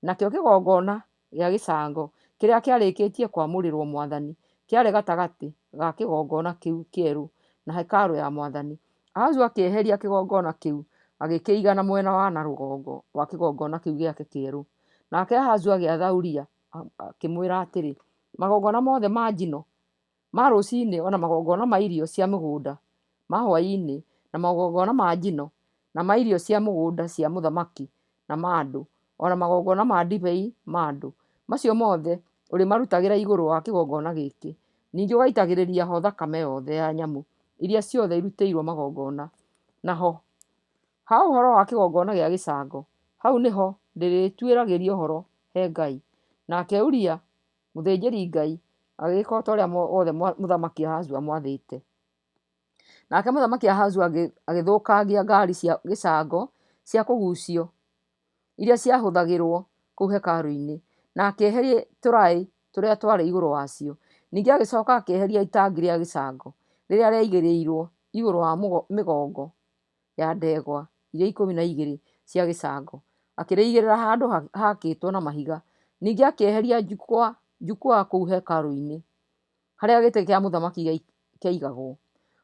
Nakĩo kĩgongona gĩa gĩcango kĩrĩa kĩarĩkĩtie kwamũrĩrwo mwathani kĩarĩ gatagatĩ ga kĩgongona kĩu kĩerũ na hekarũ ya mwathani. Ahazu akĩeheria kĩgongona kĩu agĩkĩiga na mwena wa na rũgongo wa kĩgongona kĩu gĩake kĩerũ. Nake Ahazu agĩatha Uria akĩmwĩra atĩrĩ, Magongona mothe ma njino ma rũcinĩ o na magongona ma irio cia mĩgũnda ma hwaĩ-inĩ, na magongona ma njino, na ma irio cia mũgũnda cia mũthamaki na ma andũ, o na magongona ma ndibei ma andũ, macio mothe ũrĩmarutagĩra igũrũ wa kĩgongona gĩkĩ, ningĩ ũgaitagĩrĩria ho thakame yothe ya nyamũ iria ciothe irutĩirũo magongona. Naho ha ũhoro wa kĩgongona gĩa gĩcango, hau nĩho ndĩrĩtuĩragĩria ũhoro he Ngai. Nake Uria mũthĩnjĩri-Ngai agĩgĩka o ta ũrĩa wothe mũthamaki Ahazu aamwathĩte. Nake mũthamaki Ahazu agĩthũkangia ngaari cia gĩcango cia kũguucio iria ciahũthagĩrũo kũu hekarũ-inĩ, na akĩeheria tũraĩ tũrĩa twarĩ igũrũ wacio. Ningĩ agĩcoka akĩeheria itangi rĩa gĩcango rĩrĩa rĩaigĩrĩirũo igũrũ wa mĩgongo ya ndegwa iria 12 cia gĩcango, akĩrĩigĩrĩra handũ haakĩtwo na mahiga. Ningĩ akĩeheria njukwaa kũu hekarũ-inĩ, harĩa gĩtĩ kĩa mũthamaki kĩaigagwo,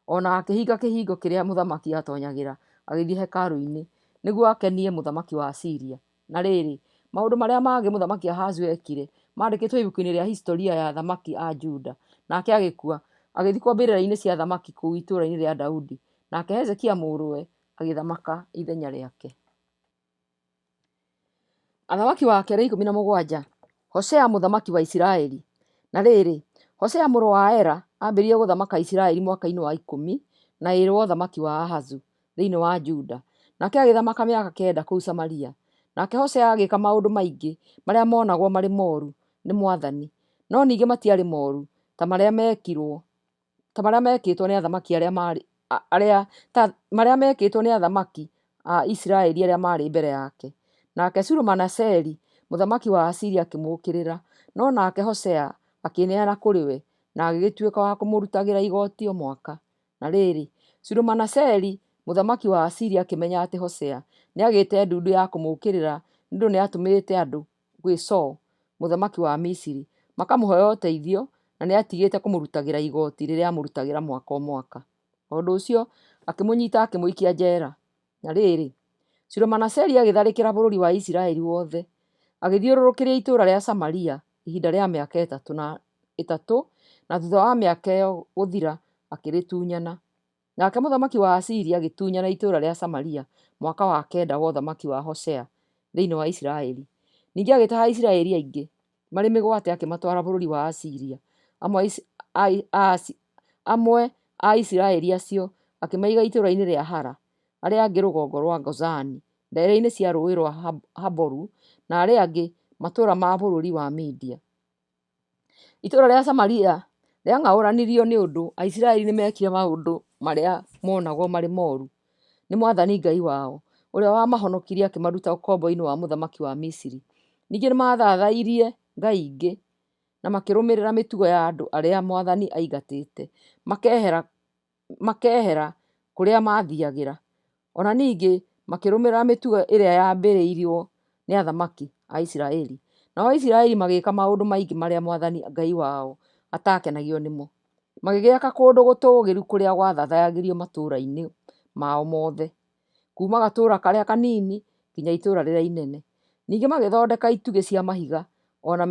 o na akĩhinga kĩhingo kĩrĩa mũthamaki aatoonyagĩra agĩthiĩ hekarũ-inĩ, nĩguo akenie mũthamaki wa Asiria. Na rĩrĩ, maũndũ marĩa mangĩ Mũthamaki Ahazu eekire, mandĩkĩtwo ibuku-inĩ rĩa hisitoria ya athamaki a Juda. Nake agĩkua, agĩthikwo mbĩrĩra-inĩ cia athamaki kũu Itũũra-inĩ rĩa Daudi. Nake Hezekia mũrũwe agĩthamaka ithenya rĩake. Athamaki wa Kerĩ 17, Hosea mũthamaki wa Isiraeli. Na rĩrĩ, Hosea mũrũ wa Ela aambĩrĩirie gũthamaka Isiraeli mwaka-inĩ wa 12 wa ũthamaki wa Ahazu thĩinĩ wa Juda, nake agĩthamaka mĩaka kenda kũu Samaria. Nake Hosea agĩĩka maũndũ maingĩ marĩa moonagwo marĩ mooru nĩ mwathani, no ningĩ matiarĩ mooru ta marĩa meekirwo ta marĩa meekĩtwo nĩ athamaki arĩa maarĩ arĩa ta marĩa meekĩtwo nĩ athamaki a Isiraeli arĩa maarĩ mbere yake. Nake Shalmaneseri mũthamaki wa Asiria akĩmũũkĩrĩra, no nake Hosea akĩĩneana kũrĩ we na agĩgĩtuĩka wa kũmũrutagĩra igooti o mwaka. Na rĩrĩ, Shalmaneseri mũthamaki wa Asiria akĩmenya atĩ Hosea nĩagĩĩte ndundu ya kũmũũkĩrĩra nĩ ũndũ nĩatũmĩte andũ gwĩ So mũthamaki wa Misiri makamũhoe ũteithio, na nĩatigĩte kũmũrutagĩra igooti rĩrĩa aamũrutagĩra mwaka o mwaka. Tondũ ũcio akĩmũnyita akĩmũikia njera. Na rĩrĩ, Shalmaneseri agĩtharĩkĩra bũrũri wa Isiraeli wothe, agĩthiũrũrũkĩria itũũra rĩa Samaria ihinda rĩa mĩaka ĩtatũ, na thutha wa mĩaka ĩyo gũthira akĩrĩtunyana. Nake mũthamaki wa Asiria agĩtunyana itũũra rĩa Samaria mwaka wa kenda wa ũthamaki wa Hoshea thĩinĩ wa Isiraeli. Ningĩ agĩtaha Aisiraeli aingĩ marĩ mĩgwate akĩmatwara bũrũri wa Asiria. Amwe a Isiraeli acio akĩmaiga itũũra-inĩ rĩa Hala, arĩa angĩ rũgongo rwa Gozani, ndere-inĩ cia rũũĩ rwa Haboru, na arĩa angĩ matũũra ma bũrũri wa Media. Itũũra rĩa Samaria rĩang'aũranirio nĩ ũndũ Aisiraeli nĩmeekire maũndũ marĩa moonagwo marĩ mooru nĩ mwathani Ngai wao, ũrĩa wamahonokirie akĩmaruta ũkomboinĩ wa mũthamaki wa Misiri. Ningĩ nĩmathaathairie ngai ingĩ na makĩrũmĩrĩra mĩtugo ya andũ arĩa mwathani aingatĩte makeehera kũrĩa maathiagĩra. O na ningĩ makĩrũmĩrĩra mĩtugo ĩrĩa yambĩrĩirio nĩ athamaki a Isiraeli. Nao Aisiraeli magĩĩka maũndũ maingĩ marĩa mwathani Ngai wao ataakenagio nĩmo. Magĩgĩaka kũndũ gũtũũgĩru kũrĩa gwathaathayagĩrio matũũrainĩ mao mothe, kuuma gatũũra karĩa kanini nginya itũũra rĩrĩa inene. Ningĩ magĩthondeka itugĩ cia mahiga o na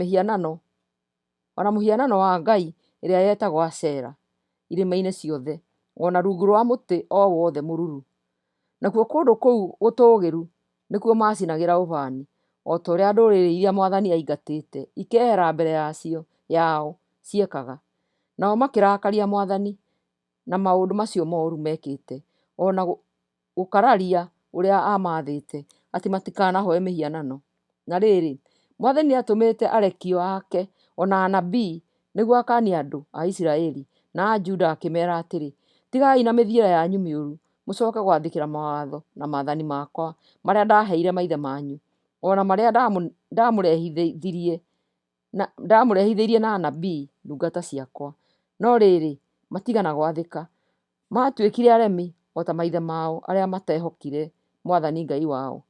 mũhianano wa ngai ĩrĩa yetagwo Ashera irĩma-inĩ ciothe, o na rungu rwa mũtĩ o wothe mũruru. Nakuo kũndũ kũu gũtũũgĩru nĩkuo maacinagĩra ũbani, o ta ũrĩa ndũrĩrĩ iria mwathani aingatĩte ikehera mbere yao ciekaga. Nao makĩrakaria mwathani na maũndũ macio moru mekĩte, o na gũkararia ũrĩa aamaathĩte atĩ matikanahooe mĩhianano. Na rĩrĩ, mwathani nĩatũmĩte arekio ake o na anabii nĩguo akaanie andũ a Isiraeli na a Juda akĩmeera atĩrĩ, Tigai na mĩthiĩre yanyu mĩũru, mũcooke gwathĩkĩra mawatho na maathani makwa marĩa ndaaheire maithe manyu, o na marĩa ndamũrehithĩirie na anabii ndungata ciakwa. No rĩrĩ, matiigana gwathĩka. Maatuĩkire aremi o ta maithe mao arĩa mateehokire mwathani Ngai wao.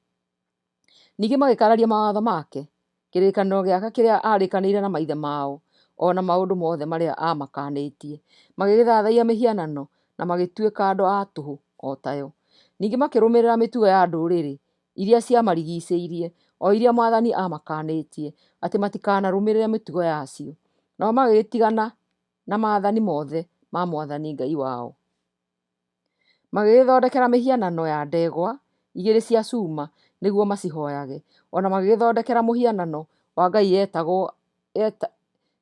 Ningĩ magĩkararia mawatho make, kĩrĩkanĩro gĩake kĩrĩa aarĩkanĩire na maithe mao, o na maũndũ mothe marĩa aamakaanĩtie. Magĩgĩthathaiya mĩhianano na magĩtuĩka andũ a tũhũ o tayo. Ningĩ makĩrũmĩrĩra mĩtugo ya ndũrĩrĩ iria ciamarigiicĩirie, o iria mwathani aamakaanĩtie atĩ matikanarũmĩrĩre mĩtugo yacio. Nao magĩgĩtigana na maathani mothe ma mwathani Ngai wao. Magĩgĩthondekera mĩhianano ya ndegwa igĩrĩ cia cuma nĩguo macihooyage, o na magĩgĩthondekera mũhianano wa ngai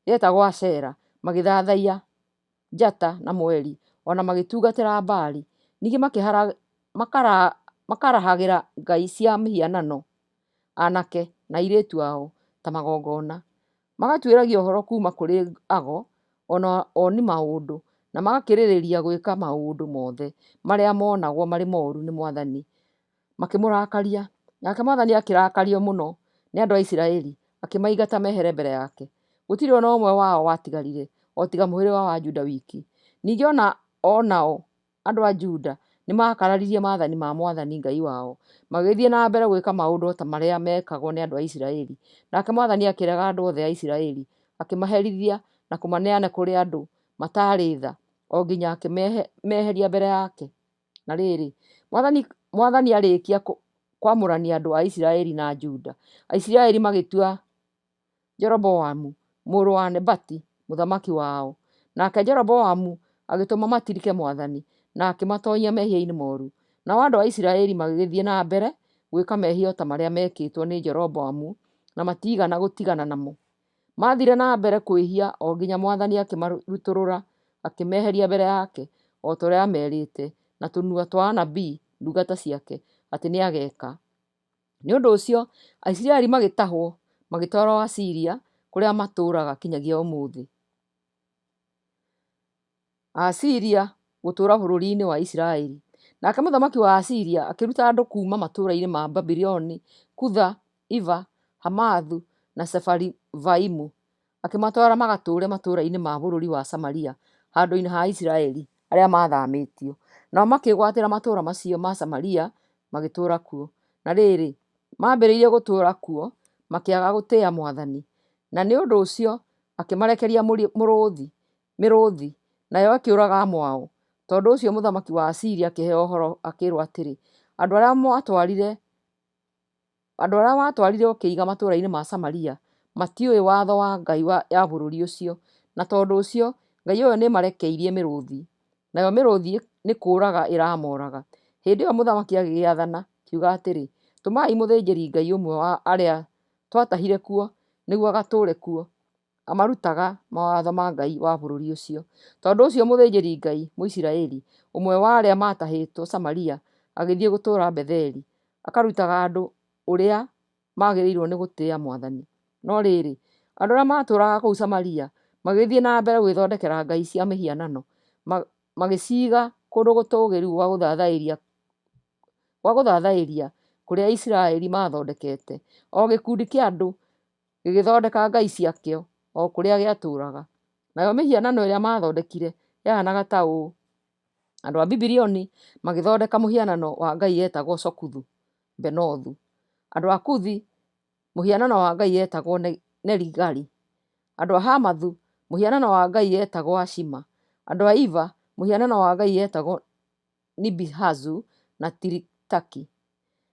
yetagwo Ashera, magĩthathaiya njata na mweri, o na magĩtungatĩra Baali. Ningĩ makarahagĩra ngai cia mĩhianano aanake na airĩtu ao ta magongona, magatuĩragia ũhoro kuuma kũrĩ ago o na oni maũndũ, na magakĩrĩrĩria gwĩka maũndũ mothe marĩa moonagwo marĩ mooru nĩ mwathani, makĩmũrakaria. Nake mwathani akĩrakario mũno nĩ andũ a Isiraeli, akĩmaingata mehere mbere yake. Gũtirĩ o na ũmwe wao watigarire, o tiga mũhĩrĩga wa Juda wiki. Ningĩ o nao andũ a Juda nĩmakararirie maathani ma mwathani Ngai wao, magĩgĩthiĩ na mbere gwĩka maũndũ o ta marĩa meekagwo nĩ andũ a Isiraeli. Nake mwathani akĩrega andũ othe a Isiraeli, akĩmaherithia na kũmaneana kũrĩ andũ mataarĩ tha, o nginya akĩmeheria mbere yake. Na rĩrĩ, mwathani arĩkia kwamũrania andũ a Isiraeli na Juda, Aisiraeli magĩtua Jeroboamu mũrũ wa Nebati mũthamaki wao. Nake Jeroboamu agĩtũma matirike mwathani, na akĩmatoonyia mehia-inĩ mooru. Nao andũ a Isiraeli magĩgĩthiĩ na mbere gwĩka mehia o ta marĩa meekĩtwo nĩ Jeroboamu, na matiigana gũtigana namo. Maathiire na mbere kwĩhia o nginya mwathani akĩmarutũrũra akĩmeheria mbere yake, o ta ũrĩa aamerĩte na tũnua twa anabii ndungata ciake atĩ nĩageeka. Nĩ ũndũ ũcio Aisiraeli magĩtahwo magĩtwarwo Asiria kũrĩa matũũraga kinyagia ũmũthĩ. Aasiria gũtũũra bũrũri-inĩ wa Isiraeli. Nake mũthamaki wa Asiria akĩruta andũ kuuma matũũra-inĩ ma Babuloni, Kutha, Iva, Hamathu, na Sefarivaimu, akĩmatwara magatũũre matũũra-inĩ ma bũrũri wa Samaria handũ-inĩ ha Aisiraeli arĩa maathaamĩtio. Nao makĩĩgwatĩra matũũra macio ma Samaria magĩtũũra kuo. Na rĩrĩ, maambĩrĩirie gũtũũra kuo, makĩaga gũtĩĩa mwathani, na nĩ ũndũ ũcio akĩmarekeria mũrũthi, mĩrũthi, nayo ĩkĩũraga amwe ao. Tondũ ũcio mũthamaki wa Asiria akĩheo ũhoro akĩĩrũo atĩrĩ, Andũ arĩa mwatwarire Andũ arĩa watwarire ũkĩiga matũũra-inĩ ma Samaria matiũĩ watho wa ngai ya bũrũri ũcio, na tondũ ũcio ngai ĩyo nĩĩmarekeirie mĩrũthi, nayo mĩrũthi nĩ kũũraga ĩramoraga. Hĩndĩ ĩyo mũthamaki agĩgĩathana, akiuga atĩrĩ, Tũmai mũthĩnjĩri-Ngai ũmwe wa arĩa twatahire kuo nĩguo agatũũre kuo, amarutaga mawatho ma Ngai wa bũrũri ũcio. Tondũ ũcio mũthĩnjĩri-Ngai Mũisiraeli, ũmwe wa arĩa maatahĩtwo Samaria, agĩthiĩ gũtũũra Betheli, akarutaga andũ ũrĩa maagĩrĩirũo nĩ gũtĩa Mwathani. No rĩrĩ, andũ arĩa maatũũraga kũu Samaria magĩthiĩ na mbere gwĩthondekera ngai cia mĩhianano, magĩciiga kũndũ gũtũũgĩru gwa gũthathaĩria kũrĩa Isiraeli maathondekete, o gĩkundi kĩa andũ gĩgĩthondeka ngai ciakĩo o kũrĩa gĩatũũraga. Nayo mĩhianano ĩrĩa maathondekire yahaanaga ta ũũ: Andũ a Babuloni magĩthondeka mũhianano wa ngai yetagwo Sokuthu Benothu, andũ a Kuthi mũhianano wa ngai yetagwo Nerigali, andũ a Hamathu mũhianano wa ngai yetagwo Ashima, andũ a Iva mũhianano wa ngai yetagwo Nibihazu na Tiritaki.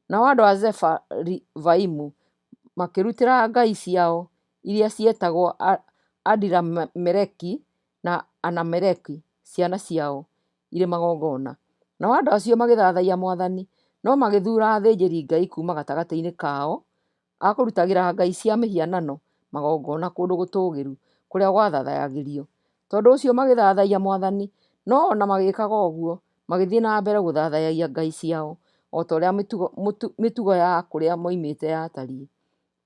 Nao andũ a Sefarivaimu makĩrutĩra ngai ciao iria cietagwo Adirameleki na Anameleki ciana ciao irĩ magongona. Nao andũ acio magĩthathaiya mwathani, no magĩthuura athĩnjĩri-ngai kuuma gatagatĩ-inĩ kao a kũrutagĩra ngai cia mĩhianano magongona kũndũ gũtũũgĩru kũrĩa gwathathayagĩrio. Tondũ ũcio magĩthathaiya mwathani, no o na magĩĩkaga ũguo, magĩthiĩ na mbere gũthathaiya ngai ciao, o ta ũrĩa mĩtugo ya kũrĩa moimĩte yatariĩ.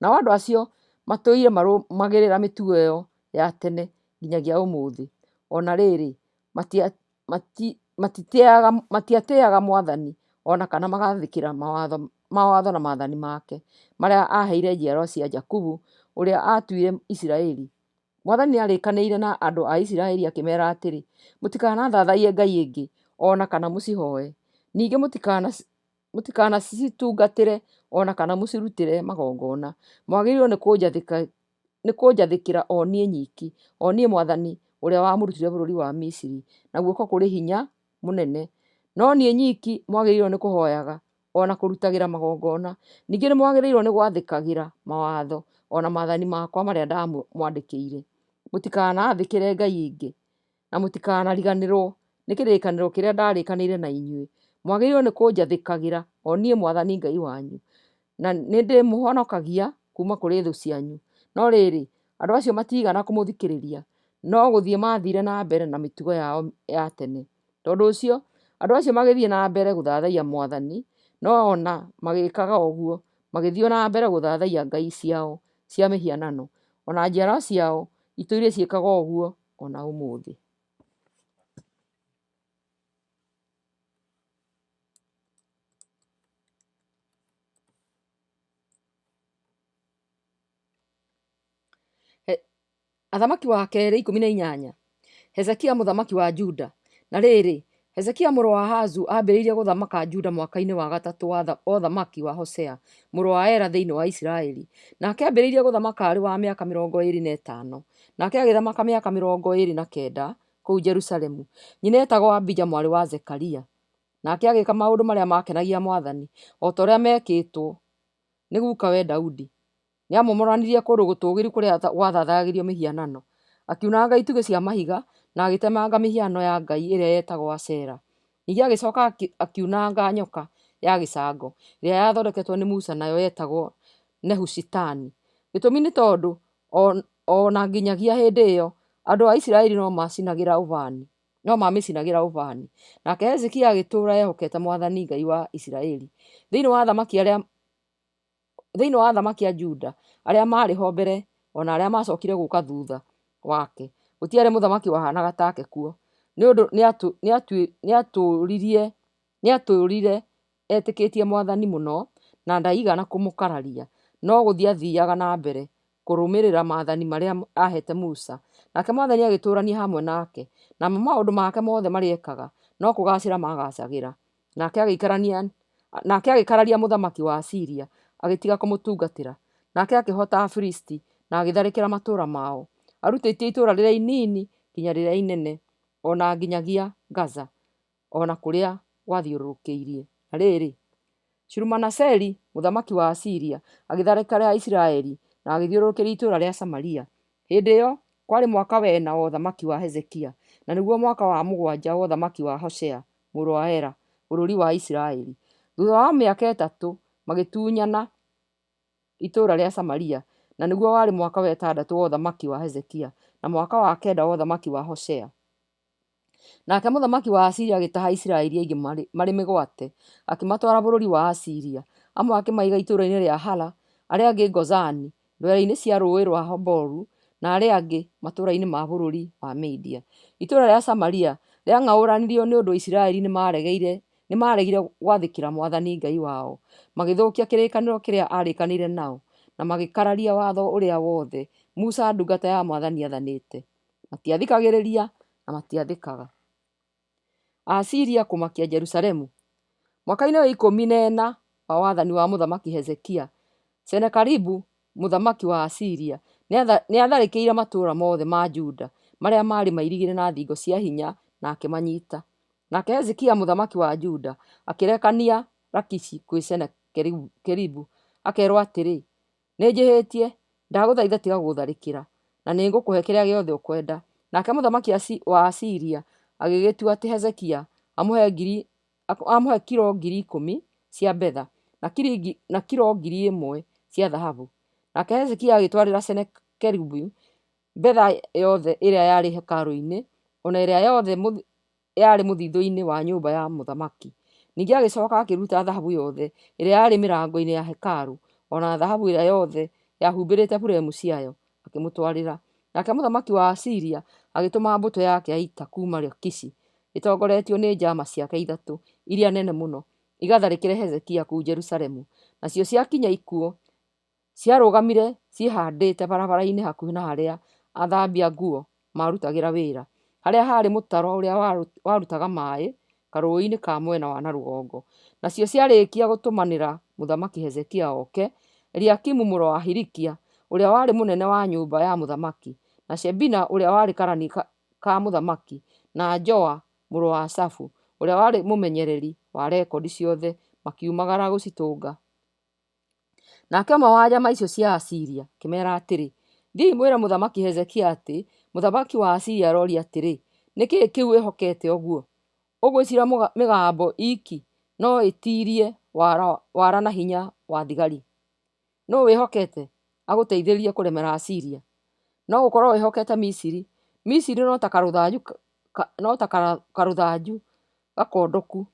Nao andũ acio matũire marũmagĩrĩra mĩtugo ĩyo ya tene nginyagia ũmũthĩ. O na rĩrĩ, matiatĩaga mwathani o na kana magathĩkĩra mawatho na maathani make, marĩa aaheire njiarwa cia Jakubu, ũrĩa aatuire Isiraeli. Mwathani nĩarĩkanĩire na andũ a Isiraeli akĩmeera atĩrĩ, Mũtikanathathaiye ngai ĩngĩ o na kana mũcihooe. Ningĩ mũtikanacitungatĩre o na kana mũcirutĩre magongona. Mwagĩrĩirwo nĩ kũnjathĩkĩra o niĩ nyiki, o niĩ mwathani ũrĩa wamũrutire bũrũri wa Misiri na guoko kũrĩ hinya mũnene. No niĩ nyiki mwagĩrĩirwo nĩ kũhooyaga o na kũrutagĩra magongona. Ningĩ nĩmwagĩrĩirwo nĩ gwathĩkagĩra mawatho o na maathani makwa marĩa ndamwandĩkĩire. Mũtikanaathĩkĩre ngai ingĩ, na mũtikanariganĩrwo nĩ kĩrĩkanĩro kĩrĩa ndarĩkanĩire na inyuĩ. Mwagĩrĩirwo nĩ kũnjathĩkagĩra o niĩ mwathani Ngai wanyu, na nĩndĩmũhonokagia kuuma kũrĩ thũ cianyu. No rĩrĩ, andũ acio matiigana kũmũthikĩrĩria, no gũthiĩ maathiire na mbere na mĩtugo yao ya tene. Tondũ ũcio, andũ acio magĩthiĩ na mbere gũthathaiya mwathani, no o na magĩĩkaga ũguo, magĩthiĩ o na mbere gũthathaiya ngai ciao cia mĩhianano, o na njiarwa ciao itũire ciĩkaga ũguo o na ũmũthĩ. Athamaki wa Kerĩ 18. Hezekia mũthamaki wa Juda. Na rĩrĩ, Hezekia mũrũ wa Ahazu aambĩrĩirie gũthamaka Juda mwaka-inĩ wa gatatũ wa ũthamaki wa Hosea mũrũ wa Ela thĩinĩ wa Isiraeli, nake aambĩrĩirie gũthamaka arĩ wa mĩaka 25, nake agĩthamaka mĩaka 29 kũu Jerusalemu. Nyina eetagwo Abija mwarĩ wa Zekaria. Nake agĩĩka maũndũ marĩa maakenagia mwathani, o ta ũrĩa meekĩtwo nĩ gukawe Daudi. Nĩamomoranirie kũndũ gũtũũgĩru kũrĩa gwathathayagĩrio mĩhianano, akiunanga itugĩ cia mahiga, na agĩtemanga mĩhianano ya ngai ĩrĩa yetagwo Ashera. Ningĩ agĩcoka akiunanga nyoka ya gĩcango ĩrĩa yathondeketwo nĩ Musa nayo yetagwo Nehushitani. Gĩtũmi nĩ tondũ o na nginyagia hĩndĩ ĩyo andũ a Isiraeli no maacinagĩra ũbani no maamĩcinagĩra ũbani. Nake Hezekia agĩtũũra ehokete mwathani Ngai wa Isiraeli. Thĩinĩ wa athamaki arĩa Thĩinĩ wa athamaki a Juda arĩa maarĩ ho mbere o na arĩa maacokire gũũka thutha wake, gũtiarĩ mũthamaki wahaanaga take kuo, nĩ ũndũ nĩatũũrire etĩkĩtie mwathani mũno, na ndaigana kũmũkararia, no gũthiĩ aathiiaga na mbere kũrũmĩrĩra maathani marĩa aaheete Musa. Nake mwathani agĩtũũrania hamwe nake, namo maũndũ make mothe marĩa ekaga no kũgaacĩra maagaacagĩra. Nake agĩikarania nake agĩkararia mũthamaki wa Asiria, agĩtiga kũmũtungatĩra. Nake akĩhoota Afilisti na agĩtharĩkĩra matũũra mao. arutĩte itũũra rĩrĩa inini nginya rĩrĩa inene, o na nginyagia Gaza, o na kũrĩa gwathiũrũrũkĩirie. Na rĩrĩ, Shalumaneseri mũthamaki wa Asiria agĩtharĩkĩra Isiraeli na agĩthiũrũrũkĩria itũũra rĩa Samaria. Hĩndĩ ĩyo kwarĩ mwaka wa ĩna wa ũthamaki wa Hezekia, na nĩguo mwaka wa mũgwanja wa ũthamaki wa Hoshea mũrũ wa Ela bũrũri wa Isiraeli. Thutha wa mĩaka 3 magĩtunyana itũũra rĩa Samaria, na nĩguo warĩ mwaka wa ĩtandatũ wa ũthamaki wa Hezekia, na mwaka wa kenda wa ũthamaki wa Hoshea. Nake mũthamaki wa Asiria agĩtaha Isiraeli aingĩ marĩ mĩgwate, akĩmatwara bũrũri wa Asiria. Amwe akĩmaiga itũũra-inĩ rĩa Hala, arĩa angĩ Gozani, ndwere-inĩ cia Rũũĩ rwa Haboru, na arĩa angĩ matũũra-inĩ ma bũrũri wa Media. Itũũra rĩa Samaria rĩang'aũranirio nĩ ũndũ Isiraeli nĩmaregire gwathĩkĩra mwathani Ngai wao, magĩthũkia kĩrĩkanĩro kĩrĩa aarĩkanĩire nao, na magĩkararia watho ũrĩa wothe Musa ndungata ya mwathani aathanĩte. Matiathikagĩrĩria na matiathĩkaga. Aasiria kũmakia Jerusalemu. Mwaka-inĩ wa 14 wa wathani wa mũthamaki Hezekia, Senakeribu mũthamaki wa Asiria nĩatharĩkĩire matũũra mothe ma Juda marĩa maarĩ mairigĩre na thingo cia hinya na akĩmanyiita. Nake Hezekia mũthamaki wa Juda akĩrekania Lakishi kwĩ Senakeribu akeerwo atĩrĩ, Nĩnjĩhĩtie, ndagũthaitha tiga gũũtharĩkĩra, na nĩngũkũhe kĩrĩa gĩothe ũkwenda. Nake mũthamaki wa Asiria agĩgĩtua atĩ Hezekia amũhe kiro 10,000 cia betha, na kiro 1,000 cia thahabu. Nake Hezekia agĩtwarĩra Senakeribu betha yothe ĩrĩa yarĩ hekarũ-inĩ, o na ĩrĩa yothe yarĩ mũthithũ-inĩ wa nyũmba ya mũthamaki. Ningĩ agĩcoka akĩruta thahabu yothe ĩrĩa yarĩ mĩrango-inĩ ya hekarũ, o na thahabu ĩrĩa yothe yahumbĩrĩte buremu ciayo, akĩmũtwarĩra. Nake mũthamaki wa Asiria agĩtũma mbũtũ yake ya ita kuuma Lakishi, ĩtongoretio nĩ njama ciake ithatũ iria nene mũno, igatharĩkĩre Hezekia kũu Jerusalemu. Nacio ciakinya ikuo, ciarũgamire ciĩhandĩte barabara-inĩ hakuhĩ na harĩa athambia nguo maarutagĩra wĩra, harĩa haarĩ mũtaro ũrĩa warutaga maĩ karũũĩ-inĩ ka mwena wa na rũgongo. Nacio ciarĩkia gũtũmanĩra Mũthamaki Hezekia oke, Eliakimu mũrũ wa Hilikia, ũrĩa warĩ mũnene wa nyũmba ya mũthamaki, na Shebina ũrĩa warĩ karani ka mũthamaki, na Joa mũrũ wa Asafu, ũrĩa warĩ mũmenyereri wa rekondi ciothe, makiumagara gũcitũnga. Nake ũmwe wa njama icio cia Asiria akĩmeera atĩrĩ, Thiĩi mwĩre Mũthamaki Hezekia atĩ mũthamaki wa Asiria aroria atĩrĩ, 'Nĩ kĩĩ kĩu wĩhokete ũguo? Ũgwĩciria mĩgambo iki no ĩtiirie wara na hinya wa thigari? Nũũ wĩhokete agũteithĩrĩrie kũremera Asiria? No gũkorũo wĩhokete Misiri. Misiri no ta karũthanju gakondoku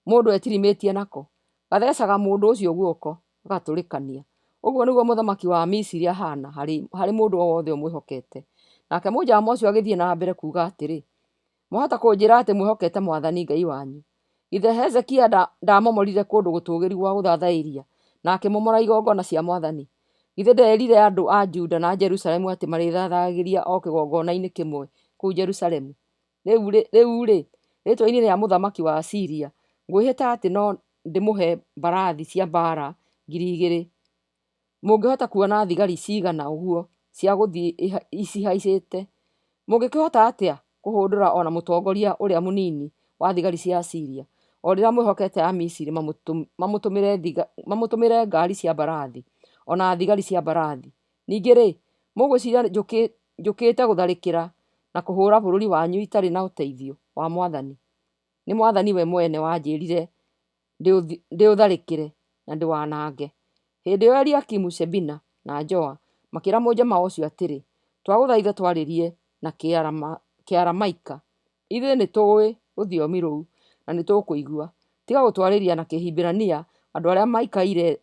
mũndũ etirimĩtie nako, gathecaga mũndũ ũcio guoko, gagatũrĩkania. Ũguo nĩguo mũthamaki wa Misiri ahaana harĩ mũndũ o wothe ũmwĩhokete. Nake mũnjama ũcio agĩthiĩ na mbere kuuga atĩrĩ, Mwahota kũnjĩra atĩ mwĩhokete mwathani Ngai wanyu. Githĩ Hezekia ndamomorire kũndũ gũtũũgĩru gwa gũthathaĩria na akĩmomora igongona cia mwathani? Githĩ ndeerire andũ a Juda na Jerusalemu atĩ marĩthathaagĩria o kĩgongona-inĩ kĩmwe kũu Jerusalemu? Rĩu-rĩ, rĩĩtwa-inĩ rĩa mũthamaki wa Asiria, ngwĩhĩta atĩ no ndĩmũhe mbarathi cia mbaara 2,000. Mũngĩhota kuona thigari cigana ũguo cia gũthiĩ icihaicĩte? Mũngĩkĩhota atĩa kũhũndũra o na mũtongoria ũrĩa mũnini wa thigari cia Asiria, o rĩrĩa mwĩhokete Amisiri mamũtũmĩre ngaari cia mbarathi, o na thigari cia mbarathi? Ningĩ-rĩ, mũgwĩciria njũkĩte gũtharĩkĩra na kũhũũra bũrũri wanyu itarĩ na ũteithio wa mwathani? Nĩ mwathani we mwene wanjĩĩrire ndĩũtharĩkĩre na ndĩwanange. Hĩndĩ ĩyo Eliakimu, Shebina, na Joa makĩĩra mũnjamaa ũcio atĩrĩ, Twagũthaitha twarĩrie na Kĩaramaika. Ithuĩ nĩtũũĩ rũthiomi rũu na nĩtũkũigua. Tiga gũtwarĩria na Kĩhibirania andũ arĩa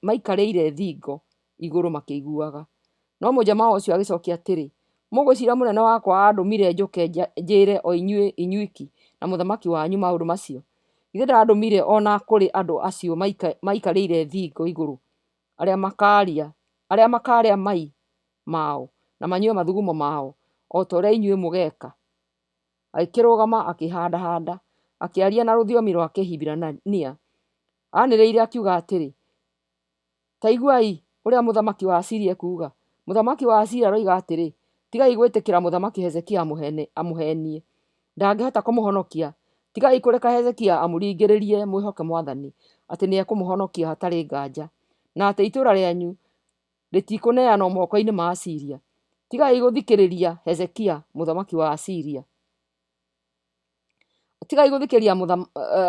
maikarĩire thingo igũrũ makĩiguaga. No mũnjamaa ũcio agĩcokia atĩrĩ, Mũgwĩciria mũnene wakwa aandũmire njũke njĩĩre o inyuĩ inyuiki na mũthamaki wanyu maũndũ macio? Githĩ ndaandũmire o na kũrĩ andũ acio maikarĩire thingo igũrũ, arĩa makaarĩa mai mao na manyue mathugumo mao, o ta ũrĩa inyuĩ mũgeeka? Agĩkĩrũgama akĩĩhandahanda, akĩaria na rũthiomi rwa Kĩhibirania, anĩrĩire akiuga atĩrĩ, Ta iguai ũrĩa mũthamaki wa Asiria ekuuga! Mũthamaki wa Asiria aroiga atĩrĩ, Tigai gwĩtĩkĩra mũthamaki Hezekia amũheenie. Ndangĩhota kũmũhonokia. Tigai kũreka Hezekia amũringĩrĩrie mwĩhoke mwathani atĩ nĩekũmũhonokia hatarĩ nganja, na atĩ itũũra rĩanyu rĩtikũneanwo moko-inĩ ma Asiria. Tigai gũthikĩrĩria Hezekia mũthamaki wa Asiria. Tigai gũthikĩrĩria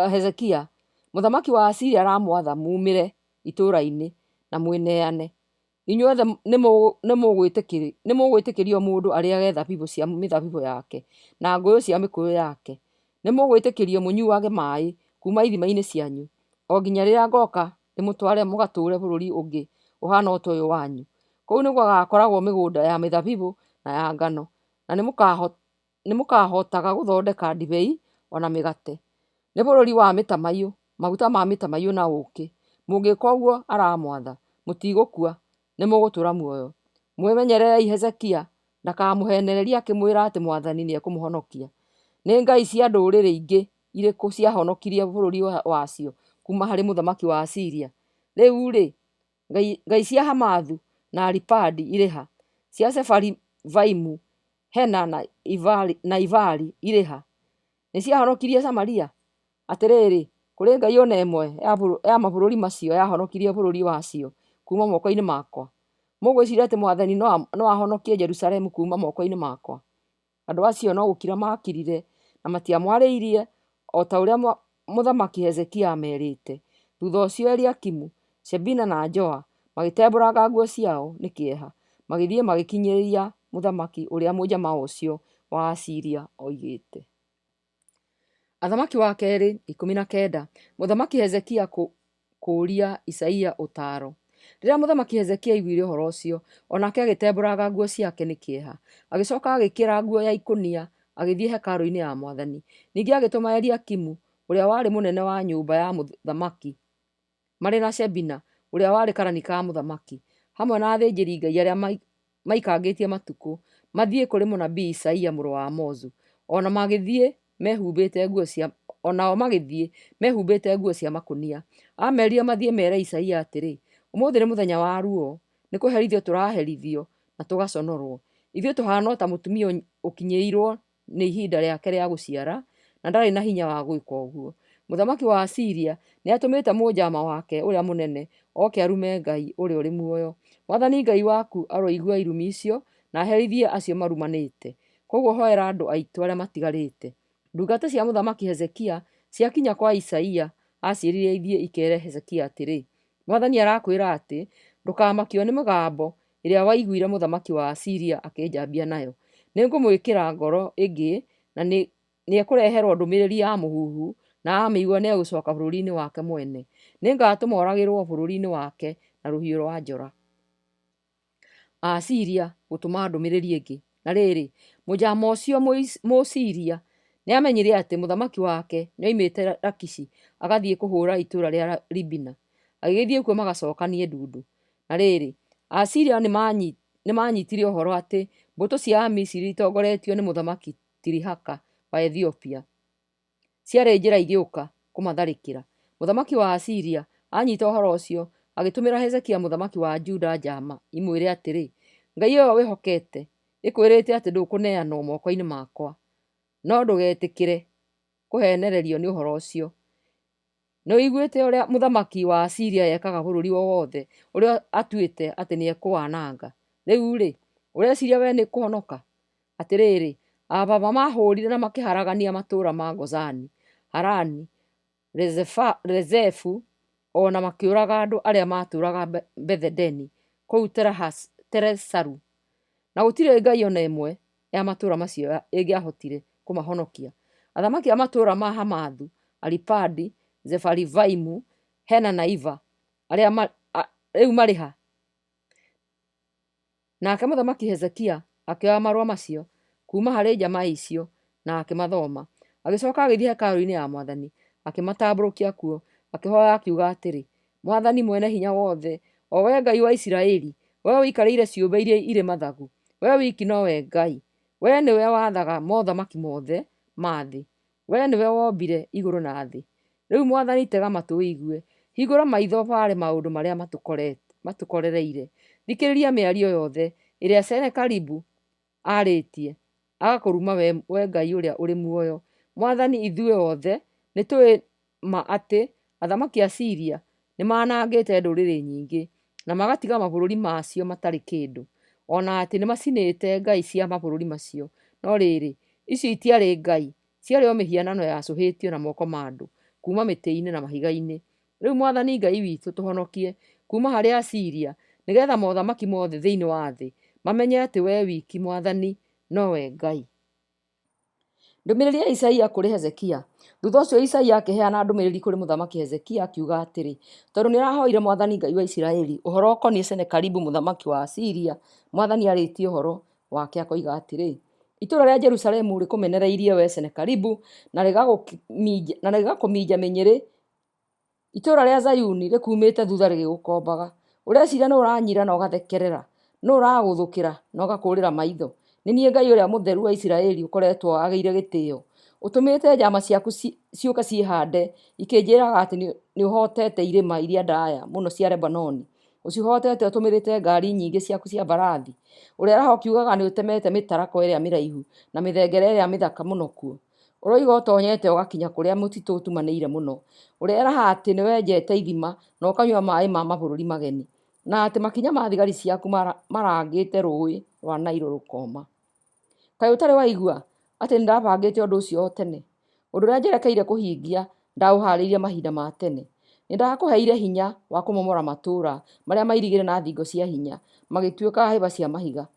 Hezekia. Mũthamaki wa Asiria aramwatha muumĩre itũũra-inĩ na mwĩneane. Inyuothe nĩmũgwĩtĩkĩrio mũndũ arĩage thabibũ cia mĩthabibũ yake na ngũyũ cia mĩkũyũ yake. Nĩmũgwĩtĩkĩrio mũnyuage maaĩ kuuma ithima-inĩ cianyu, o nginya rĩrĩa ngooka ndĩmũtware mũgatũũre bũrũri ũngĩ ũhaana o ta ũyũ wanyu. Kũu nĩgũgakoragwo mĩgũnda ya mĩthabibũ na ya ngano, na nĩmũkahotaga gũthondeka ndibei o na mĩgate. Nĩ bũrũri wa mĩtamaiyũ, maguta ma mĩtamaiyũ na ũũkĩ. Mũngĩka ũguo aramwatha, mũtigũkua, nĩmũgũtũũra muoyo. Mwĩmenyererei Hezekia ndakamũheenererie akĩmwĩra atĩ mwathani nĩekũmũhonokia. Nĩ ngai cia ndũrĩrĩ ingĩ irĩkũ ciahonokirie bũrũri wacio kuuma harĩ mũthamaki wa Asiria? Rĩu-rĩ, ngai cia Hamathu na Aripadi irĩ ha? Cia Sefarivaimu, Hena na Ivari irĩ ha? Nĩciahonokirie Samaria? Atĩrĩrĩ, kũrĩ ngai o na ĩmwe ya mabũrũri macio yahonokirie bũrũri wacio kuuma moko-inĩ makwa? Mũgwĩciria atĩ mwathani no ahonokie Jerusalemu kuuma moko-inĩ makwa? Andũ acio no gũkira maakirire na matiamwarĩirie o ta ũrĩa mũthamaki Hezekia aamerĩte. Thutha ũcio Eliakimu, Shebina na Joa magĩtembũranga nguo ciao nĩ kĩeha, magĩthiĩ magĩkinyĩria mũthamaki ũrĩa mũnjamaa ũcio wa Asiria oigĩte. Athamaki wa kerĩ 19. Mũthamaki Hezekia kũũria Isaia ũtaaro. Rĩrĩa Mũthamaki Hezekia aiguire ũhoro ũcio, o nake agĩtembũranga nguo ciake nĩ kĩeha. Agĩcooka agĩĩkĩra nguo ya ikũnia, agĩthiĩ hekarũ-inĩ ya mwathani. Ningĩ agĩtũma Eliakimu, ũrĩa warĩ mũnene wa nyũmba ya mũthamaki, marĩ na Shebina, ũrĩa warĩ karani ka mũthamaki, hamwe na athĩnjĩri-Ngai arĩa maikangĩtie matukũ, mathiĩ kũrĩ mũnabii Isaia mũrũ wa Amozu. O na magĩthiĩ mehumbĩte nguo cia o nao magĩthiĩ mehumbĩte nguo cia makũnia. Aamerire mathiĩ meere Isaia atĩrĩ, Ũmũthĩ nĩ mũthenya wa ruo, nĩ kũherithio tũraherithio na tũgaconorwo. Ithuĩ tũhaana o ta mũtumia ũkinyĩirwo nĩ ihinda rĩake rĩa gũciara, na ndarĩ na hinya wa gwĩka ũguo. Mũthamaki wa Asiria nĩatũmĩte mũnjama wake ũrĩa mũnene oke arume Ngai ũrĩa ũrĩ muoyo. Mwathani Ngai waku aroigua irumi icio na aherithie acio marumanĩte. Kwoguo hoera andũ aitũ arĩa matigarĩte. Ndungata cia mũthamaki Hezekia ciakinya kwa Isaia, aaciĩrire ithiĩ ikeere Hezekia atĩrĩ, Mwathani arakwĩra atĩ, 'Ndũkamakio nĩ mĩgambo ĩrĩa waiguire mũthamaki wa Asiria akĩnjambia nayo. Nĩngũmwĩkĩra ngoro ĩngĩ na nĩekũreherwo ndũmĩrĩri ya mũhuhu na amĩigua nĩegũcooka bũrũri-inĩ wake mwene. Nĩngatũma oragĩrwo bũrũri-inĩ wake na rũhiũ rwa njora. Aasiria gũtũma ndũmĩrĩri ĩngĩ. Na rĩrĩ, mũnjama ũcio Mũsiria nĩamenyire atĩ mũthamaki wake nĩoimĩte Lakishi agathiĩ kũhũũra itũũra rĩa Libina, agĩgĩthiĩ kuo magacookanie ndundu. Na rĩrĩ, Aasiria nĩmanyiitire ũhoro atĩ mbũtũ cia Amisiri itongoretio nĩ mũthamaki Tirihaka wa Ethiopia ciarĩ njĩra igĩũka kũmatharĩkĩra. Mũthamaki wa Asiria aanyiita ũhoro ũcio, agĩtũmĩra Hezekia mũthamaki wa Juda njaama imwĩre atĩrĩ, Ngai ĩyo wĩhokete ĩkwĩrĩte atĩ ndũkũneanwo moko-inĩ makwa. No ndũgetĩkĩre kũheenererio nĩ ũhoro ũcio. Nĩũiguĩte ũrĩa mũthamaki wa Asiria ekaga bũrũri o wothe ũrĩa atuĩte atĩ nĩekũwananga. Rĩu-rĩ, ũreciiria wee nĩũkũhonoka? Atĩrĩrĩ, aababa maahũũrire na makĩharagania matũũra ma Gozani, Harani, Rezefu, o na makĩũraga andũ arĩa maatũũraga Beth-edeni kũu Telesaru. Na gũtirĩ ngai o na ĩmwe ya matũũra macio ĩngĩahotire kũmahonokia. Athamaki a matũũra ma Hamathu, Aripadi, Sefarivaimu, Hena na Iva, arĩa rĩu marĩ ha? Nake Mũthamaki Hezekia akĩoya marũa macio kuuma harĩ njaama icio na akĩmathoma. Agĩcoka agĩthiĩ hekarũ-inĩ ya mwathani, akĩmatambũrũkia kuo, akĩhoya akiuga atĩrĩ, Mwathani Mwene-Hinya-Wothe, o wee Ngai wa Isiraeli, wee ũikarĩire ciũmbe iria irĩ mathagu, wee wiki nowe Ngai. Wee nĩwe wathaga mothamaki mothe ma thĩ. Wee nĩwe wombire igũrũ na thĩ. Rĩu Mwathani tega matũ ũigue, hingũra maitho ũbaare maũndũ marĩa matũkorereire. Thikĩrĩria mĩario yothe ĩrĩa Senakeribu aarĩtie, agakũruma wee Ngai ũrĩa ũrĩ muoyo. Mwathani, ithuĩ othe nĩtũũĩ ma atĩ athamaki a Siria nĩmanangĩte ndũrĩrĩ nyingĩ, na magatiga mabũrũri macio matarĩ kĩndũ, o na atĩ nĩmacinĩte ngai cia mabũrũri macio. No rĩrĩ, icio itiarĩ ngai, ciarĩ o mĩhianano yacũhĩtio na moko ma andũ kuuma mĩtĩ-inĩ na mahiga-inĩ. Rĩu Mwathani Ngai witũ, tũhonokie kuuma harĩ Asiria, nĩgeetha mothamaki mothe thĩinĩ wa thĩ mamenye atĩ wee wiki, Mwathani, nowe Ngai. Ndũmĩrĩri ya Isaia kũrĩ Hezekia. Thutha ũcio Isaia akĩheana ndũmĩrĩri kũrĩ Mũthamaki Hezekia akiuga atĩrĩ, Tondũ nĩũrahoire Mwathani Ngai wa Isiraeli ũhoro ũkoniĩ Senakeribu mũthamaki wa Asiria, Mwathani aarĩtie ũhoro wake akoiga atĩrĩ, Itũũra rĩa Jerusalemu rĩkũmenereirie wee Senakeribu, na rĩgakũminja mĩnyĩrĩ Itũũra rĩa Zayuni rĩkuumĩte thutha rĩgĩgũkombaga. Ũreciria nũ ũranyira na ũgathekerera? Nũ ũragũthũkĩra na ũgakũũrĩra maitho? Nĩ niĩ Ngai ũrĩa Mũtheru wa Isiraeli ũkoretwo wagĩire gĩtĩo. Ũtũmĩte njama ciaku ciũke ciĩhande ikĩnjĩraga atĩ nĩũhootete irĩma iria ndaya mũno cia Lebanoni. Ũcihootete ũtũmĩrĩte ngaari nyingĩ ciaku cia mbarathi. Ũreraha ũkiugaga nĩũtemete mĩtarakwa ĩrĩa mĩraihu na mĩthengera ĩrĩa mĩthaka mũno kuo. Ũroiga ũtonyete ũgakinya kũrĩa mũtitũ ũtumanĩire mũno. Ũreraha atĩ nĩwenjete ithima na ũkanyua maĩ ma mabũrũri mageni, na atĩ makinya ma thigari ciaku marangĩte rũũĩ rwa Nailo rũkoma. Kaĩ ũtarĩ waigua atĩ nĩndabangĩte ũndũ ũcio o tene? Ũndũ ũrĩa njerekeire kũhingia ndaũhaarĩirie mahinda ma tene. Nĩndakũheire hinya wa kũmomora matũũra marĩa mairigĩre na thingo cia hinya, magĩtuĩka hĩba cia mahiga.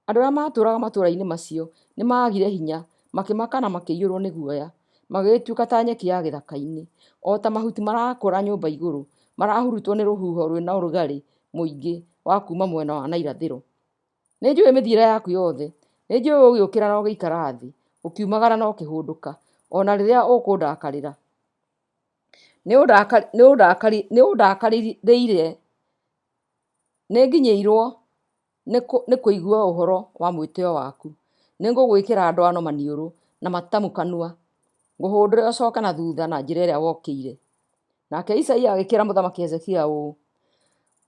Andũ arĩa maatũũraga matũũra-inĩ macio nĩ maagire hinya, makĩmaka na makĩiyũrũo nĩ guoya, magĩgĩtuĩka ta nyeki ya gĩthaka-inĩ, o ta mahuti marakũra nyũmba igũrũ, marahurutwo nĩ rũhuho rwĩ na ũrugarĩ mũingĩ wa kuuma mwena wa na irathĩro. Nĩ njũĩ mĩthiĩre yaku yothe, nĩ njũĩ ũgĩũkĩra na ũgĩikara thĩ, ũkiumagara na ũkĩhũndũka, o na rĩrĩa ũkũndakarĩra. Nĩ ũndakarĩire, nĩ nginyĩirũo nĩ kũigua ũhoro wa mwĩtĩo waku. Nĩngũgwĩkĩra ndwano maniũrũ na matamu kanua, ngũhũndũre ũcoke na thutha na njĩra ĩrĩa wokĩire. Nake Isaia agĩkĩra Mũthamaki Hezekia ũũ,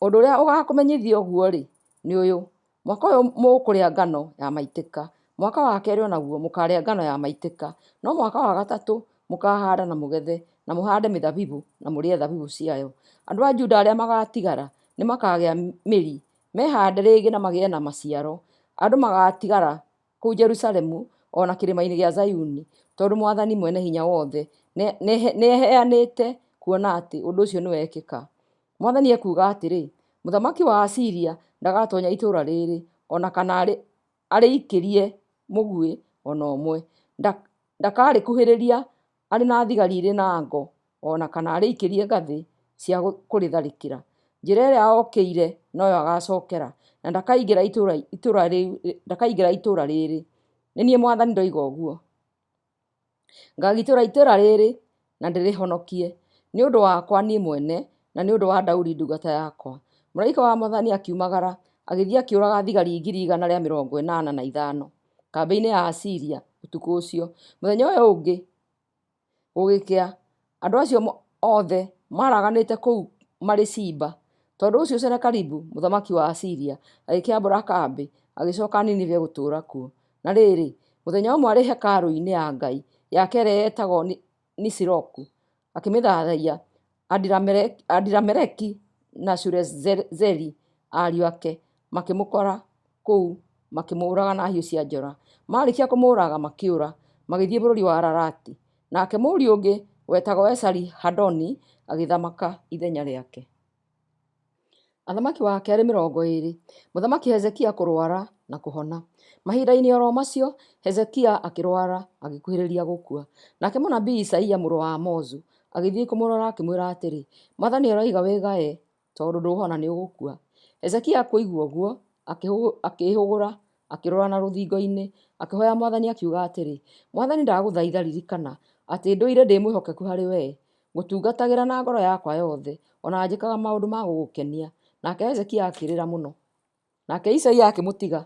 Ũndũ ũrĩa ũgaakũmenyithia ũguo-rĩ, nĩ ũyũ, mwaka ũyũ mũkũrĩa ngano ya maitĩka, mwaka wa kerĩ o naguo mũkaarĩa ngano ya maitĩka, no mwaka wa gatatũ mũkaahanda na mũgethe, na mũhande mĩthabibũ na mũrĩe thabibũ ciayo. Andũ a Juda arĩa magaatigara nĩmakagĩa mĩri mehande rĩngĩ na magĩe na maciaro. Andũ magaatigara kũu Jerusalemu o na kĩrĩma-inĩ gĩa Zayuni, tondũ Mwathani Mwene-Hinya-Wothe nĩeheanĩte kuona atĩ ũndũ ũcio nĩwekĩka. Mwathani ekuuga atĩrĩ, Mũthamaki wa Asiria ndagatoonya itũũra rĩĩrĩ, o na kana arĩikĩrie mũguĩ o na ũmwe. Ndakarĩkuhĩrĩria arĩ na thigari irĩ na ngo, o na kana arĩikĩrie ngathĩ cia kũrĩtharĩkĩra. Njĩra ĩrĩa ookĩire noyo agacookera, na ndakaingĩra itũũra rĩĩrĩ. Nĩ niĩ Mwathani ndoiga ũguo. Ngaagitĩra itũũra rĩĩrĩ na ndĩrĩhonokie, nĩ ũndũ wakwa niĩ mwene na nĩ ũndũ wa Daudi ndungata yakwa. Mũraika wa Mwathani akiumagara, agĩthiĩ akĩũraga thigari 185,000 kambĩ-inĩ ya Asiria ũtukũ ũcio. Mũthenya ũyũ ũngĩ gũgĩkĩa, andũ acio othe maaraganĩte kũu marĩ ciimba. Tondũ ũcio Senakeribu mũthamaki wa Asiria agĩkĩambũra kambĩ, agĩcoka Nineve gũtũũra kuo. Na rĩrĩ, mũthenya ũmwe arĩ hekarũ-inĩ ya ngai yake ĩrĩa yetagwo Nisiroku, akĩmĩthathaiya, Adirameleki na Sharezeri ariũ ake makĩmũkora kũu makĩmũũraga na hiũ cia njora. Maarĩkia kũmũũraga makĩũra, magĩthiĩ bũrũri wa Ararati. Nake mũriũ ũngĩ wetagwo Esari-Hadoni agĩthamaka ithenya rĩake. Athamaki wa kerĩ 20. Mũthamaki Hezekia kũrwara na kũhona. Mahinda-inĩ o ro macio, Hezekia akĩrwara, agĩkuhĩrĩria gũkua. Nake mũnabii Isaia mũrũ wa Amozu agĩthiĩ kũmũrora akĩmwĩra atĩrĩ, Mwathani aroiga wĩgae, tondũ ndũhona nĩũgũkua. Hezekia kũigua ũguo, akĩĩhũgũra, akĩrora na rũthingo-inĩ, akĩhooya Mwathani akiuga atĩrĩ, Mwathani ndagũthaitha ririkana atĩ ndũire ndĩ mwĩhokeku harĩ wee, ngũtungatagĩra na ngoro yakwa yothe, o na njĩkaga maũndũ ma gũgũkenia. Nake Hezekia akĩrĩra mũno. Nake Isaia akĩmũtiga.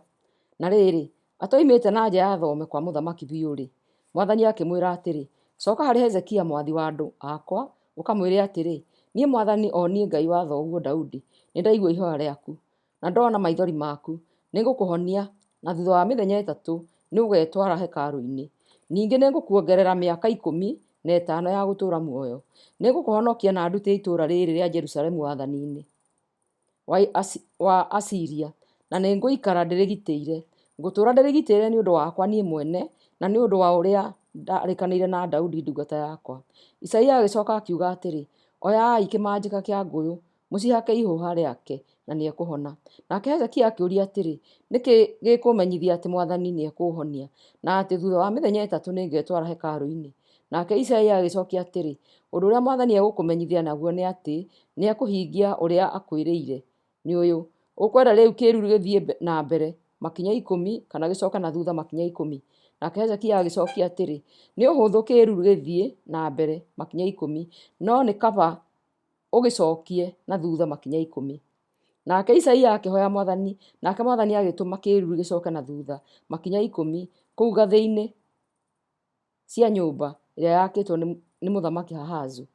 Na rĩrĩ, atoimĩte na nja ya thome kwa mũthamaki biũ-rĩ, Mwathani akĩmwĩra atĩrĩ, Coka harĩ Hezekia mwathi wa andũ akwa, ũkamwĩre atĩrĩ, 'Niĩ Mwathani, o niĩ Ngai wa thoguo Daudi, nĩndaigua ihooya rĩaku, na ndona maithori maku. Nĩngũkũhonia. na thutha wa mĩthenya 3 nĩũgetwara hekarũ-inĩ. Ningĩ nĩngũkuongerera mĩaka 15 ya gũtũũra muoyo. Nĩngũkũhonokia na ndute itũũra rĩrĩ rĩa Jerusalemu wathani-inĩ wa Asiria, na nĩngũikara ndĩrĩgitĩire. Ngũtũũra ndĩrĩgitĩire nĩ ũndũ wakwa niĩ mwene na nĩ ũndũ wa ũrĩa ndarĩkanĩire na Daudi ndungata yakwa. Isaia agĩcoka akiuga atĩrĩ, Oyai kĩmanjĩka kĩa ngũyũ, mũcihake ihũha rĩake, na nĩekũhona. Nake Hezekia akĩũria atĩrĩ, Nĩ kĩĩ gĩkũmenyithia atĩ Mwathani nĩekũũhonia, na atĩ thutha wa mĩthenya 3 nĩngetwara hekarũ-inĩ? Nake Isaia agĩcokia atĩrĩ, Ũndũ ũrĩa Mwathani egũkũmenyithia naguo nĩ atĩ nĩekũhingia ũrĩa akwĩrĩire nĩ ũyũ, Ũkwenda rĩu kĩĩruru gĩthiĩ na mbere makinya 10 kana gĩcoke na thutha makinya 10? Nake Hezekia agĩcokia atĩrĩ, Nĩ ũhũthũ kĩĩruru gĩthiĩ na mbere makinya 10, no nĩ kaba ũgĩcokie na thutha makinya 10. Nake Isaia akĩhoya Mwathani, nake Mwathani agĩtũma kĩĩruru gĩcoke na thutha makinya 10 kũu ngathĩ-inĩ cia nyũmba ĩrĩa yaakĩtwo nĩ Mũthamaki Ahazu.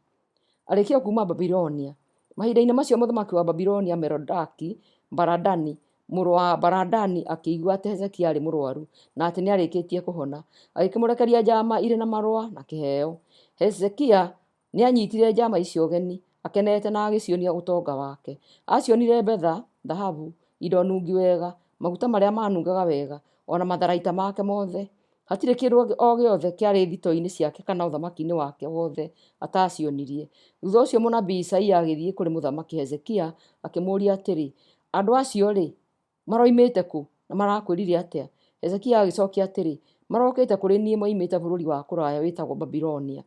Arekio kuuma Babilonia. Mahinda-inĩ macio mũthamaki wa Babilonia Merodaki Baladani mũrũ wa Baladani akĩigua atĩ Hezekia aarĩ mũrwaru na atĩ nĩarĩkĩtie kũhona, agĩkĩmũrekeria njaama irĩ na marũa na kĩheo. Hezekia Nĩanyiitire njaama icio ũgeni, akenete na agĩcionia ũtonga wake. Aacionire betha, thahabu, indo nungi wega, maguta marĩa maanungaga wega, o na matharaita make mothe. Hatirĩ kĩndũ o gĩothe kĩarĩ thitoo-inĩ ciake kana ũthamaki-inĩ wake wothe atacionirie. Thuutha ũcio mũnabii Isaia agĩthiĩ kũrĩ Mũthamaki Hezekia akĩmũũria atĩrĩ, Andũ acio-rĩ, Maroimĩte kũ, na marakwĩrire atĩa? Hezekia agĩcokia atĩrĩ, Marokĩte kũrĩ niĩ moimĩte bũrũri wa kũraya wĩtagwo Babilonia.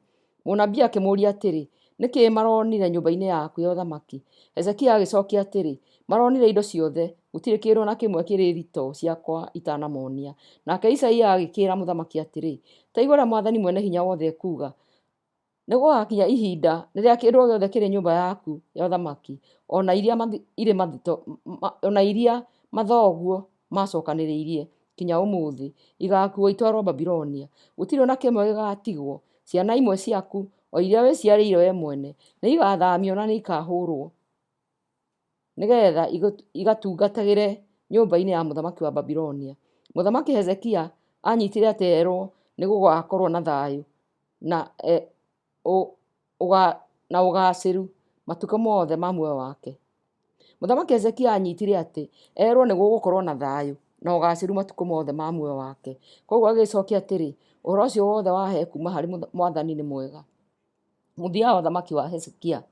Mũnabii akĩmũũria atĩrĩ, Nĩ kĩĩ maronire nyũmba-inĩ yaku ya ũthamaki? Hezekia agĩcokia atĩrĩ, Maronire indo ciothe, gũtirĩ kĩndũ o na kĩmwe kĩrĩ thitoo ciakwa itanamonia. Nake Isaia agĩkĩĩra mũthamaki atĩrĩ, Ta igua ũrĩa Mwathani Mwene-Hinya-Wothe ekuuga, Nĩgũgakinya ihinda rĩrĩa kĩndũ o gĩothe kĩrĩ nyũmba yaku ya ũthamaki, o na iria irĩ o na iria mathoguo maacokanĩrĩirie kinya ũmũthĩ, igaakuuo itwarũo Babilonia. Gũtirĩ o na kĩmwe gĩgaatigwo. Ciana imwe ciaku, o iria wĩciarĩire wee mwene, nĩigathaamio na nĩikahũrũo nĩgetha igatungatagĩre nyũmba-inĩ ya mũthamaki wa Babilonia. Mũthamaki Hezekia aanyitire atĩ erũo nĩ gũgaakorũo na thayũ na na ũgaacĩru matukũ mothe ma muoyo wake. Mũthamaki Hezekia aanyitire atĩ erũo nĩ gũgũkorũo na thayũ na ũgaacĩru matukũ mothe ma muoyo wake. Kwoguo agĩcokia atĩrĩ, Ũhoro ũcio wothe wahe kuuma harĩ Mwathani nĩ mwega. Mũthia wa ũthamaki wa Hezekia.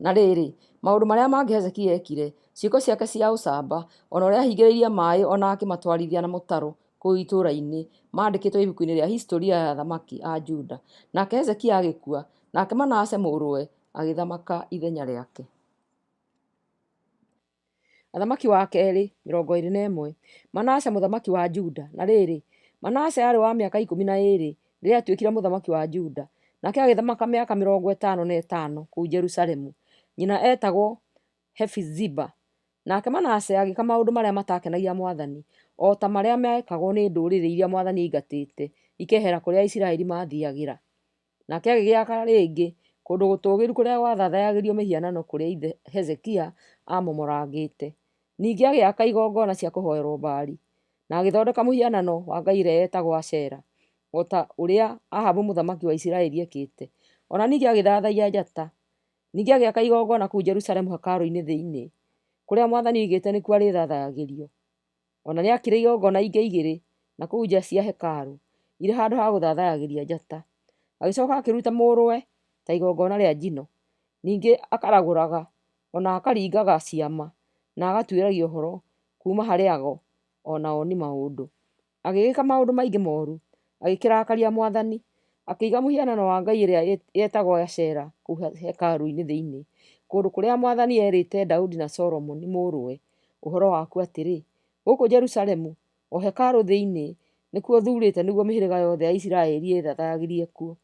Na rĩrĩ, maũndũ marĩa mangĩ Hezekia eekire, ciĩko ciake cia ũcamba, o na ũrĩa aahingĩrĩirie maaĩ o na akĩmatwarithia na mũtaro kũu itũũra-inĩ, maandĩkĩtwo ibuku-inĩ rĩa hisitoria ya athamaki a Juda. Nake Hezekia agĩkua, nake Manase mũrũwe agĩthamaka ithenya rĩake. Athamaki wa kerĩ 21. Manase mũthamaki wa Juda. Na rĩrĩ, Manase aarĩ wa mĩaka 12 rĩrĩa aatuĩkire mũthamaki wa Juda, nake agĩthamaka mĩaka 55 kũu Jerusalemu. Nyina eetagwo Hefiziba. Nake Manase agĩĩka maũndũ marĩa mataakenagia Mwathani, o ta marĩa meekagwo nĩ ndũrĩrĩ iria Mwathani aingatĩte ikehera kũrĩa Aisiraeli maathiiagĩra. Nake agĩgĩaka rĩngĩ kũndũ gũtũũgĩru kũrĩa gwathathayagĩrio mĩhianano kũrĩa ithe Hezekia aamomorangĩte. Ningĩ agĩaka igongona cia kũhoerwo Baali, na agĩthondeka mũhianano wa ngai ĩrĩa yetagwo Ashera, o ta ũrĩa Ahabu mũthamaki wa Isiraeli eekĩte. O na ningĩ agĩthathaiya njata. Ningĩ agĩaka igongona kũu Jerusalemu hekarũ-inĩ thĩinĩ, kũrĩa Mwathani oigĩte nĩkuo arĩthathayagĩrio. O na nĩaakire igongona ingĩ igĩrĩ na kũu nja cia hekarũ, irĩ handũ ha gũthathayagĩria njata. Agĩcoka akĩruta mũrũwe ta igongona rĩa njino. Ningĩ akaragũraga, o na akaringaga ciama, na agatuĩragia ũhoro kuuma harĩ ago o na oni maũndũ. Agĩgĩka maũndũ maingĩ moru, agĩkĩrakaria Mwathani. Akĩiga mũhianano wa ngai ĩrĩa yetagwo Ashera kũu hekarũ-inĩ thĩinĩ, kũndũ kũrĩa Mwathani eerĩte Daudi na Solomoni mũrũwe ũhoro wakuo atĩrĩ, Gũkũ Jerusalemu, o hekarũ thĩinĩ, nĩkuo thuurĩte nĩguo mĩhĩrĩga yothe ya Isiraeli ĩĩthathayagĩrie kuo.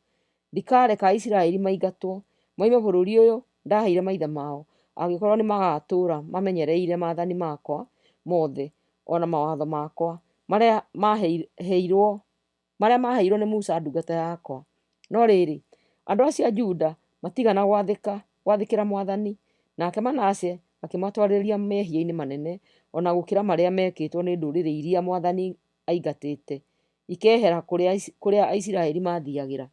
Ndikareka Aisiraeli maingatwo, moime bũrũri ũyũ ndaheire maithe mao, angĩkorũo nĩmagatũũra mamenyereire maathani makwa mothe, o na mawatho makwa, marĩa maaheirũo nĩ Musa ndungata yakwa. No rĩrĩ, andũ acio a Juda matiigana gwathĩkĩra Mwathani, nake Manase akĩmatwarĩrĩria mehia-inĩ manene o na gũkĩra marĩa meekĩtwo nĩ ndũrĩrĩ iria Mwathani aingatĩte, ikehera kũrĩa Aisiraeli maathiagĩra.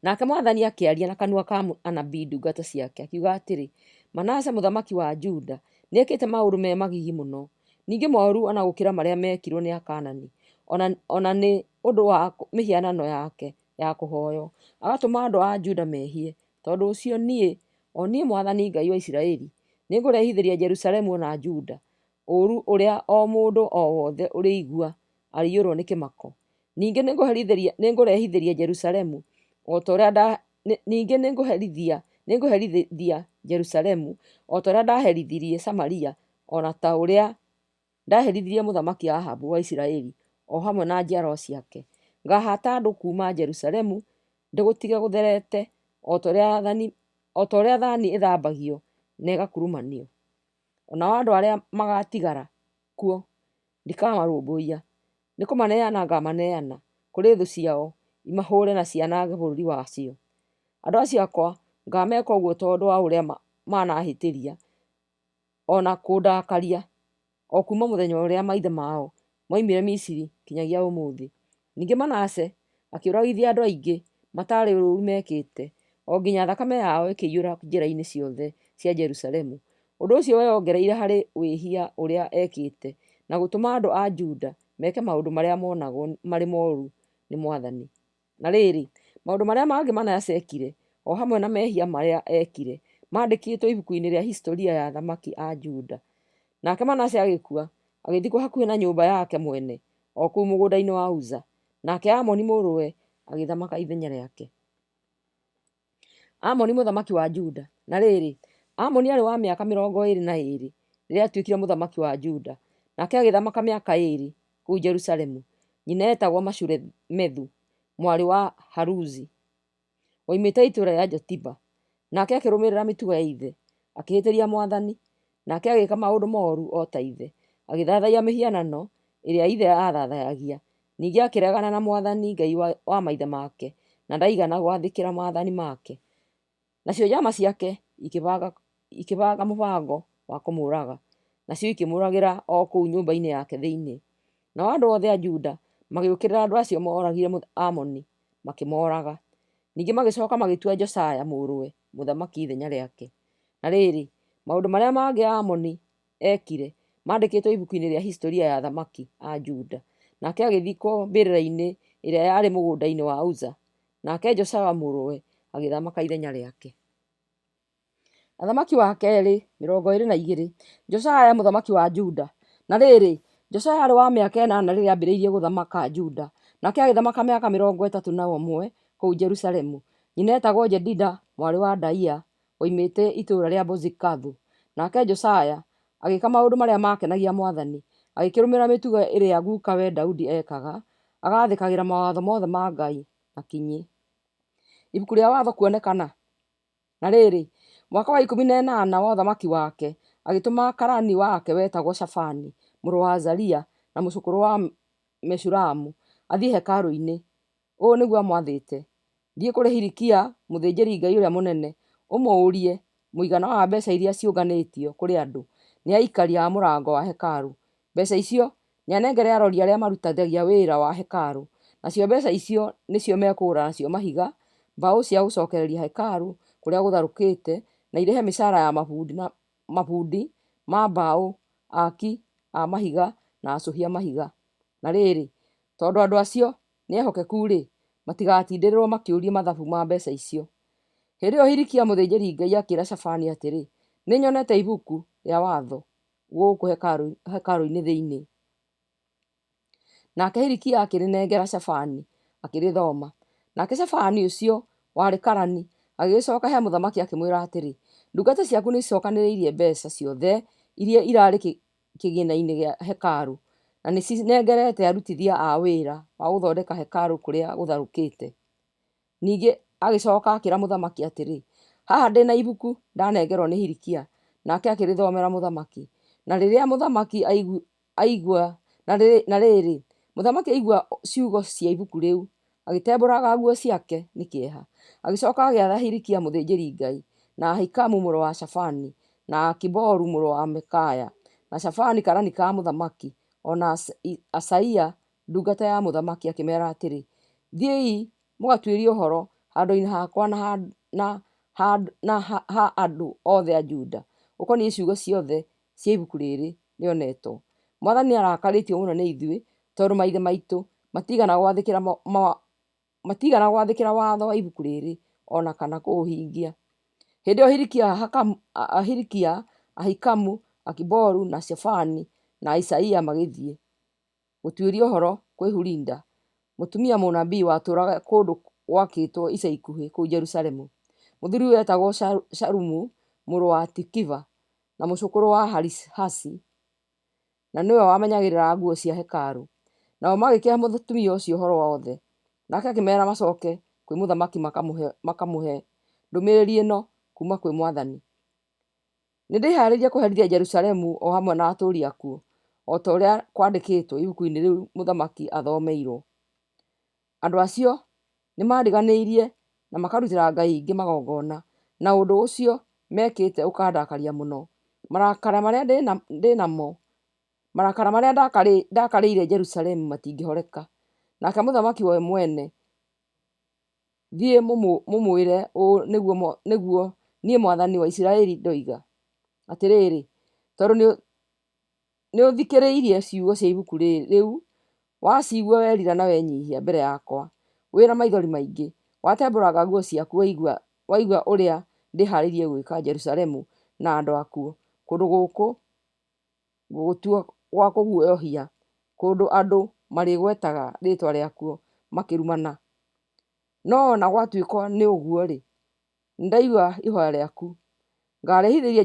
Nake mwathani akĩaria na kanua ka anabii ndungata ciake, akiuga atĩrĩ, Manase mũthamaki wa Juda nĩekĩte maũndũ me magigi mũno, ningĩ moru o na gũkĩra marĩa mekirũo nĩ Akaanani, o na nĩ ũndũ wa mĩhianano yake ya kũhoywo, agatũma andũ a Juda mehie. Tondũ ũcio niĩ, o niĩ mwathani Ngai wa Isiraeli, nĩngũrehithĩria Jerusalemu o na Juda ũũru ũrĩa o mũndũ o wothe ũrĩigua arĩiyũrũo nĩ kĩmako. Ningĩ nĩngũrehithĩria Jerusalemu o ta ũrĩa nda, ningĩ nĩngũherithia nĩngũherithia Jerusalemu o ta ũrĩa ndaherithirie Samaria, o na ta ũrĩa ndaherithirie Mũthamaki Ahabu wa Isiraeli o hamwe na njiarwa ciake. Ngahaata andũ kuuma Jerusalemu ndĩgũtige gũtherete o ta ũrĩa thani ĩthambagio na ĩgakurumanio. O nao andũ arĩa magaatigara kuo ndikamarũmbũiya, nĩ kũmaneana ngamaneana kũrĩ thũ ciao imahũre na cianange bũrũri wacio. Andũ acio akwa ngameka ũguo tondũ wa ũrĩa manahĩtĩria o na kũndakaria, o kuuma mũthenya ũrĩa maithe mao moimire Misiri kinyagia ũmũthĩ. Ningĩ Manase akĩũragithia andũ aingĩ mataarĩ ũũru mekĩte, o nginya thakame yao ĩkĩiyũra njĩra-inĩ ciothe cia Jerusalemu. Ũndũ ũcio weyongereire harĩ wĩhia ũrĩa ekĩte na gũtũma andũ a Juda meke maũndũ marĩa monagwo marĩ moru nĩ mwathani. Na rĩrĩ, maũndũ marĩa mangĩ Manase eekire, o hamwe na mehia marĩa eekire, maandĩkĩtwo ibuku-inĩ rĩa historia ya athamaki a Juda. Nake Manase agĩkua, agĩthikwo hakuhĩ na nyũmba yake mwene, o kũu mũgũnda-inĩ wa Uza. Nake Amoni mũrũwe agĩthamaka ithenya rĩake. Amoni mũthamaki wa Juda. Na rĩrĩ, Amoni aarĩ wa mĩaka 22 rĩrĩa aatuĩkire mũthamaki wa Juda, nake agĩthamaka mĩaka 2 kũu Jerusalemu. Nyina eetagwo Meshulemethu mwarĩ wa Haruzi, woimĩte itũũra rĩa Jotiba. Nake akĩrũmĩrĩra mĩtugo ya ithe, akĩhĩtĩria mwathani, nake agĩĩka maũndũ mooru o ta ithe, agĩthathaiya mĩhianano ĩrĩa ithe aathathayagia. Ningĩ akĩregana na mwathani Ngai wa maithe make, na ndaigana gwathĩkĩra maathani make. Nacio njama ciake ikĩbanga mũbango wa kũmũũraga, nacio ikĩmũũragĩra o kũu nyũmba-inĩ yake thĩinĩ. Nao andũ othe a Juda magĩũkĩrĩra andũ acio mooragire Amoni, makĩmooraga. Ningĩ magĩcoka magĩtua Josia mũrũwe mũthamaki ithenya rĩake. Na rĩrĩ, maũndũ marĩa mangĩ Amoni eekire, mandĩkĩtwo ibuku-inĩ rĩa historia ya athamaki a Juda. Nake agĩthikwo mbĩrĩra-inĩ ĩrĩa yarĩ mũgũnda-inĩ wa Uza, nake Josia mũrũwe agĩthamaka ithenya rĩake. Athamaki wa Kerĩ 22, Josia mũthamaki wa Juda. Na rĩrĩ, Josia aarĩ wa mĩaka 8 rĩrĩa aambĩrĩirie gũthamaka Juda, nake agĩthamaka mĩaka 31 kũu Jerusalemu. Nyina eetagwo Jedida mwarĩ wa Adaia, woimĩte itũũra rĩa Bozikathu. Nake Josia agĩĩka maũndũ marĩa maakenagia mwathani, agĩkĩrũmĩrĩra mĩtugo ĩrĩa gukawe Daudi ekaga, agaathĩkagĩra mawatho mothe ma Ngai na kinyi. Ibuku rĩa Watho kuonekana. Na rĩrĩ, mwaka wa 18 wa ũthamaki wake, agĩtũma karani wake wetagwo Shafani, mũrũ wa Azalia na mũcũkũrũ wa Meshulamu, athiĩ hekarũ-inĩ. Ũũ nĩguo aamwathĩte, Thiĩ kũrĩ Hilikia mũthĩnjĩri-Ngai ũrĩa mũnene, ũmũũrie mũigana wa mbeca iria ciũnganĩtio kũrĩ andũ nĩ aikaria a mũrango wa hekarũ. Mbeca icio nĩanengere arori arĩa marutithagia wĩra wa hekarũ, nacio mbeca icio nĩcio mekũgũra nacio mahiga, mbaũ cia gũcokereria hekarũ kũrĩa gũtharũkĩte, na irĩhe mĩcaara ya mabundi ma mbaũ, aaki a mahiga, na acũhia mahiga. Na rĩrĩ, tondũ andũ acio nĩ ehokeku-rĩ, matigatindĩrĩrwo makĩũria mathabu ma mbeca icio. Hĩndĩ ĩyo Hilikia mũthĩnjĩri-Ngai akĩĩra Shafani atĩrĩ, Nĩnyonete ibuku rĩa watho gũkũ hekarũ-inĩ thĩinĩ. Nake Hilikia akĩrĩnengera Shafani, akĩrĩthoma. Nake Shafani ũcio warĩ karani agĩgĩcoka he mũthamaki akĩmwĩra atĩrĩ, Ndungata ciaku nĩicokanĩrĩirie mbeca ciothe iria irarĩ kĩgĩna-inĩ gĩa hekarũ, na nĩcinengerete arutithia a wĩra wa gũthondeka hekarũ kũrĩa gũtharũkĩte. Ningĩ agĩcoka akĩra mũthamaki atĩrĩ, Haha ndĩ na ibuku ndanengerwo nĩ Hilikia. Nake akĩrĩthomera mũthamaki. Na rĩrĩa mũthamaki aigua, na rĩrĩ, mũthamaki aigua ciugo cia ibuku rĩu, agĩtembũranga nguo ciake nĩ kĩeha. Agĩcoka agĩatha Hilikia mũthĩnjĩri-Ngai, na Ahikamu mũrũ wa Shafani, na Akiboru mũrũ wa Mikaya, na Shafani karani ka mũthamaki, o na Asaia ndungata ya mũthamaki akĩmeera atĩrĩ, Thiĩi mũgatuĩrie ũhoro handũ-inĩ hakwa na ha andũ othe a Juda ũkoniĩ ciugo ciothe cia ibuku rĩrĩ rĩonetwo. Mwathani nĩarakarĩtio mũno nĩ ithuĩ tondũ maithe maitũ matiigana gwathĩkĩra watho wa ibuku rĩrĩ o na kana kũũhingia. Hĩndĩ ĩyo Hilikia, Ahikamu, Akiboru, na Shafani, na Isaia magĩthiĩ gũtuĩria ũhoro kwĩ Hulida, mũtumia mũnabii watũũraga kũndũ gwakĩtwo ica ikuhĩ kũu Jerusalemu. Mũthuriwe eetagwo Shalumu mũrũ wa Tikiva na mũcũkũrũ wa Harihasi, na nĩwe wamenyagĩrĩra nguo cia hekarũ. Nao magĩkĩhe mũtumia ũcio ũhoro wothe, nake akĩmeera macoke kwĩ mũthamaki makamũhe ndũmĩrĩri ĩno kuuma kwĩ mwathani: Nĩndĩhaarĩirie kũherithia Jerusalemu o hamwe na atũũri akuo, o ta ũrĩa kwandĩkĩtwo ibuku-inĩ rĩu mũthamaki athomeirwo. Andũ acio nĩmandiganĩirie na makarutĩra ngai ingĩ magongona, na ũndũ ũcio mekĩte ũkandakaria mũno. Marakara marĩa ndĩ namo, marakara marĩa ndakarĩire Jerusalemu matingĩhoreka. Nake mũthamaki we mwene, thiĩ mũmwĩre ũũ nĩguo niĩ mwathani wa Isiraeli ndoiga, Atĩrĩrĩ, tondũ nĩũthikĩrĩirie ciugo cia ibuku rĩu, waciigua werira na wenyihia mbere yakwa wĩ na maithori maingĩ, watembũranga nguo ciaku waigua ũrĩa ndĩhaarĩirie gwĩka Jerusalemu na andũ akuo, kũndũ gũkũ ngũgũtua gwa kũguoyohia, kũndũ andũ marĩgwetaga rĩĩtwa rĩakuo makĩrumana. No o na gwatuĩka nĩ ũguo-rĩ, nĩndaigua ihoya rĩaku, ngaherithia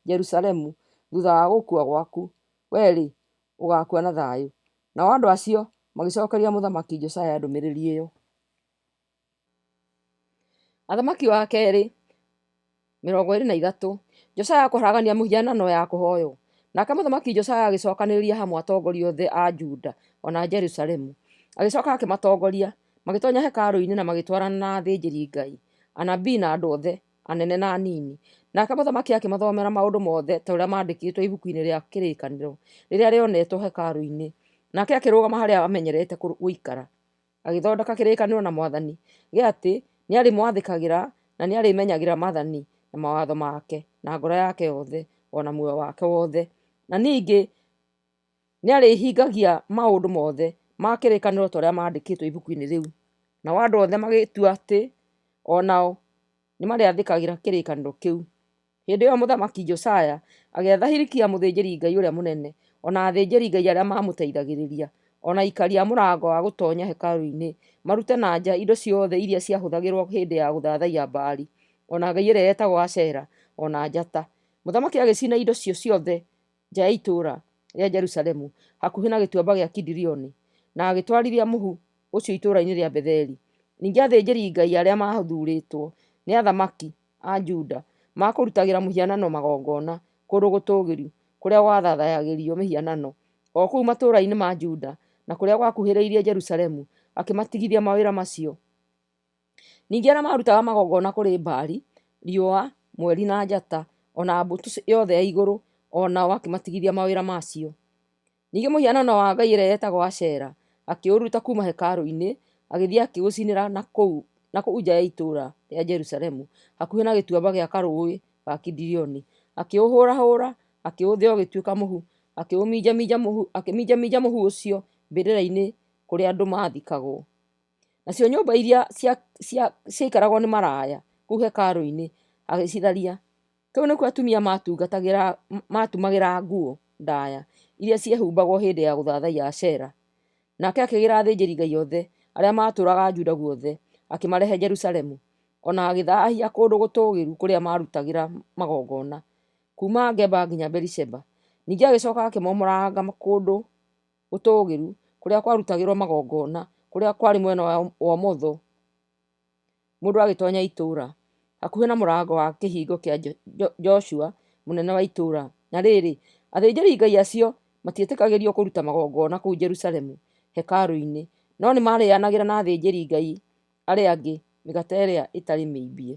Jerusalemu thutha wa gũkua gwaku, wee-rĩ, ũgaakua na thayũ. Nao andũ acio magĩcookeria Mũthamaki Josia ndũmĩrĩri ĩyo. Athamaki wa Kerĩ 23. Josia kũharagania mĩhianano ya kũhooywo. Nake Mũthamaki Josia agĩcookanĩrĩria hamwe atongoria othe a Juda o na Jerusalemu. Agĩcooka akĩmatongoria, magĩtoonya hekarũ-inĩ na magĩtwarana na athĩnjĩri-Ngai, anabii na andũ othe, anene na anini. Nake mũthamaki akĩmathomera maũndũ mothe ta ũrĩa maandĩkĩtwo ibuku-inĩ rĩa kĩrĩkanĩro rĩrĩa rĩonetwo hekarũ-inĩ. Nake akĩrũgama harĩa aamenyerete gũikara, agĩthondeka kĩrĩkanĩro na Mwathani gĩa atĩ nĩarĩmwathĩkagĩra na nĩarĩmenyagĩrĩra maathani na mawatho make na ngoro yake yothe o na muoyo wake wothe, na ningĩ nĩarĩhingagia maũndũ mothe ma kĩrĩkanĩro ta ũrĩa maandĩkĩtwo ibuku-inĩ rĩu. Nao andũ othe magĩĩtua atĩ o nao nĩmarĩathĩkagĩra kĩrĩkanĩro kĩu. Hĩndĩ ĩyo Mũthamaki Josia agĩatha Hilikia mũthĩnjĩri-Ngai ũrĩa mũnene, o na athĩnjĩri-Ngai arĩa maamũteithagĩrĩria, o na aikaria a mũrango wa gũtoonya hekarũ-inĩ, marute na nja indo ciothe iria ciahũthagĩrwo hĩndĩ ya gũthathaiya Baali, o na ngai ĩrĩa yetagwo Ashera, o na njata. Mũthamaki agĩcina indo icio ciothe nja ya itũũra rĩa Jerusalemu, hakuhĩ na gĩtuamba gĩa Kidirioni, na agĩtwarithia mũhu ũcio itũũra-inĩ rĩa Betheli. Ningĩ athĩnjĩri-Ngai arĩa maathuurĩtwo nĩ athamaki a Juda makũrutagĩra mũhianano magongona kũndũ gũtũũgĩru kũrĩa gwathathayagĩrio mĩhianano, o kũu matũũra-inĩ ma Juda na kũrĩa gwakuhĩrĩirie Jerusalemu, akĩmatigithia mawĩra macio. Ningĩ arĩa maarutaga magongona kũrĩ Baali, riũa, mweri na njata, o na mbũtũ yothe ya igũrũ, o nao akĩmatigithia mawĩra macio. Ningĩ mũhianano wa ngai ĩrĩa yetagwo Ashera akĩũruta kuuma hekarũ-inĩ, agĩthiĩ akĩũcinĩra na kũu nja ya itũũra rĩa Jerusalemu, hakuhĩ na gĩtuamba gĩa karũũĩ ga Kidirioni. Akĩũhũũrahũũra, akĩũthĩa ũgĩtuĩka mũhu, akĩminjaminja mũhu ũcio mbĩrĩra-inĩ kũrĩa andũ maathikagwo. Nacio nyũmba iria ciaikaragwo nĩ maraya kũu hekarũ-inĩ agĩcitharia. Kũu nĩkuo atumia maatumagĩra nguo ndaya iria ciehumbagwo hĩndĩ ya gũthathaiya Ashera. Nake akĩgĩĩra athĩnjĩri-Ngai othe arĩa maatũũraga Juda guothe, akĩmarehe Jerusalemu. O na agĩthaahia kũndũ gũtũũgĩru kũrĩa maarutagĩra magongona, kuuma Geba nginya Beerisheba. Ningĩ agĩcooka akĩmomoranga kũndũ gũtũũgĩru kũrĩa kwarutagĩrwo magongona, kũrĩa kwarĩ mwena wa ũmotho mũndũ agĩtoonya itũũra, hakuhĩ na mũrango wa kĩhingo kĩa Joshua mũnene wa itũũra. Na rĩrĩ, athĩnjĩri-Ngai acio matietĩkagĩrio kũruta magongona kũu Jerusalemu hekarũ-inĩ, no nĩmarĩĩanagĩra na athĩnjĩri-Ngai arĩa angĩ mĩgate ĩrĩa ĩtarĩ mĩimbie.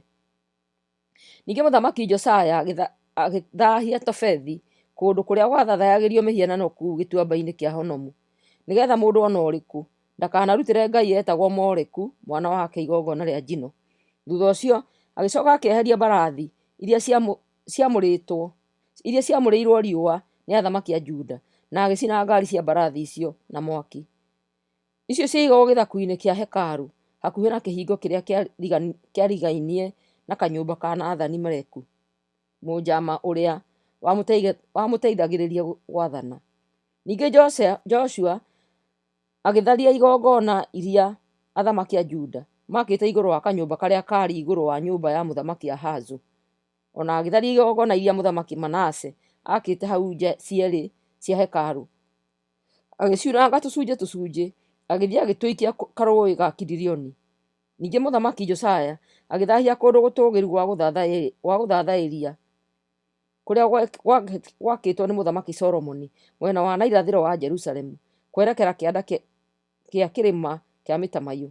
Ningĩ Mũthamaki Josia agĩthaahia Tofethi, kũndũ kũrĩa gwathathayagĩrio mĩhianano kũu gĩtuamba-inĩ kĩa Hinomu, nĩ getha mũndũ o na ũrĩkũ ndakanarutĩre ngai yetagwo Moleku mwana wake igongona rĩa njino. Thutha ũcio agĩcoka akĩeheria mbarathi iria ciamũrĩirũo riũa nĩ athamaki a Juda, na agĩcina ngaari cia mbarathi icio na mwaki. Icio ciaigagwo gĩthaku-inĩ kĩa hekarũ hakuhĩ na kĩhingo kĩrĩa kĩarigainie na kanyũmba ka Nathani-Meleku, mũnjama ũrĩa wamũteithagĩrĩria gwathana. Ningĩ Joshua agĩtharia igongona iria athamaki a Juda maakĩte igũrũ wa kanyũmba karĩa kaarĩ igũrũ wa nyũmba ya Mũthamaki Ahazu. O na agĩtharia igongona iria Mũthamaki Manase aakĩte hau nja cierĩ cia hekarũ, agĩciunanga tũcunjĩ tũcunjĩ, agĩthiĩ agĩtũikia karũũĩ ga Kidironi. Ningĩ Mũthamaki Josia agĩthaahia kũndũ gũtũũgĩru gwa gũthathaĩria kũrĩa gwakĩtwo nĩ Mũthamaki Solomoni mwena wa na irathĩro wa Jerusalemu, kwerekera kĩanda kĩa kĩrĩma kĩa mĩtamaiyũ.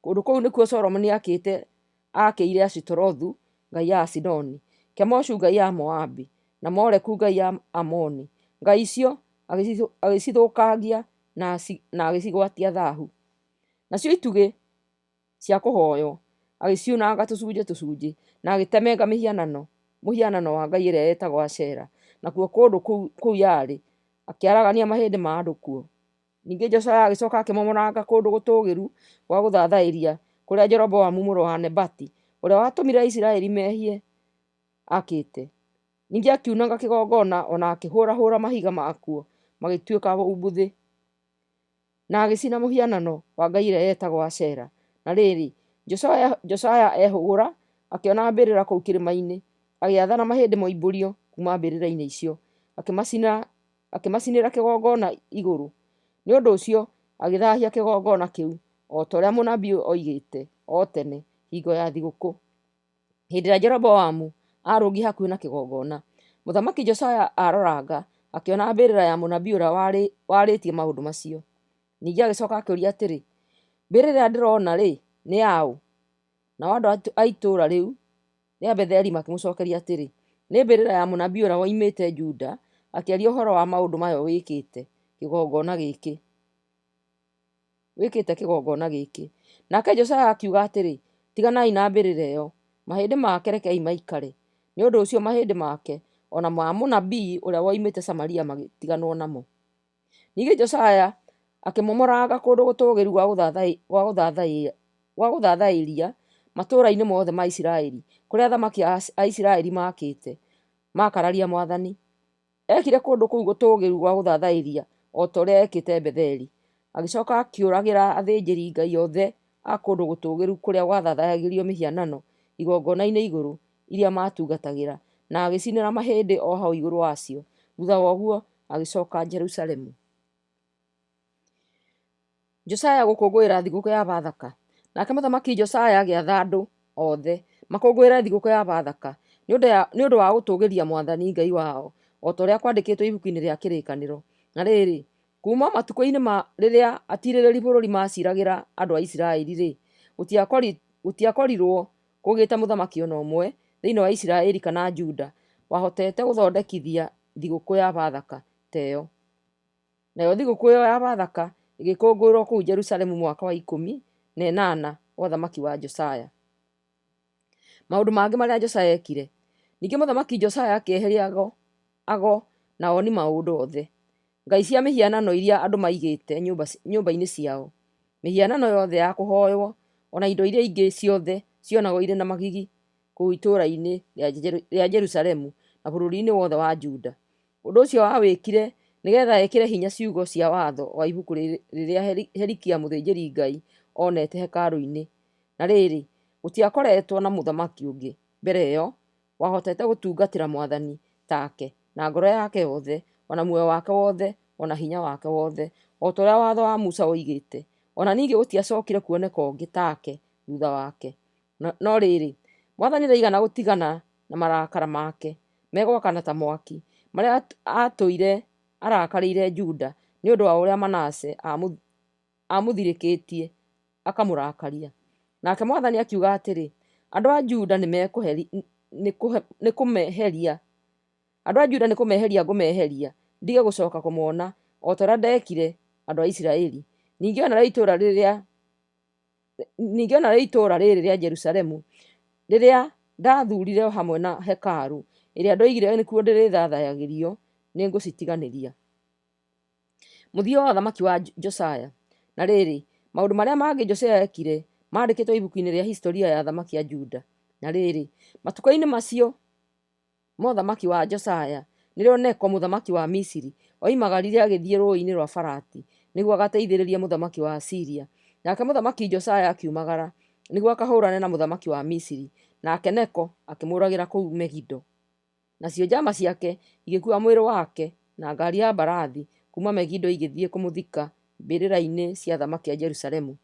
Kũndũ kũu nĩkuo Solomoni aakĩire Ashitorethu ngai ya Asidoni, Kemoshu ngai ya Moabi, na Moleku ngai ya Amoni. Ngai icio agĩcithũkangia na agĩcigwatia thahu. Nacio itugĩ cia kũhoywo agĩciunanga tũcunjĩ tũcunjĩ, na agĩtemenga mũhianano wa ngai ĩrĩa yetagwo Ashera, nakuo kũndũ kũu yarĩ akĩaragania mahĩndĩ ma andũ kuo. Ningĩ Josia agĩcoka akĩmomoranga kũndũ gũtũũgĩru gwa gũthathaĩria kũrĩa Jeroboamu mũrũ wa Nebati, ũrĩa watũmire Isiraeli mehie, aakĩte. Ningĩ akiunanga kĩgongona o na akĩhũrahũra mahiga makuo magĩtuĩka umbuthĩ, na agĩcina mũhianano wa ngai ĩrĩa yetagwo Ashera. Na rĩrĩ, Josia ehũgũra, akĩona mbĩrĩra kũu kĩrĩma-inĩ, agĩathana mahĩndĩ moimbũrio kuuma mbĩrĩra-inĩ icio, akĩmacinĩra kĩgongona igũrũ. Nĩ ũndũ ũcio agĩthaahia kĩgongona kĩu, o ta ũrĩa mũnabii oigĩte o tene hingo ya thigũkũ, hĩndĩ ĩrĩa Jeroboamu aarũngiĩ hakuhĩ na kĩgongona. Mũthamaki Josia aaroranga, akĩona mbĩrĩra ya mũnabii ũrĩa warĩtie maũndũ macio. Ningĩ agĩcoka akĩũria atĩrĩ, Mbĩrĩra ĩrĩa ndĩrona-rĩ, nĩ ya ũ? Nao andũ a itũũra rĩu rĩa Betheli makĩmũcookeria atĩrĩ, Nĩ mbĩrĩra ya mũnabii ũrĩa woimĩte Juda akĩaria ũhoro wa maũndũ maya wĩkĩte kĩgongona gĩkĩ. Nake Josia akiuga atĩrĩ, Tiganai na mbĩrĩra ĩyo, mahĩndĩ make rekei maikare. Nĩ ũndũ ũcio mahĩndĩ make o na ma mũnabii ũrĩa woimĩte Samaria magĩtiganwo namo. Ningĩ Josia akĩmomoranga kũndũ gũtũũgĩru gwa gũthathaĩria matũũra-inĩ mothe ma Isiraeli, kũrĩa athamaki a Isiraeli maakĩte, makararia Mwathani. Eekire kũndũ kũu gũtũũgĩru gwa gũthathaĩria o ta ũrĩa eekĩte Betheli. Agĩcoka akĩũragĩra athĩnjĩri-Ngai othe a kũndũ gũtũũgĩru kũrĩa gwathathayagĩrio mĩhianano igongona-inĩ igũrũ iria maatungatagĩra, na agĩcinĩra mahĩndĩ o hau igũrũ wacio. Thutha wa ũguo agĩcoka Jerusalemu. Josia gũkũngũĩra thigũkũ ya Bathaka. Nake Mũthamaki Josia agĩatha andũ othe makũngũĩre thigũkũ ya Bathaka nĩ ũndũ wa gũtũũgĩria Mwathani Ngai wao, o ta ũrĩa kwandĩkĩtwo ibuku-inĩ rĩa kĩrĩkanĩro. Na rĩrĩ, kuuma matukũ-inĩ ma rĩrĩa atiirĩrĩri bũrũri maaciragĩra andũ a Isiraeli-rĩ, gũtiakorirwo kũgĩte mũthamaki o na ũmwe thĩinĩ wa Isiraeli kana Juda wahotete gũthondekithia thigũkũ ya Bathaka ta ĩyo. Nayo thigũkũ ĩyo ya Bathaka ĩgĩkũngũĩrwo kũu Jerusalemu mwaka wa 18 wa ũthamaki wa Josia. Maũndũ mangĩ marĩa Josia eekire. Ningĩ Mũthamaki Josia akĩeheria ago na oni maũndũ othe, ngai cia mĩhianano iria andũ maigĩte nyũmba-inĩ ciao, mĩhianano yothe ya kũhooywo, o na indo iria ingĩ ciothe cionagwo irĩ na magigi kũu itũũra-inĩ rĩa Jerusalemu na bũrũri-inĩ wothe wa Juda. Ũndũ ũcio aawĩkire nĩgeetha ekĩre hinya ciugo cia watho wa ibuku rĩrĩa Hilikia mũthĩnjĩri-Ngai onete hekarũ-inĩ. Na rĩrĩ, gũtiakoretwo na mũthamaki ũngĩ mbere ĩyo wahotete gũtungatĩra Mwathani take na ngoro yake yothe, o na muoyo wake wothe, o na hinya wake wothe, o ta ũrĩa watho wa Musa woigĩte. O na ningĩ gũtiacookire kuoneka ũngĩ take thutha wake. No rĩrĩ, Mwathani ndaigana gũtigana na marakara make megwakana ta mwaki, marĩa aatũire arakarĩire Juda nĩ ũndũ wa ũrĩa Manase aamũthirĩkĩtie akamũrakaria. Nake Mwathani akiuga atĩrĩ, Andũ a Juda nĩkũmeheria Andũ a Juda nĩ kũmeheria ngũmeheria, ndige gũcoka kũmona, o ta ũrĩa ndekire andũ a Isiraeli. Ningĩ o narĩo itũũra rĩrĩa ningĩ o narĩo itũũra rĩrĩ rĩa Jerusalemu, rĩrĩa ndathurire o hamwe na hekarũ ĩrĩa ndoigire nĩkuo ndĩrĩthathayagĩrio, nĩngũcitiganĩria. Mũthia wa ũthamaki wa Josia. Na rĩrĩ, maũndũ marĩa mangĩ Josia eekire maandĩkĩtwo ibuku-inĩ rĩa historia ya athamaki a Juda. Na rĩrĩ, matukũ-inĩ macio ma ũthamaki wa Josia, nĩrĩo Neko mũthamaki wa Misiri oimagarire agĩthiĩ Rũũĩ-inĩ rwa Farati nĩguo agateithĩrĩrie mũthamaki wa Asiria. Nake mũthamaki Josia akiumagara nĩguo akahũũrane na mũthamaki wa Misiri, nake Neko akĩmũũragĩra kũu Megido. Nacio njama ciake igĩkuua mwĩrĩ wake na ngaari ya mbarathi kuuma Megido igĩthiĩ kũmũthika mbĩrĩra-inĩ cia athamaki a Jerusalemu.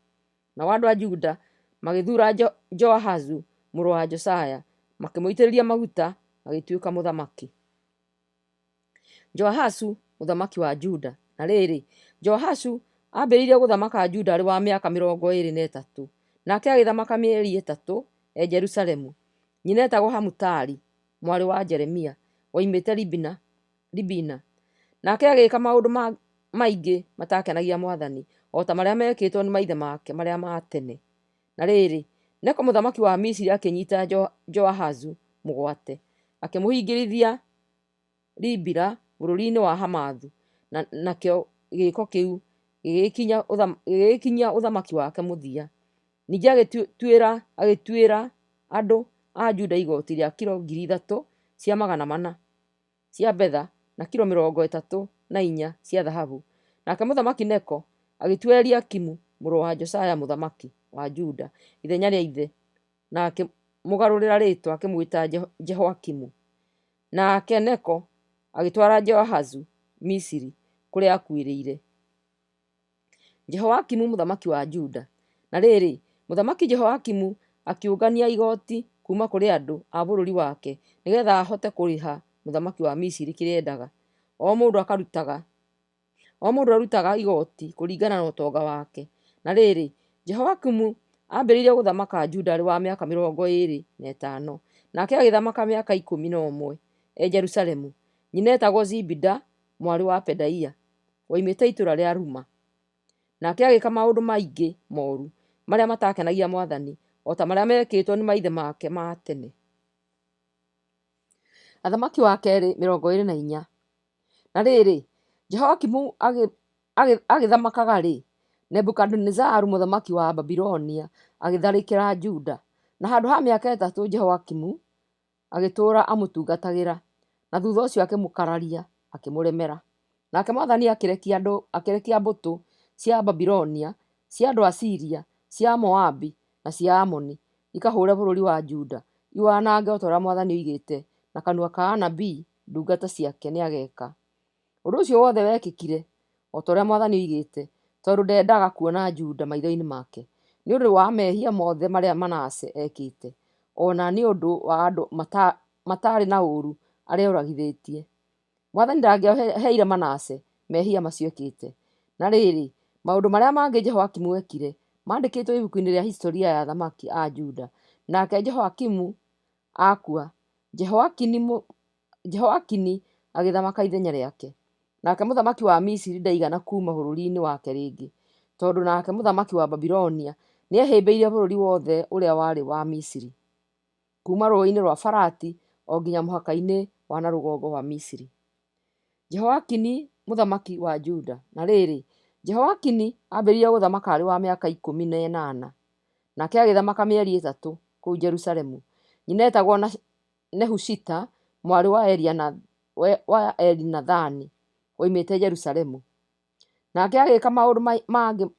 Nao andũ a Juda magĩthuura Joahazu mũrũ wa Josia, makĩmũitĩrĩria maguta agĩtuĩka mũthamaki. Joahazu mũthamaki wa Juda. Na rĩrĩ, Joahazu aambĩrĩirie gũthamaka Juda arĩ wa mĩaka 23, nake agĩthamaka mĩeri 3 e Jerusalemu. Nyina eetagwo Hamutali mwarĩ wa Jeremia, woimĩte Libina. Libina. Nake agĩĩka maũndũ maingĩ mataakenagia mwathani, o ta marĩa meekĩtwo nĩ maithe make marĩa ma tene. Na rĩrĩ, Neko mũthamaki wa Misiri akĩnyiita Joahazu mũgwate, akĩmũhingĩrithia Ribila bũrũri-inĩ wa Hamathu, na nakĩo gĩĩko kĩu gĩgĩkinyia ũthamaki wake mũthia. Ningĩ agĩtuĩra andũ a Juda igooti rĩa kiro 3400 cia betha na kiro 34 cia thahabu. Nake mũthamaki Neko agĩtua Eliakimu mũrũ wa Josia mũthamaki wa Juda ithenya rĩa ithe, na akĩmũgarũrĩra rĩĩtwa akĩmwĩta Jehoiakimu. Nake Neko agĩtwara Jehoahazu Misiri, kũrĩa aakuĩrĩire. Jehoiakimu mũthamaki wa Juda. Na rĩrĩ, Mũthamaki Jehoiakimu akĩũngania igooti kuuma kũrĩ andũ a bũrũri wake nĩgeetha ahote kũrĩha mũthamaki wa Misiri kĩrĩa endaga. O mũndũ akarutaga o mũndũ arutaga igooti kũringana na ũtonga wake. Na rĩrĩ, Jehoiakimu aambĩrĩirie gũthamaka Juda arĩ wa mĩaka 25, nake agĩthamaka mĩaka 11 e Jerusalemu. Nyina eetagwo Zibida mwarĩ wa Pedaia, woimĩte itũũra rĩa Ruma. Nake agĩĩka maũndũ maingĩ mooru marĩa mataakenagia mwathani, o ta marĩa meekĩtwo nĩ maithe make ma tene. Athamaki wa Kerĩ 24. Na rĩrĩ, Jehoiakimu agĩthamakaga-rĩ, Nebukadinezaru mũthamaki wa Babilonia agĩtharĩkĩra Juda, na handũ ha mĩaka 3 Jehoiakimu agĩtũũra amũtungatagĩra, na thutha ũcio akĩmũkararia, akĩmũremera. Nake mwathani akĩrekia andũ, akĩrekia mbũtũ cia Babilonia, cia andũ a Siria, cia Moabi, na cia Amoni, ikahũũre bũrũri wa Juda, iwanange o ta ũrĩa mwathani oigĩte na kanua ka anabii ndungata ciake nĩageeka. Ũndũ ũcio wothe wekĩkire o ta ũrĩa mwathani oigĩte, tondũ ndeendaga kuona Juda maitho-inĩ make, nĩ ũndũ wa mehia mothe marĩa Manase eekĩte, o na nĩ ũndũ wa andũ mataarĩ na ũũru arĩa oragithĩtie. Mwathani ndangĩoheire Manase mehia macio ekĩte. Na rĩrĩ, maũndũ marĩa mangĩ Jehoiakimu eekire, maandĩkĩtwo ibuku-inĩ rĩa historia ya athamaki a Juda. Nake Jehoiakimu akua, Jehoiakini agĩthamaka ithenya rĩake. Nake mũthamaki wa Misiri ndaigana kuuma bũrũri-inĩ wake rĩngĩ, tondũ nake mũthamaki wa Babilonia nĩehĩmbĩirie bũrũri wothe ũrĩa warĩ wa Misiri, kuuma Rũũĩ-inĩ rwa Farati o nginya mũhaka-inĩ wa na rũgongo wa Misiri. Jehoiakini mũthamaki wa Juda. Na rĩrĩ, Jehoiakini aambĩrĩirie gũthamaka arĩ wa mĩaka 18, nake agĩthamaka mĩeri 3 kũu Jerusalemu. Nyina eetagwo Nehushita mwarĩ wa Elinathani, woimĩte Jerusalemu. Nake agĩĩka maũndũ mangĩ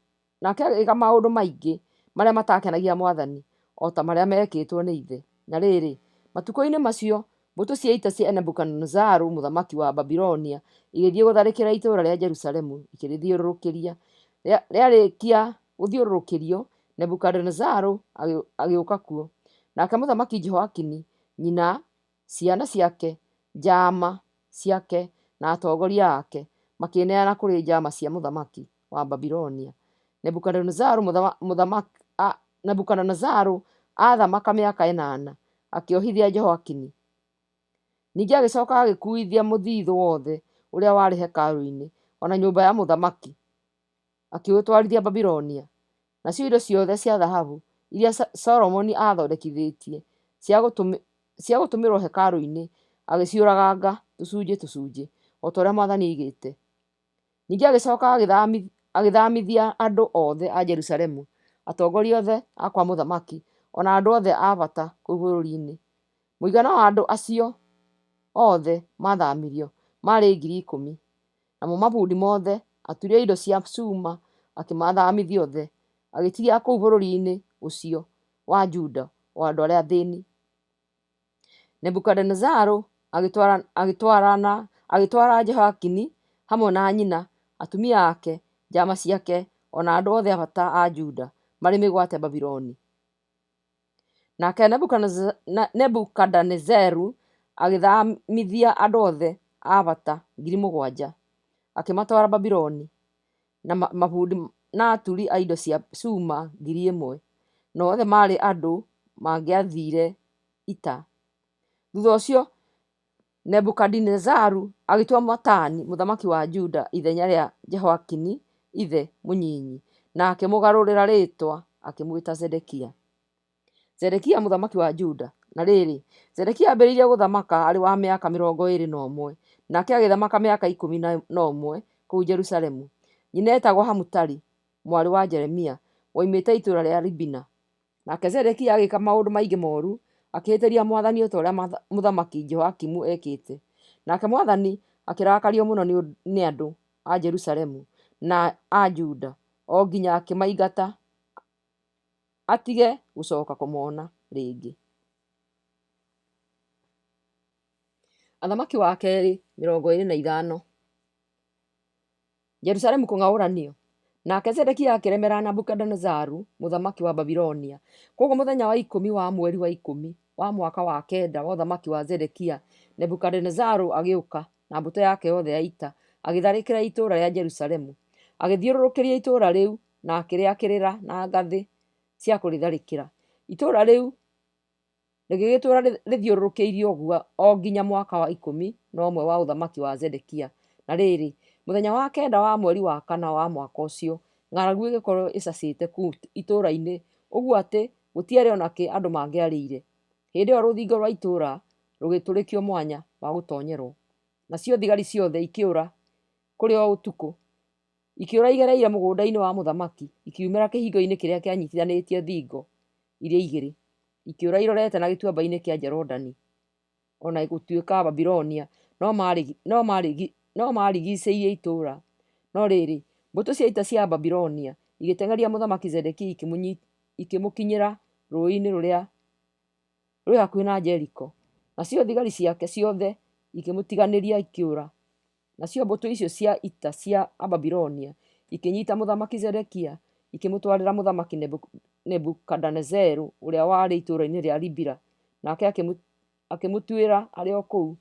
nake agĩĩka maũndũ maingĩ marĩa mataakenagia mwathani, o ta marĩa meekĩtwo nĩ ithe. Na rĩrĩ, matukũ-inĩ macio, mbũtũ cia ita cia Nebukadinezaru mũthamaki wa Babilonia igĩthiĩ gũtharĩkĩra itũũra rĩa Jerusalemu, ikĩrĩthiũrũrũkĩria. Rĩarĩkia gũthiũrũrũkĩrio, Nebukadinezaru agĩũka kuo. Nake mũthamaki Jehoiakini, nyina, ciana ciake, njaama ciake, na atongoria ake makĩĩneana kũrĩ njaama cia mũthamaki wa Babilonia. Nebukadinezaru aathamaka mĩaka 8, akĩohithia Jehoiakini. Ningĩ agĩcoka agĩkuuithia mũthithũ wothe ũrĩa warĩ hekarũ-inĩ, o na nyũmba ya mũthamaki, akĩũtwarithia Babilonia. Nacio indo ciothe cia thahabu iria Solomoni aathondekithĩtie cia gũtũmĩrũo hekarũ-inĩ agĩciũraganga tũcunjĩ tũcunjĩ, o ta ũrĩa mwathani oigĩte. Ningĩ agĩcoka agĩthamithia andũ othe a Jerusalemu, atongoria othe a kwa mũthamaki, o na andũ othe a bata kũu bũrũri-inĩ. Mũigana wa andũ acio othe maathamirio maarĩ 10,000. Namo mabundi mothe, aturi a indo cia cuma, akĩmathamithia othe, agĩtigia kũu bũrũri-inĩ ũcio wa Juda o andũ arĩa athĩni. Nebukadinezaru agĩtwara Jehoiakini hamwe na nyina, atumia ake, njama ciake, o na andũ othe a bata a Juda marĩ mĩgwate Babuloni. Nake Nebukadinezaru agĩthamithia andũ othe a bata 7,000, akĩmatwara Babuloni, na mabundi na aturi a indo cia cuma 1,000, na othe maarĩ andũ mangĩathiire ita. Thutha ũcio Nebukadinezaru agĩtua Matani mũthamaki wa Juda ithenya rĩa Jehoiakini ithe mũnyinyi, na akĩmũgarũrĩra rĩĩtwa akĩmwĩta Zedekia. Zedekia mũthamaki wa Juda. Na rĩrĩ, Zedekia aambĩrĩirie gũthamaka arĩ wa mĩaka 21, nake agĩthamaka mĩaka 11 kũu Jerusalemu. Nyina eetagwo Hamutali mwarĩ wa Jeremia, woimĩte itũũra rĩa Libina. Nake Zedekia agĩĩka maũndũ maingĩ moru, akĩhĩtĩria mwathani o ta ũrĩa mũthamaki Jehoiakimu eekĩte. Nake mwathani akĩrakario mũno nĩ andũ a Jerusalemu na a Juda, o nginya akĩmaingata atige gũcoka kũmona rĩngĩ. Athamaki wa Kerĩ 25. Jerusalemu kũng'aũranio. Nake Zedekia akĩremera Nebukadinezaru mũthamaki wa Babilonia. Kwoguo mũthenya wa 10 wa mweri wa 10 wa mwaka wa kenda wa ũthamaki wa Zedekia, Nebukadinezaru agĩũka na mbũtũ yake yothe ya ita, agĩtharĩkĩra itũũra rĩa Jerusalemu. Agĩthiũrũrũkĩria itũũra rĩu na akĩrĩakĩrĩra na ngathĩ cia kũrĩtharĩkĩra. Itũũra rĩu rĩgĩgĩtũũra rĩthiũrũrũkĩirio ũguo o nginya mwaka wa 11 wa ũthamaki wa Zedekia. Na rĩrĩ, mũthenya wa kenda wa mweri wa kana wa mwaka ũcio, ng'aragu ĩgĩkorũo ĩcacĩte kũu itũũra-inĩ ũguo atĩ gũtiarĩ o na kĩ andũ mangĩarĩire. Hĩndĩ ĩyo rũthingo rwa itũũra rũgĩtũrĩkio mwanya wa gũtonyerũo, nacio thigari ciothe ikĩũra kũrĩ o ũtukũ. Ikĩũra igereire mũgũnda-inĩ wa mũthamaki, ikiumĩra kĩhingo-inĩ kĩrĩa kĩanyitithanĩtie thingo iria igĩrĩ, ikĩũra irorete na gĩtuamba-inĩ kĩa Jorodani. O na gũtuĩka Ababilonia no maarigiicĩirie itũũra, no rĩrĩ, mbũtũ cia ita cia Ababilonia igĩteng'eria Mũthamaki Zedekia ikĩmũkinyĩra rũũĩ-inĩ rũrĩa rwĩ hakuhĩ na Jeriko, nacio thigari ciake ciothe ikĩmũtiganĩria ikĩũra. Nacio mbũtũ icio cia ita cia Ababilonia ikĩnyita Mũthamaki Zedekia, ikĩmũtwarĩra Mũthamaki Nebukadinezaru ũrĩa warĩ itũũra-inĩ rĩa Ribila, nake akĩmũtuĩra arĩ o kũu.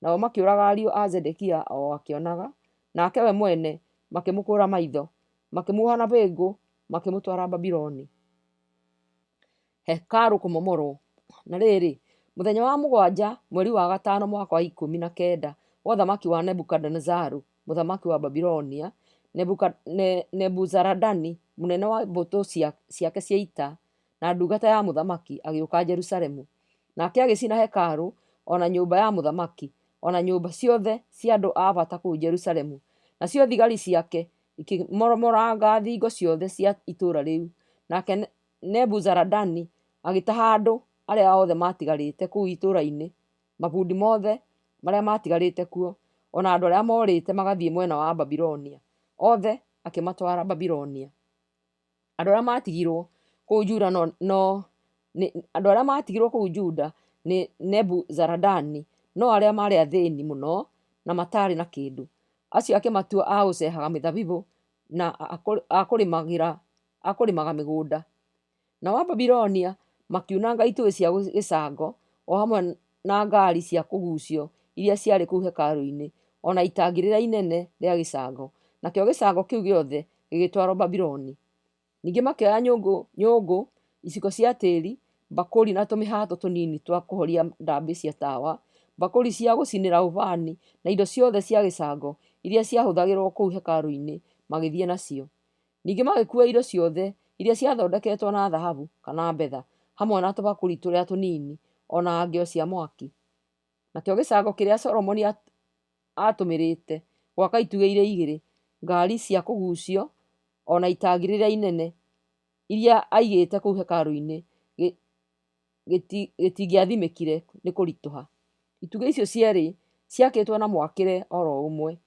Nao makĩũraga ariũ a Zedekia o akĩonaga, nake we mwene makĩmũkũũra maitho, makĩmuoha na bĩngũ, makĩmũtwara Babuloni. Hekarũ kũmomorwo. Na rĩrĩ, mũthenya wa mũgwanja, mweri wa gatano, mwaka wa 19 wa ũthamaki wa Nebukadinezaru mũthamaki wa Babilonia, Nebuzaradani mũnene wa mbũtũ ciake cia ita na ndungata ya mũthamaki agĩũka Jerusalemu. Nake agĩcina hekarũ, o na nyũmba ya mũthamaki, o na nyũmba ciothe cia andũ a bata kũu Jerusalemu. Nacio thigari ciake ikĩmomoranga thingo ciothe cia itũũra rĩu. Nake Nebuzaradani agĩtaha andũ arĩa othe maatigarĩte kũu itũũra-inĩ, mabundi mothe marĩa maatigarĩte kuo, o na andũ arĩa moorĩte magathiĩ mwena wa Babilonia, othe akĩmatwara Babilonia. Andũ arĩa maatigirwo kũu Juda no, no nĩ, andũ arĩa maatigirwo kũu Juda nĩ Nebuzaradani no arĩa maarĩ athĩni mũno na mataarĩ na kĩndũ. Acio akĩmatua a gũcehaga mĩthabibũ na a kũrĩmagĩra a kũrĩmaga mĩgũnda. Nao Ababilonia makiunanga itugĩ cia gĩcango o hamwe na ngaari cia kũguucio iria ciarĩ kũu hekarũ-inĩ, o na itangi rĩrĩa inene rĩa gĩcango, nakĩo gĩcango kĩu gĩothe gĩgĩtwarwo Babuloni. Ningĩ makĩoya nyũngũ, nyũngũ, iciko cia tĩri, mbakũri na tũmĩhato tũnini twa kũhoria ndambĩ cia tawa, mbakũri cia gũcinĩra ũbani, na indo ciothe cia gĩcango iria ciahũthagĩrũo kũu hekarũ-inĩ, magĩthiĩ nacio. Ningĩ magĩkuua indo ciothe iria ciathondeketwo na thahabu kana betha, hamwe na tũbakũri tũrĩa tũnini, o na ngĩo cia mwaki. Nakĩo gĩcango kĩrĩa Solomoni aatũmĩrĩte gwaka itugĩ iria igĩrĩ, ngaari cia kũguucio, o na itangi rĩrĩa inene, iria aigĩte kũu hekarũ-inĩ, gĩtingĩathimĩkire nĩ kũritũha. Itugĩ icio cierĩ ciakĩtwo na mwakĩre o ro ũmwe,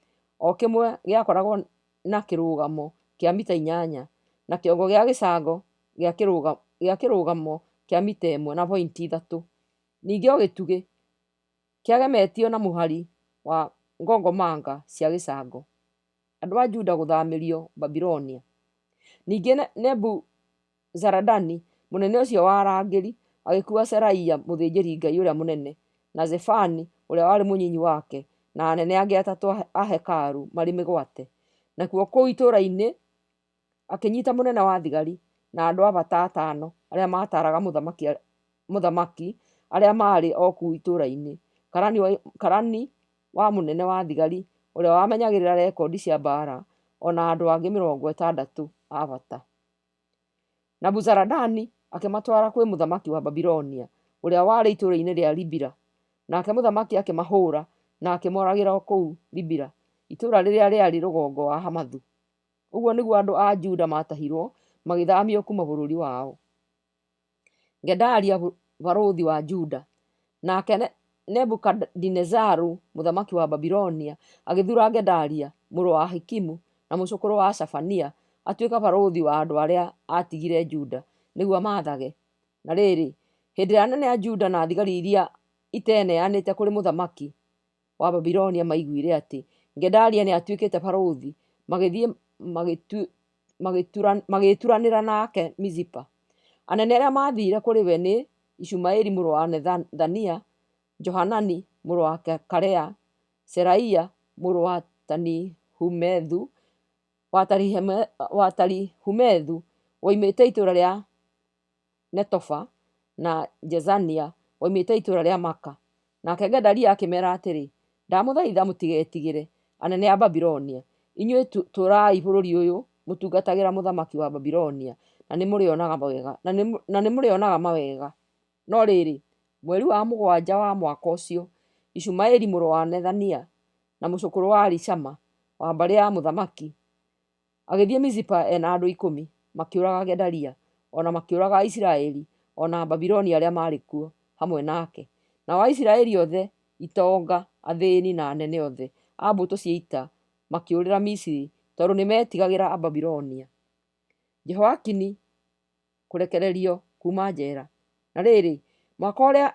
o kĩmwe gĩakoragwo na kĩrũgamo kĩa mita 8, na kĩongo gĩa gĩcango gĩa kĩrũgamo kĩa mita 1.3. Ningĩ o gĩtugĩ kĩagemetio na mũhari wa ngongomanga cia gĩcango. Andũ a Juda gũthamĩrio Babilonia. Ningĩ Nebuzaradani, mũnene ũcio wa arangĩri, agĩkuua Seraia mũthĩnjĩri-Ngai ũrĩa mũnene, na Zefani ũrĩa warĩ mũnyinyi wake, na anene angĩ atatũ a hekarũ marĩ mĩgwate. Nakuo kũu itũũra-inĩ akĩnyita mũnene wa thigari na andũ a bata atano arĩa maataaraga mũthamaki arĩa maarĩ o kũu itũũra-inĩ, karani wa mũnene wa thigari ũrĩa wamenyagĩrĩra rekondi cia mbaara, o na andũ angĩ 60 a bata. Nabuzaradani akĩmatwara kwĩ mũthamaki wa Babilonia, ũrĩa warĩ itũũra-inĩ rĩa Ribila. Nake mũthamaki akĩmahũra na akĩmoragĩra o kũu Ribila, itũũra rĩrĩa rĩarĩ rũgongo wa Hamathu. Ũguo nĩguo andũ a Juda maatahirwo magĩthaamio kuuma bũrũri wao. Gedalia barũthi wa Juda. Nake Nebukadinezaru mũthamaki wa Babilonia agĩthuura Gedalia mũrũ wa Ahikimu na mũcũkũrũ wa Shafania atuĩke barũthi wa andũ arĩa aatigire Juda, nĩguo amaathage. Na rĩrĩ, hĩndĩ ĩrĩa anene a Juda na thigari iria iteeneanĩte kũrĩ mũthamaki wa Babilonia maiguire atĩ Gedalia nĩatuĩkĩte barũthi, magĩthiĩ magĩturanĩra nake Mizipa. Anene arĩa maathiire kũrĩ we nĩ Ishumaeli mũrũ wa Nethania, Johanani mũrũ wa Karea, Seraia mũrũ wa Tanihumethu woimĩte itũũra rĩa Netofa, na Jezania woimĩte itũũra rĩa Maaka. Nake Gedalia akĩmeera atĩrĩ, Ndamũthaitha mũtigetigĩre anene a Babilonia. Inyuĩ tũũrai bũrũri ũyũ mũtungatagĩra mũthamaki wa Babilonia, na nĩmũrĩonaga mawega. No rĩrĩ, mweri wa mũgwanja wa mwaka ũcio, Ishumaeli mũrũ wa Nethania na mũcũkũrũ wa Elishama wa mbarĩ ya mũthamaki, agĩthiĩ Mizipa e na andũ 10, makĩũraga Gedalia, o na makĩũraga Aisiraeli o na Ababiloni arĩa maarĩ kuo hamwe nake. Nao Aisiraeli othe, itonga, athĩni, na anene othe a mbũtũ cia ita makĩũrĩra Misiri, tondũ nĩmetigagĩra Ababilonia. Jehoiakini kũrekererio kuuma njera. Na rĩrĩ, mwaka ũrĩa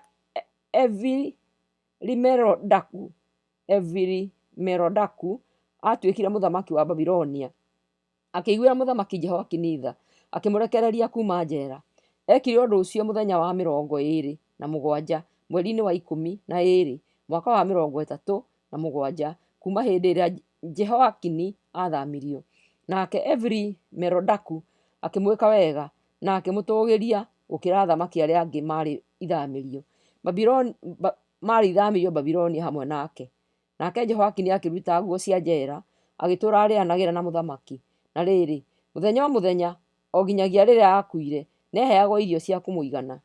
Evili-merodaku aatuĩkire mũthamaki wa Babilonia, akĩiguĩra Mũthamaki Jehoiakini tha, akĩmũrekereria kuuma njera. Eekire ũndũ ũcio mũthenya wa 27 mweri-inĩ wa 12, mwaka wa 37 kuuma hĩndĩ ĩrĩa Jehoiakini aathamirio. Nake Evili-merodaku akĩmwĩka wega na akĩmũtũũgĩria gũkĩra athamaki arĩa angĩ maarĩ ithamĩrio Babilonia hamwe nake. Nake Jehoiakini akĩruta nguo cia njeera, agĩtũũra arĩĩanagĩra na mũthamaki. Na rĩrĩ, mũthenya o mũthenya, o nginyagia rĩrĩa aakuire, nĩaheagwo irio cia kũmũigana.